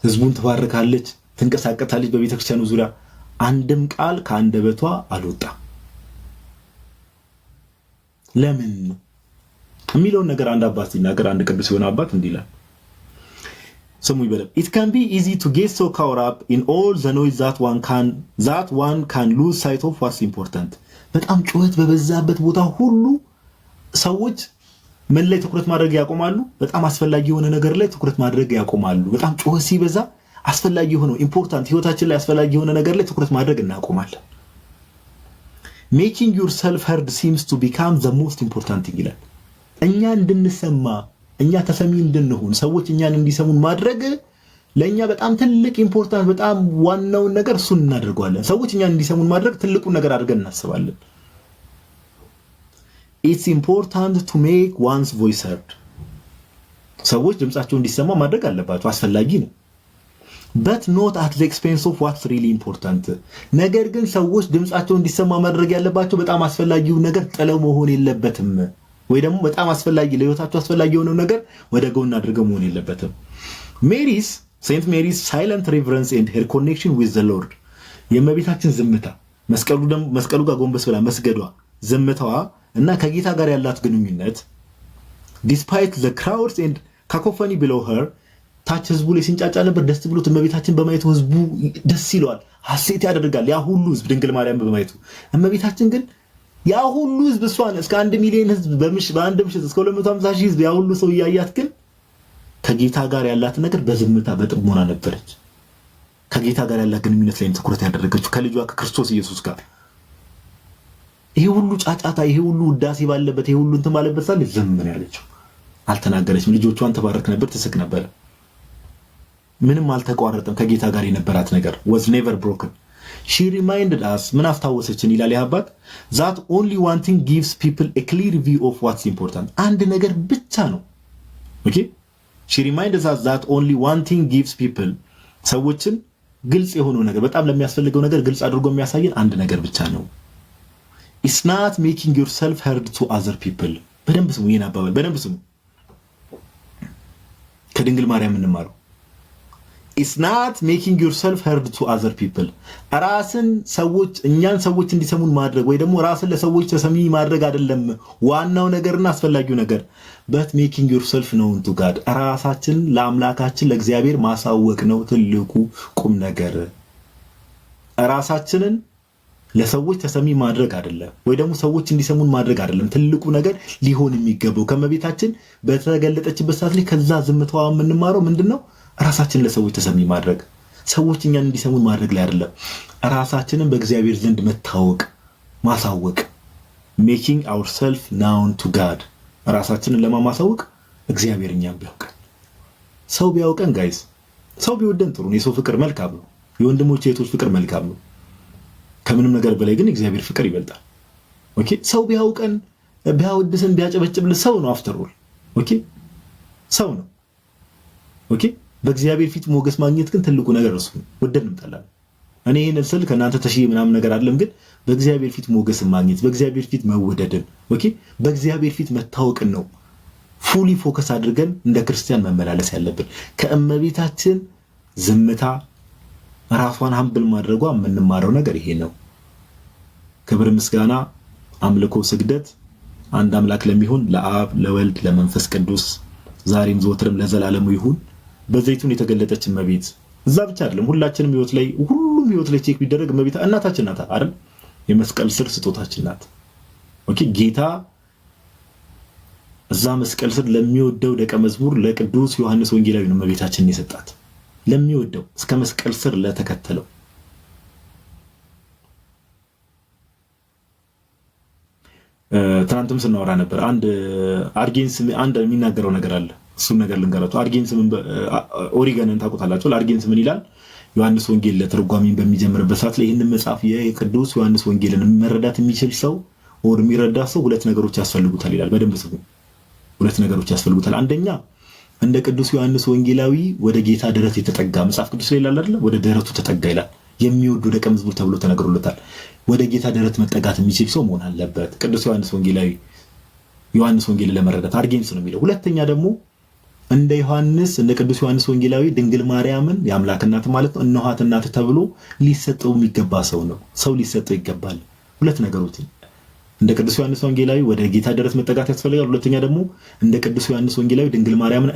ህዝቡን ትባርካለች፣ ትንቀሳቀሳለች በቤተክርስቲያኑ ዙሪያ። አንድም ቃል ከአንደበቷ አልወጣም። ለምን የሚለውን ነገር አንድ አባት ሲናገር፣ አንድ ቅዱስ የሆነ አባት እንዲህ ይላል። ስሙ ይበለም። "It can be easy to get so caught up in all the noise that one can lose sight of what's important።" በጣም ጩኸት በበዛበት ቦታ ሁሉ ሰዎች ምን ላይ ትኩረት ማድረግ ያቆማሉ? በጣም አስፈላጊ የሆነ ነገር ላይ ትኩረት ማድረግ ያቆማሉ። በጣም ጩኸት ሲበዛ አስፈላጊ የሆነው important፣ ህይወታችን ላይ አስፈላጊ የሆነ ነገር ላይ ትኩረት ማድረግ እናቆማለን። "Making yourself heard seems to become the most important" ይላል። እኛ እንድንሰማ፣ እኛ ተሰሚ እንድንሆን፣ ሰዎች እኛን እንዲሰሙን ማድረግ ለእኛ በጣም ትልቅ important፣ በጣም ዋናውን ነገር እሱን እናደርገዋለን። ሰዎች እኛን እንዲሰሙን ማድረግ ትልቁን ነገር አድርገን እናስባለን። "It's important to make one's voice heard።" ሰዎች ድምፃቸው እንዲሰማ ማድረግ አለባቸው፣ አስፈላጊ ነው። "But not at the expense of what's really important።" ነገር ግን ሰዎች ድምፃቸው እንዲሰማ ማድረግ ያለባቸው በጣም አስፈላጊው ነገር ጥለው መሆን የለበትም፣ ወይ ደግሞ በጣም አስፈላጊ፣ ለህይወታቸው አስፈላጊ የሆነው ነገር ወደ ጎን አድርገው መሆን የለበትም። Saint Mary's silent reverence and her connection with the Lord፣ የእመቤታችን ዝምታ፣ መስቀሉ ጋር ጎንበስ ብላ መስገዷ፣ ዝምታዋ እና ከጌታ ጋር ያላት ግንኙነት፣ despite the crowds and cacophony below her፣ ታች ህዝቡ ላይ ሲንጫጫ ነበር። ደስ ብሎት እመቤታችን በማየቱ ህዝቡ ደስ ይለዋል፣ ሐሴት ያደርጋል። ያ ሁሉ ህዝብ ድንግል ማርያም በማየቱ፣ እመቤታችን ግን ያ ሁሉ ህዝብ እሷን እስከ 1 ሚሊዮን ህዝብ በአንድ ምሽት እስከ 250 ሺህ ህዝብ፣ ያ ሁሉ ሰው እያያት ግን ከጌታ ጋር ያላት ነገር በዝምታ በጥሞና ነበረች። ከጌታ ጋር ያላት ግንኙነት ላይ ትኩረት ያደረገችው፣ ከልጇ ከክርስቶስ ኢየሱስ ጋር። ይሄ ሁሉ ጫጫታ፣ ይሄ ሁሉ ውዳሴ ባለበት፣ ይሄ ሁሉ እንትን ባለበት ሳለ ዝም ነው ያለችው። አልተናገረችም። ልጆቿን ትባርክ ነበር፣ ትስቅ ነበር። ምንም አልተቋረጠም። ከጌታ ጋር የነበራት ነገር was never broken። "She reminded us፣" ምን አስታወሰችን ይላል ይህ አባት፣ "that only one thing gives people a clear view of what's important።" አንድ ነገር ብቻ ነው። Okay, "she reminded us that only one thing gives people፣" ሰዎችን ግልጽ የሆነው ነገር፣ በጣም ለሚያስፈልገው ነገር ግልጽ አድርጎ የሚያሳየን አንድ ነገር ብቻ ነው። "It's not making yourself heard to other people።" በደንብ ስሙ፣ ይህን አባባል በደንብ ስሙ። ከድንግል ማርያም የምንማረው "it's not making yourself heard to other people፣" ራስን ሰዎች እኛን ሰዎች እንዲሰሙን ማድረግ ወይ ደግሞ ራስን ለሰዎች ተሰሚ ማድረግ አይደለም ዋናው ነገርና አስፈላጊው ነገር፣ "but making yourself known to God፣" ራሳችንን ለአምላካችን ለእግዚአብሔር ማሳወቅ ነው ትልቁ ቁም ነገር። ራሳችንን ለሰዎች ተሰሚ ማድረግ አይደለም፣ ወይ ደግሞ ሰዎች እንዲሰሙን ማድረግ አይደለም። ትልቁ ነገር ሊሆን የሚገባው ከእመቤታችን በተገለጠችበት ሰዓት ላይ ከዛ ዝምታዋ የምንማረው ምንድን ነው? ራሳችንን ለሰዎች ተሰሚ ማድረግ፣ ሰዎች እኛን እንዲሰሙን ማድረግ ላይ አይደለም። ራሳችንን በእግዚአብሔር ዘንድ መታወቅ፣ ማሳወቅ፣ making ourself known to God፣ ራሳችንን ለማማሳወቅ፣ እግዚአብሔር እኛን ቢያውቀን፣ ሰው ቢያውቀን guys፣ ሰው ቢወደን ጥሩ ነው። የሰው ፍቅር መልካም ነው። የወንድሞች የእህቶች ፍቅር መልካም ነው። ከምንም ነገር በላይ ግን እግዚአብሔር ፍቅር ይበልጣል። Okay፣ ሰው ቢያውቀን፣ ቢያወድሰን፣ ቢያጨበጭብልን ሰው ነው። After all, okay፣ ሰው ነው። Okay፣ በእግዚአብሔር ፊት ሞገስ ማግኘት ግን ትልቁ ነገር እሱ ነው። ወደድንም ጠላንም። እኔ ይህን ስል ከእናንተ ተሽዬ ምናምን ነገር አይደለም፣ ግን በእግዚአብሔር ፊት ሞገስን ማግኘት፣ በእግዚአብሔር ፊት መወደድን፣ okay፣ በእግዚአብሔር ፊት መታወቅን ነው fully focus አድርገን እንደ ክርስቲያን መመላለስ ያለብን። ከእመቤታችን ዝምታ፣ ራሷን humble ማድረጓ የምንማረው ነገር ይሄ ነው። ክብር፣ ምስጋና፣ አምልኮ፣ ስግደት አንድ አምላክ ለሚሆን ለአብ፣ ለወልድ፣ ለመንፈስ ቅዱስ ዛሬም ዘወትርም ለዘላለሙ ይሁን። በዘይቱን የተገለጠች እመቤት እዛ ብቻ አይደለም፣ ሁላችንም ህይወት ላይ፣ ሁሉም ህይወት ላይ check ቢደረግ እመቤት እናታችን ናት አይደል? የመስቀል ስር ስጦታችን ናት። Okay፣ ጌታ እዛ መስቀል ስር ለሚወደው ደቀ መዝሙር ለቅዱስ ዮሐንስ ወንጌላዊ ነው እመቤታችንን የሰጣት፣ ለሚወደው፣ እስከ መስቀል ስር ለተከተለው። ትናንትም ስናወራ ነበር። አንድ አርጌንስ አንድ የሚናገረው ነገር አለ። እሱን ነገር ልንገራችሁ። አርጌንስ፣ ኦሪገንን ታውቁታላችሁ። አርጌንስ ምን ይላል? ዮሐንስ ወንጌል ለትርጓሜን በሚጀምርበት ሰዓት ላይ ይህንን መጽሐፍ የቅዱስ ዮሐንስ ወንጌልን መረዳት የሚችል ሰው or የሚረዳ ሰው ሁለት ነገሮች ያስፈልጉታል ይላል። በደንብ ስሙ። ሁለት ነገሮች ያስፈልጉታል። አንደኛ እንደ ቅዱስ ዮሐንስ ወንጌላዊ ወደ ጌታ ደረት የተጠጋ፣ መጽሐፍ ቅዱስ ላይ ይላል አይደለ? ወደ ደረቱ ተጠጋ ይላል። የሚወዱ ደቀ መዝሙር ተብሎ ተነግሮለታል። ወደ ጌታ ደረት መጠጋት የሚችል ሰው መሆን አለበት። ቅዱስ ዮሐንስ ወንጌላዊ ዮሐንስ ወንጌልን ለመረዳት አርጌንስ ነው የሚለው። ሁለተኛ ደግሞ እንደ ዮሐንስ፣ እንደ ቅዱስ ዮሐንስ ወንጌላዊ ድንግል ማርያምን፣ የአምላክ እናት ማለት ነው፣ እነኋት እናት ተብሎ ሊሰጠው የሚገባ ሰው ነው። ሰው ሊሰጠው ይገባል። ሁለት ነገሮች፣ እንደ ቅዱስ ዮሐንስ ወንጌላዊ ወደ ጌታ ደረት መጠጋት ያስፈልጋል። ሁለተኛ ደግሞ እንደ ቅዱስ ዮሐንስ ወንጌላዊ ድንግል ማርያምን